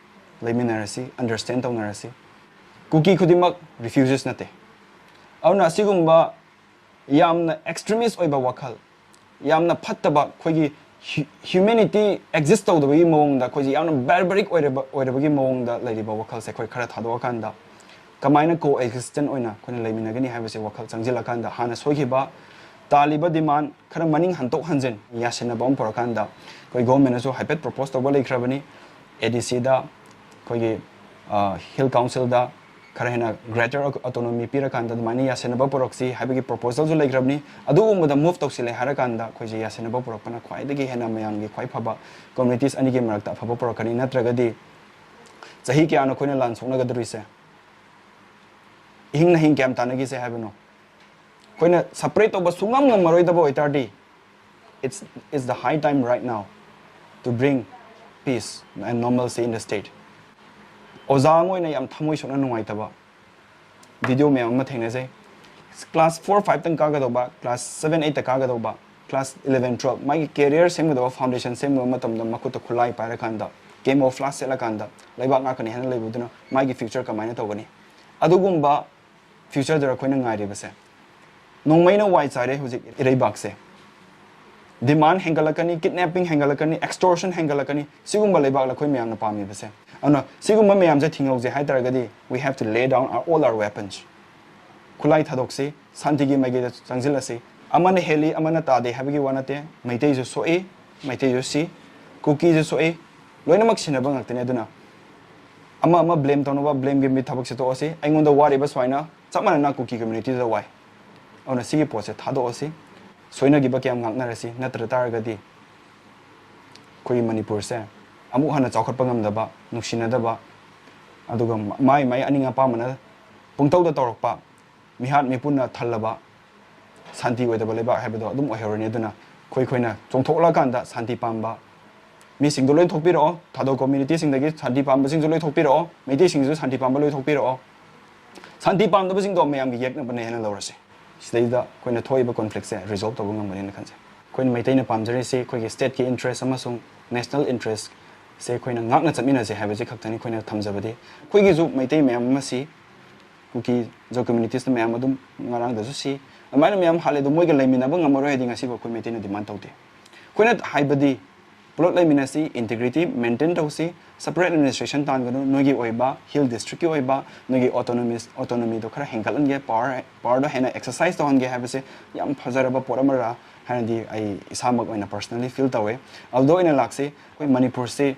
ꯂꯩꯃꯤꯟꯅꯔꯁꯤ, understand ꯇꯧꯅꯔꯁꯤ꯫ ꯀꯨꯀꯤ ꯈꯨꯗꯤꯡꯃꯛ refugees ꯅꯠꯇꯦ꯫ ꯑꯗꯨꯅ ꯑꯁꯤꯒꯨꯝꯕ ꯌꯥꯝꯅ extremist ꯑꯣꯏꯕ ꯋꯥꯈꯜ, ꯌꯥꯝꯅ ꯐꯠꯇꯕ, ꯑꯩꯈꯣꯏꯒꯤ hu-, humanity exist ꯇꯧꯗꯕꯒꯤ ꯃꯑꯣꯡꯗ, ꯑꯩꯈꯣꯏꯁꯦ ꯌꯥꯝꯅ barbaric ꯑꯣꯏꯔꯕ, ꯑꯣꯏꯔꯕꯒꯤ ꯃꯑꯣꯡꯗ ꯂꯩꯔꯤꯕ ꯋꯥꯈꯜꯁꯦ ꯑꯩꯈꯣꯏ ꯈꯔ ꯊꯥꯗꯣꯛꯑꯀꯥꯟꯗ, ꯀꯃꯥꯏꯅ co-existent ꯑꯣꯏꯅ ꯑꯩꯈꯣꯏꯅ ꯂꯩꯃꯤꯟꯅꯒꯅꯤ ꯍꯥꯏꯕꯁꯦ ꯋꯥꯈꯜ ꯆꯪꯁꯤꯜꯂꯀꯥꯟꯗ, ꯍꯥꯟꯅ ꯁꯣꯏꯈꯤꯕ ꯇꯥꯜꯂꯤꯕ demand ꯈꯔ ꯃꯅꯤꯡ ꯍꯟꯗꯣꯛ ꯍꯟꯖꯤꯟ ꯌꯥꯁꯤꯟꯅꯕ ꯑꯃ ꯄꯨꯔꯛꯀꯥꯟꯗ, ꯑꯩꯈꯣꯏ government ꯅꯁꯨ ꯍꯥꯏꯐꯦꯠ propose ꯇꯧꯕ ꯂꯩꯈ꯭ꯔꯕꯅꯤ꯫ A D C ꯗ, ꯑꯩꯈꯣꯏꯒꯤ, ꯑ, Hill Council ꯗ ꯈꯔ ꯍꯦꯟꯅ greater autonomy ꯄꯤꯔꯀꯥꯟꯗ ꯑꯗꯨꯃꯥꯏꯅ ꯌꯥꯁꯤꯟꯅꯕ ꯄꯨꯔꯛꯁꯤ ꯍꯥꯏꯕꯒꯤ proposal ꯁꯨ ꯂꯩꯈ꯭ꯔꯕꯅꯤ꯫ ꯑꯗꯨꯒꯨꯝꯕꯗ move ꯇꯧꯁꯤꯜꯂꯦ ꯍꯥꯏꯔꯀꯥꯟꯗ ꯑꯩꯈꯣꯏꯁꯦ ꯌꯥꯁꯤꯟꯅꯕ ꯄꯨꯔꯛꯄꯅ ꯈ꯭ꯋꯥꯏꯗꯒꯤ ꯍꯦꯟꯅ ꯃꯌꯥꯝꯒꯤ ꯈ꯭ꯋꯥꯏ ꯐꯕ, communities ꯑꯅꯤꯒꯤ ꯃꯔꯛꯇ ꯑꯐꯕ ꯄꯨꯔꯛꯀꯅꯤ꯫ ꯅꯠꯇ꯭ꯔꯒꯗꯤ ꯆꯍꯤ ꯀꯌꯥꯅꯣ ꯑꯩꯈꯣꯏꯅ ꯂꯥꯟ ꯁꯣꯛꯅꯒꯗꯧꯔꯤꯁꯦ? ꯏꯍꯤꯡ ꯅꯍꯤꯡ ꯀꯌꯥꯝ ꯇꯥꯟꯅꯈꯤꯁꯦ ꯍꯥꯏꯕꯅꯣ? ꯑꯩꯈꯣꯏꯅ separate ꯇꯧꯕ ꯁꯨꯡꯉꯝ ꯉꯝꯃꯔꯣꯏꯗꯕ ꯑꯣꯏꯇꯥꯔꯗꯤ, it's, it's the high time right now to bring peace and normalcy in the state. ꯑꯣꯖꯥ ꯑꯃ ꯑꯣꯏꯅ ꯌꯥꯝ ꯊꯃꯣꯏ ꯁꯣꯛꯅ ꯅꯨꯡꯉꯥꯏꯇꯕ video ꯃꯌꯥꯝ ꯑꯃ ꯊꯦꯡꯅꯖꯩ꯫ Class four five ꯇꯪ ꯀꯥꯒꯗꯧꯕ, class seven eight ꯇ ꯀꯥꯒꯗꯧꯕ, class eleven twelve, ꯃꯥꯒꯤ career ꯁꯦꯝꯒꯗꯧꯕ, foundation ꯁꯦꯝꯒꯗꯧꯕ ꯃꯇꯝꯗ ꯃꯈꯨꯠꯇ ꯈꯨꯠꯂꯥꯏ ꯄꯥꯏꯔꯀꯥꯟꯗ, camouflage ꯁꯦꯠꯂꯀꯥꯟꯗ, ꯂꯩꯕꯥꯛ ꯉꯥꯛꯀꯅꯤ ꯍꯥꯏꯅ ꯂꯩꯕꯗꯨꯅ ꯃꯥꯒꯤ future ꯀꯃꯥꯏꯅ ꯇꯧꯒꯅꯤ? ꯑꯗꯨꯒꯨꯝꯕ future ꯗꯨꯔ ꯑꯩꯈꯣꯏꯅ ꯉꯥꯏꯔꯤꯕꯁꯦ? ꯅꯣꯡꯃꯩꯅ ꯋꯥꯏ ꯆꯥꯏꯔꯦ ꯍꯧꯖꯤꯛ ꯏꯔꯩꯕꯥꯛꯁꯦ꯫ Demand ꯍꯦꯟꯒꯠꯂꯛꯀꯅꯤ, kidnapping ꯍꯦꯟꯒꯠꯂꯛꯀꯅꯤ, extortion ꯍꯦꯟꯒꯠꯂꯛꯀꯅꯤ꯫ ꯁꯤꯒꯨꯝꯕ ꯂꯩꯕꯥꯛ ꯑꯩꯈꯣꯏ ꯃꯌꯥꯝꯅ ꯄꯥꯝꯃꯤꯕꯁꯦ꯫ ꯑꯗꯨꯅ ꯁꯤꯒꯨꯝꯕ ꯃꯌꯥꯝꯁꯦ ꯊꯤꯡꯍꯧꯁꯦ ꯍꯥꯏ ꯇꯥꯔꯒꯗꯤ, we have to lay down our, all our weapons. ꯈꯨꯠꯂꯥꯏ ꯊꯥꯗꯣꯛꯁꯤ, ꯁꯥꯟꯇꯤꯒꯤ ꯃꯥꯏꯀꯩꯗ ꯆꯪꯁꯤꯜꯂꯁꯤ꯫ ꯑꯃꯅ ꯍꯦꯜꯂꯤ, ꯑꯃꯅ ꯇꯥꯗꯦ ꯍꯥꯏꯕꯒꯤ ꯋꯥ ꯅꯠꯇꯦ꯫ ꯃꯩꯇꯩꯁꯨ ꯁꯣꯛꯏ, ꯃꯩꯇꯩꯁꯨ ꯁꯤ, ꯀꯨꯀꯤꯁꯨ ꯁꯣꯛꯏ, ꯂꯣꯏꯅꯃꯛ ꯁꯤꯟꯅꯕ ꯉꯥꯛꯇꯅꯤ꯫ ꯑꯗꯨꯅ ꯑꯃ ꯑꯃ blame ꯇꯧꯅꯕ, blame game ꯒꯤ ꯊꯕꯛꯁꯦ ꯇꯣꯛꯑꯁꯤ꯫ ꯑꯩꯉꯣꯟꯗ ꯋꯥꯔꯤꯕ ꯁꯨꯃꯥꯏꯅ ꯆꯞ ꯃꯥꯟꯅꯅ ꯀꯨꯀꯤ community ꯗ ꯋꯥꯏ꯫ ꯑꯗꯨꯅ ꯁꯤꯒꯤ ꯄꯣꯠꯁꯦ ꯊꯥꯗꯣꯛꯑꯁꯤ꯫ ꯁꯣꯏꯅꯈꯤꯕ ꯀꯌꯥꯝ ꯉꯥꯛꯅꯔꯁꯤ꯫ ꯅꯠꯇ꯭ꯔ ꯇꯥꯔꯒꯗꯤ ꯑꯩꯈꯣꯏꯒꯤ ꯃꯅꯤꯄꯨꯔꯁꯦ ꯑꯃꯨꯛ ꯍꯟꯅ ꯆꯥꯎꯈꯠꯄ ꯉꯝꯗꯕ, ꯅꯨꯡꯁꯤꯅꯗꯕ, ꯑꯗꯨꯒ ꯃꯥꯏ ꯃꯥꯏ ꯑꯅꯤꯡ ꯑꯄꯥꯝꯕꯅ ꯄꯨꯡꯇꯧꯗ ꯇꯧꯔꯛꯄ, ꯃꯤꯍꯥꯠ ꯃꯤꯄꯨꯟꯅ ꯊꯜꯂꯕ, ꯁꯥꯟꯇꯤ ꯑꯣꯏꯗꯕ ꯂꯩꯕꯥꯛ ꯍꯥꯏꯕꯗꯣ ꯑꯗꯨꯝ ꯑꯣꯏꯍꯧꯔꯅꯤ꯫ ꯑꯗꯨꯅ ꯑꯩꯈꯣꯏ, ꯑꯩꯈꯣꯏꯅ ꯆꯣꯡꯊꯣꯛꯂꯀꯥꯟꯗ ꯁꯥꯟꯇꯤ ꯄꯥꯝꯕ ꯃꯤꯁꯤꯡꯗꯣ ꯂꯣꯏ ꯊꯣꯛꯄꯤꯔꯛꯑꯣ꯫ ꯊꯥꯗꯧ community ꯁꯤꯡꯗꯒꯤ ꯁꯥꯟꯇꯤ ꯄꯥꯝꯕꯁꯤꯡꯁꯨ ꯂꯣꯏ ꯊꯣꯛꯄꯤꯔꯛꯑꯣ꯫ ꯃꯩꯇꯩꯁꯤꯡꯁꯨ ꯁꯥꯟꯇꯤ ꯄꯥꯝꯕ ꯂꯣꯏ ꯊꯣꯛꯄꯤꯔꯛꯑꯣ꯫ ꯁꯥꯟꯇꯤ ꯄꯥꯝꯗꯕꯁꯤꯡꯗꯣ ꯃꯌꯥꯝꯒꯤ ꯌꯦꯛꯅꯕꯅꯦ ꯍꯥꯏꯅ ꯂꯧꯔꯁꯦ꯫ ꯁꯤꯗꯩꯗ ꯑꯩꯈꯣꯏꯅ ꯊꯣꯛꯏꯕ conflict ꯁꯦ resolve ꯇꯧꯕ ꯉꯝꯒꯅꯤꯅ ꯈꯟꯖꯩ꯫ ꯑꯩꯈꯣꯏꯅ ꯃꯩꯇꯩꯅ ꯄꯥꯝꯖꯔꯤꯁꯤ ꯑꯩꯈꯣꯏꯒꯤ state ꯀꯤ interest ꯑꯃꯁꯨꯡ national interest ꯁꯦ ꯑꯩꯈꯣꯏꯅ ꯉꯥꯛꯅ ꯆꯠꯃꯤꯟꯅꯁꯦ ꯍꯥꯏꯕꯁꯤ ꯈꯛꯇꯅꯤ ꯑꯩꯈꯣꯏꯅ ꯊꯝꯖꯕꯗꯤ꯫ ꯑꯩꯈꯣꯏꯒꯤꯁꯨ ꯃꯩꯇꯩ ꯃꯌꯥꯝ ꯑꯃ ꯁꯤ, ꯀꯨꯀꯤ ꯖꯣ communities ꯇ ꯃꯌꯥꯝ ꯑꯗꯨꯝ ꯉꯔꯥꯡꯗꯁꯨ ꯁꯤ, ꯑꯗꯨꯃꯥꯏꯅ ꯃꯌꯥꯝ ꯍꯥꯠꯂꯦ꯫ ꯑꯗꯣ ꯃꯣꯏꯒ ꯂꯩꯃꯤꯟꯅꯕ ꯉꯝꯃꯔꯣꯏ ꯍꯥꯏꯗꯤ ꯉꯁꯤꯐꯥꯎ ꯑꯩꯈꯣꯏ ꯃꯩꯇꯩꯅ demand ꯇꯧꯗꯦ꯫ ꯑꯩꯈꯣꯏꯅ ꯍꯥꯏꯕꯗꯤ ꯄꯨꯂꯞ ꯂꯩꯃꯤꯟꯅꯁꯤ, ꯏꯟꯇꯤꯒ꯭ꯔꯤꯇꯤ ꯃꯦꯟꯇꯦꯟ ꯇꯧꯁꯤ, ꯁꯄꯔꯦꯠ ꯑꯦꯗꯃꯤꯅꯤꯁꯇ꯭ꯔꯦꯁꯟ ꯇꯥꯟꯒꯅꯨ, ꯅꯣꯏꯒꯤ ꯑꯣꯏꯕ ꯍꯤꯜ ꯗꯤꯁꯇ꯭ꯔꯤꯛꯀꯤ ꯑꯣꯏꯕ ꯅꯣꯏꯒꯤ ꯑꯣꯇꯣꯅꯣꯃꯤꯁ ꯑꯣꯇꯣꯅꯣꯃꯤꯗꯣ ꯈꯔ ꯍꯦꯟꯒꯠꯍꯟꯒꯦ, ꯄꯋꯥꯔ ꯄꯋꯥꯔꯗꯣ ꯍꯦꯟꯅ ꯑꯦꯛꯁꯔꯁꯥꯏꯁ ꯇꯧꯍꯟꯒꯦ ꯍꯥꯏꯕꯁꯦ ꯌꯥꯝ ꯐꯖꯔꯕ ꯄꯣꯠ ꯑꯃꯔ ꯍꯥꯏꯅꯗꯤ ꯑꯩ ꯏꯁꯥꯃꯛ ꯑꯣꯏꯅ ꯄꯔꯁꯅꯦꯜꯂꯤ ꯐꯤꯜ ꯇꯧꯋꯦ꯫ ꯑꯗꯨꯗ ꯑꯣꯏꯅ ꯂꯥꯛꯁꯤ, ꯑꯩꯈꯣꯏ ꯃꯅꯤꯄꯨꯔꯁꯤ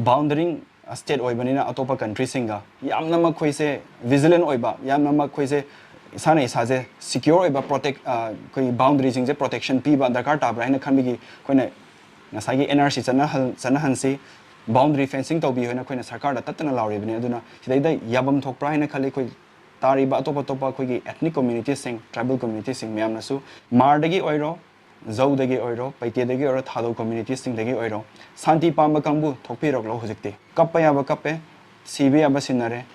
ꯕꯥꯎꯟꯗꯔꯤꯡ ꯁ꯭ꯇꯦꯠ ꯑꯣꯏꯕꯅꯤꯅ ꯑꯇꯣꯞꯄ ꯀꯟꯇ꯭ꯔꯤꯁꯤꯡꯒ ꯌꯥꯝꯅ ꯃꯈꯣꯏꯁꯦ ꯚꯤꯖꯤꯂꯦꯟ ꯑꯣꯏꯕ, ꯌꯥꯝꯅ ꯃꯈꯣꯏꯁꯦ ꯏꯁꯥꯅ ꯏꯁꯥꯁꯦ ꯁꯤꯀ꯭ꯌꯣꯔ ꯑꯣꯏꯕ, ꯄ꯭ꯔꯣꯇꯦꯛ ꯑꯩꯈꯣꯏꯒꯤ ꯕꯥꯎꯟꯗꯔꯤꯁꯤꯡꯁꯦ ꯄ꯭ꯔꯣꯇꯦꯛꯁꯟ ꯄꯤꯕ ꯗꯔꯀꯥꯔ ꯇꯥꯕ꯭ꯔꯥ ꯍꯥꯏꯅ ꯈꯟꯕꯒꯤ ꯑꯩꯈꯣꯏꯅ ꯉꯁꯥꯏꯒꯤ and R C ꯆꯠꯅꯍꯟ ꯆꯠꯅꯍꯟꯁꯤ, boundary fencing ꯇꯧꯕꯤꯌꯨ ꯍꯥꯏꯅ ꯑꯩꯈꯣꯏꯅ ꯁꯔꯀꯥꯔꯗ ꯇꯠꯇꯅ ꯂꯥꯎꯔꯤꯕꯅꯤ꯫ ꯑꯗꯨꯅ ꯁꯤꯗꯩꯗ ꯌꯥꯐꯝ ꯊꯣꯛꯄ꯭ꯔꯥ ꯍꯥꯏꯅ ꯈꯜꯂꯤ꯫ ꯑꯩꯈꯣꯏ ꯇꯥꯔꯤꯕ ꯑꯇꯣꯞ ꯑꯇꯣꯞꯄ ꯑꯩꯈꯣꯏꯒꯤ ethnic communitiesꯁꯤꯡ, tribal communitiesꯁꯤꯡ ꯃꯌꯥꯝꯅꯁꯨ ꯃꯥꯔꯗꯒꯤ ꯑꯣꯏꯔꯣ, ꯖꯧꯗꯒꯤ ꯑꯣꯏꯔꯣ, ꯄꯩꯇꯦꯗꯒꯤ ꯑꯣꯏꯔꯣ, ꯊꯥꯗꯧ communitiesꯁꯤꯡꯗꯒꯤ ꯑꯣꯏꯔꯣ, ꯁꯥꯟꯇꯤ ꯄꯥꯝꯕ ꯀꯥꯡꯕꯨ ꯊꯣꯛꯄꯤꯔꯛꯂꯣ꯫ ꯍꯧꯖꯤꯛꯇꯤ ꯀꯞꯄ ꯌꯥꯕ ꯀꯞꯄꯦ, ꯁꯤꯕ ꯌꯥꯕ ꯁꯤꯟꯅꯔꯦ,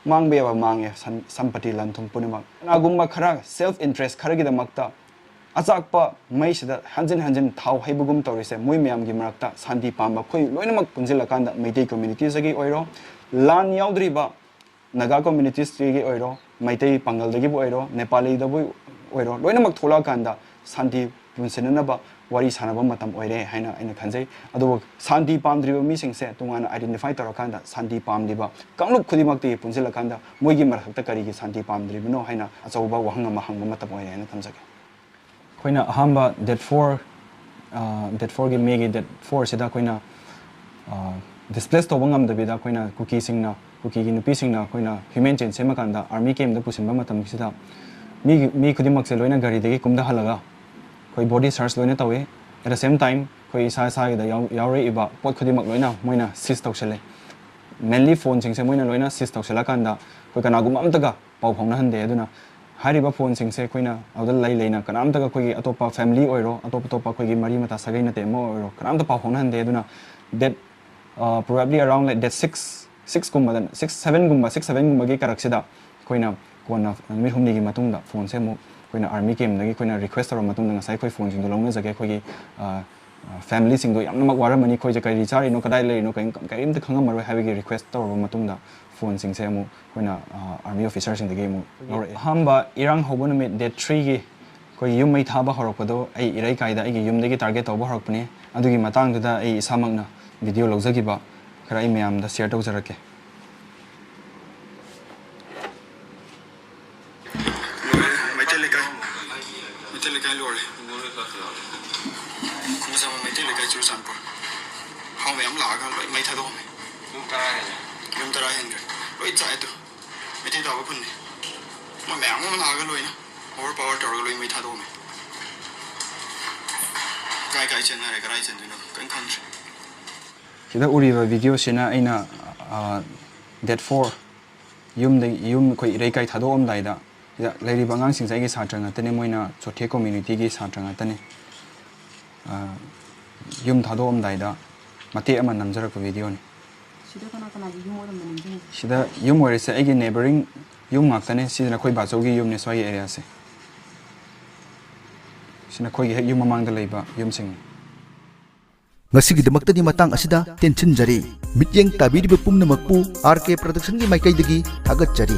ꯃꯥꯡꯕ ꯌꯥꯕ ꯃꯥꯡꯉꯦ, ꯁꯟ- ꯁꯝꯄꯇꯤ ꯂꯟ ꯊꯨꯝ ꯄꯨꯝꯅꯃꯛ꯫ ꯀꯅꯥꯒꯨꯝꯕ ꯈꯔ ꯁꯦꯜꯐ ꯏꯟꯇꯔꯦꯁ ꯈꯔꯒꯤꯗꯃꯛꯇ ꯑꯆꯥꯛꯄ ꯃꯩꯁꯤꯗ ꯍꯟꯖꯤꯟ ꯍꯟꯖꯤꯟ ꯊꯥꯎ ꯍꯩꯕꯒꯨꯝ ꯇꯧꯔꯤꯁꯦ, ꯃꯣꯏ ꯃꯌꯥꯝꯒꯤ ꯃꯔꯛꯇ ꯁꯥꯟꯇꯤ ꯄꯥꯝꯕ ꯑꯩꯈꯣꯏ ꯂꯣꯏꯅꯃꯛ ꯄꯨꯟꯁꯤꯜꯂꯀꯥꯟꯗ, ꯃꯩꯇꯩ communitiesꯇꯒꯤ ꯑꯣꯏꯔꯣ, ꯂꯥꯟ ꯌꯥꯎꯗ꯭ꯔꯤꯕ ꯅꯥꯒꯥ communitiesꯇꯒꯤ ꯑꯣꯏꯔꯣ, ꯃꯩꯇꯩ ꯄꯥꯡꯒꯜꯗꯒꯤꯕꯨ ꯑꯣꯏꯔꯣ, ꯅꯦꯄꯥꯂꯤꯗꯕꯨ ꯑꯣꯏꯔꯣ, ꯂꯣꯏꯅꯃꯛ ꯊꯣꯛꯂꯛꯑꯀꯥꯟꯗ ꯁꯥꯟꯇꯤ ꯄꯨꯟꯁꯤꯟꯅꯅꯕ ꯋꯥꯔꯤ ꯁꯥꯟꯅꯕ ꯃꯇꯝ ꯑꯣꯏꯔꯦ ꯍꯥꯏꯅ ꯑꯩꯅ ꯈꯟꯖꯩ꯫ ꯑꯗꯨꯕꯨ ꯁꯥꯟꯇꯤ ꯄꯥꯝꯗ꯭ꯔꯤꯕ ꯃꯤꯁꯤꯡꯁꯦ ꯇꯣꯉꯥꯟꯅ identify ꯇꯧꯔꯀꯥꯟꯗ ꯁꯥꯟꯇꯤ ꯄꯥꯝꯂꯤꯕ ꯀꯥꯡꯂꯨꯞ ꯈꯨꯗꯤꯡꯃꯛꯇꯒꯤ ꯄꯨꯟꯁꯤꯜꯂꯀꯥꯟꯗ ꯃꯣꯏꯒꯤ ꯃꯔꯛꯇ ꯀꯔꯤꯒꯤ ꯁꯥꯟꯇꯤ ꯄꯥꯝꯗ꯭ꯔꯤꯕꯅꯣ ꯍꯥꯏꯅ ꯑꯆꯧꯕ ꯋꯥꯍꯪ ꯑꯃ ꯍꯪꯕ ꯃꯇꯝ ꯑꯣꯏꯔꯦ ꯍꯥꯏꯅ ꯊꯝꯖꯒꯦ꯫ ꯑꯩꯈꯣꯏꯅ ꯑꯍꯥꯟꯕ date four, date fourꯒꯤ, Mayꯒꯤ date fourꯁꯤꯗ ꯑꯩꯈꯣꯏꯅ displace ꯇꯧꯕ ꯉꯝꯗꯕꯤꯗ ꯑꯩꯈꯣꯏꯅ ꯀꯨꯀꯤꯁꯤꯡꯅ, ꯀꯨꯀꯤꯒꯤ ꯅꯨꯄꯤꯁꯤꯡꯅ ꯑꯩꯈꯣꯏꯅ human chain ꯁꯦꯝꯃꯀꯥꯟꯗ army campꯇ ꯄꯨꯁꯤꯟꯕ ꯃꯇꯝꯁꯤꯗ ꯃꯤꯒꯤ, ꯃꯤ ꯈꯨꯗꯤꯡꯃꯛꯁꯦ ꯂꯣꯏꯅ ꯒꯥꯔꯤꯗꯒꯤ ꯀꯨꯝꯊꯍꯜꯂꯒ ꯑꯩꯈꯣꯏ body search ꯂꯣꯏꯅ ꯇꯧꯏ꯫ At the same time ꯑꯩꯈꯣꯏ ꯏꯁꯥ ꯏꯁꯥꯒꯤꯗ ꯌꯥꯎ-, ꯌꯥꯎꯔꯛꯏꯕ ꯄꯣꯠ ꯈꯨꯗꯤꯡꯃꯛ ꯂꯣꯏꯅ ꯃꯣꯏꯅ seize ꯇꯧꯁꯜꯂꯦ꯫ Mainly phoneꯁꯤꯡꯁꯦ ꯃꯣꯏꯅ ꯂꯣꯏꯅ seize ꯇꯧꯁꯜꯂꯀꯥꯟꯗ ꯑꯩꯈꯣꯏ ꯀꯅꯥꯒꯨꯝꯕ ꯑꯝꯇꯒ ꯄꯥꯎ ꯐꯥꯎꯅꯍꯟꯗꯦ꯫ ꯑꯗꯨꯅ ꯍꯥꯏꯔꯤꯕ phoneꯁꯤꯡꯁꯦ ꯑꯩꯈꯣꯏꯅ ꯑꯗꯨꯗ ꯂꯩ ꯂꯩꯅ ꯀꯅꯥꯝꯇꯒ, ꯑꯩꯈꯣꯏꯒꯤ ꯑꯇꯣꯞꯄ family ꯑꯣꯏꯔꯣ, ꯑꯇꯣꯞ ꯑꯇꯣꯞꯄ ꯑꯩꯈꯣꯏꯒꯤ ꯃꯔꯤ ꯃꯇꯥ ꯁꯥꯒꯩ ꯅꯥꯇꯩ ꯑꯃ ꯑꯣꯏꯔꯣ, ꯀꯅꯥꯝꯇ ꯄꯥꯎ ꯐꯥꯎꯅꯍꯟꯗꯦ꯫ ꯑꯗꯨꯅ date, uh, probably around like date six, sixꯀꯨꯝꯕꯗ, six, sevenꯒꯨꯝꯕ, six, sevenꯒꯨꯝꯕꯒꯤ ꯀꯔꯛꯁꯤꯗ ꯑꯩꯈꯣꯏꯅ ꯀꯣꯟꯅ ꯅꯨꯃꯤꯠ ꯍꯨꯝꯅꯤꯒꯤ ꯃꯇꯨꯡꯗ phoneꯁꯦ ꯑꯃꯨꯛ ꯑꯩꯈꯣꯏꯅ army campꯗꯒꯤ ꯑꯩꯈꯣꯏꯅ request ꯇꯧꯔꯕ ꯃꯇꯨꯡꯗ ꯉꯁꯥꯏ ꯑꯩꯈꯣꯏ phoneꯁꯤꯡꯗꯣ ꯂꯧꯅꯖꯒꯦ꯫ ꯑꯩꯈꯣꯏꯒꯤ, ꯑ, ꯑ, familyꯁꯤꯡꯗꯣ ꯌꯥꯝꯅꯃꯛ ꯋꯥꯔꯝꯃꯅꯤ, ꯑꯩꯈꯣꯏꯁꯦ ꯀꯔꯤ ꯆꯥꯔꯤꯅꯣ, ꯀꯗꯥꯏ ꯂꯩꯔꯤꯅꯣ, ꯀꯔꯤꯝ-, ꯀꯔꯤꯝꯇ ꯈꯪꯉꯝꯃꯔꯣꯏ ꯍꯥꯏꯕꯒꯤ request ꯇꯧꯔꯕ ꯃꯇꯨꯡꯗ phoneꯁꯤꯡꯁꯦ ꯑꯃꯨꯛ ꯑꯩꯈꯣꯏꯅ, ꯑ, army officerꯁꯤꯡꯗꯒꯤ ꯑꯃꯨꯛ ꯂꯧꯔꯛꯑꯦ꯫ ꯑꯍꯥꯟꯕ ꯏꯔꯥꯡ ꯍꯧꯕ ꯅꯨꯃꯤꯠ date threeꯒꯤ ꯑꯩꯈꯣꯏ ꯌꯨꯝ ꯃꯩ ꯊꯥꯕ ꯍꯧꯔꯛꯄꯗꯣ ꯑꯩ ꯏꯔꯩꯀꯥꯏꯗ ꯑꯩꯒꯤ ꯌꯨꯝꯗꯒꯤ target ꯇꯧꯕ ꯍꯧꯔꯛꯄꯅꯦ꯫ ꯑꯗꯨꯒꯤ ꯃꯇꯥꯡꯗꯨꯗ ꯑꯩ ꯏꯁꯥꯃꯛꯅ ꯚꯤꯗꯤꯑꯣ ꯂꯧꯖꯈꯤꯕ ꯈꯔ ꯑꯩ ꯃꯌꯥꯝꯗ ꯁꯤꯌꯔ ꯇꯧꯖꯔꯛꯀꯦ꯫ ꯂꯣꯏꯔꯦ, ꯃꯩꯇꯩ ꯂꯩꯀꯥꯏ, ꯃꯩꯇꯩ ꯂꯩꯀꯥꯏ ꯂꯣꯏꯔꯦ꯫ ꯈꯣꯡꯖꯥꯝ ꯃꯩꯇꯩ ꯂꯩꯀꯥꯏ, ꯆꯨꯔꯆꯥꯟꯄꯨꯔ꯫ ꯍꯥꯎ ꯃꯌꯥꯝ ꯂꯥꯛꯑꯒ ꯂꯣꯏ ꯃꯩ ꯊꯥꯗꯣꯛꯑꯝꯃꯦ꯫ ꯌꯨꯝ ꯇꯔꯥ ꯍꯦꯜꯂꯦ꯫ ꯌꯨꯝ ꯇꯔꯥ ꯍꯦꯟꯈ꯭ꯔꯦ꯫ ꯂꯣꯏ ꯆꯥꯛꯑꯦ ꯑꯗꯨ꯫ ꯃꯩꯇꯩ ꯇꯥꯕ ꯈꯨꯟꯅꯤ꯫ ꯃꯣꯏ ꯃꯌꯥꯝ ꯑꯃ ꯂꯥꯛꯑꯒ ꯂꯣꯏꯅ ꯑꯣꯚꯔ ꯄꯥꯋꯔ ꯇꯧꯔꯒ ꯂꯣꯏ ꯃꯩ ꯊꯥꯗꯣꯛꯑꯝꯃꯦ꯫ ꯀꯥꯏ ꯀꯥꯏ ꯆꯦꯟꯅꯔꯦ, ꯀꯗꯥꯏ ꯆꯦꯟꯗꯣꯏꯅꯣ ꯀꯔꯤꯝ ꯈꯪꯗ꯭ꯔꯦ꯫ ꯁꯤꯗ ꯎꯔꯤꯕ ꯚꯤꯗꯤꯑꯣꯁꯤꯅ ꯑꯩꯅ, ꯑ, ꯗꯦꯠ ꯐꯣꯔ ꯌꯨꯝꯗꯒꯤ, ꯌꯨꯝ ꯑꯩꯈꯣꯏ ꯏꯔꯩꯀꯥꯏ ꯊꯥꯗꯣꯛꯑꯝꯗꯥꯏꯗ ꯁꯤꯗ ꯂꯩꯔꯤꯕ ꯑꯉꯥꯡꯁꯤꯡꯁꯦ ꯑꯩꯒꯤ ꯁꯥꯇ꯭ꯔ ꯉꯥꯛꯇꯅꯦ, ꯃꯣꯏꯅ ꯆꯣꯊꯦ ꯀꯝꯃ꯭ꯌꯨꯅꯤꯇꯤꯒꯤ ꯁꯥꯇ꯭ꯔ ꯉꯥꯛꯇꯅꯦ꯫ ꯑ, ꯌꯨꯝ ꯊꯥꯗꯣꯛꯑꯝꯗꯥꯏꯗ ꯃꯇꯦꯛ ꯑꯃ ꯅꯝꯖꯔꯛꯄ ꯚꯤꯗꯤꯑꯣꯅꯤ꯫ ꯁꯤꯗ ꯀꯅꯥ ꯀꯅꯥꯒꯤ ꯌꯨꯝ ꯑꯣꯏꯔꯝꯕꯅꯣ ꯅꯤꯡꯁꯤꯡꯉꯤ? ꯁꯤꯗ ꯌꯨꯝ ꯑꯣꯏꯔꯤꯁꯦ ꯑꯩꯒꯤ ꯅꯦꯕꯔꯤꯡ ꯌꯨꯝ ꯉꯥꯛꯇꯅꯦ꯫ ꯁꯤꯁꯤꯅ ꯑꯩꯈꯣꯏ ꯕꯥꯆꯧꯒꯤ ꯌꯨꯝꯅꯦ, ꯁ꯭ꯋꯥꯏꯒꯤ ꯑꯦꯔꯤꯌꯥꯁꯦ꯫ ꯁꯤꯅ ꯑꯩꯈꯣꯏꯒꯤ ꯍꯦꯛ ꯌꯨꯝ ꯃꯃꯥꯡꯗ ꯂꯩꯕ ꯌꯨꯝꯁꯤꯡꯅꯤ꯫ ꯉꯁꯤꯒꯤꯗꯃꯛꯇꯗꯤ ꯃꯇꯥꯡ ꯑꯁꯤꯗ ꯇꯦꯟꯁꯤꯟꯖꯔꯤ꯫ ꯃꯤꯠꯌꯦꯡ ꯇꯥꯕꯤꯔꯤꯕ ꯄꯨꯝꯅꯃꯛꯄꯨ ꯑꯥꯔ ꯀꯦ ꯄ꯭ꯔꯗꯛꯁꯟꯒꯤ ꯃꯥꯏꯀꯩꯗꯒꯤ ꯊꯥꯒꯠꯆꯔꯤ꯫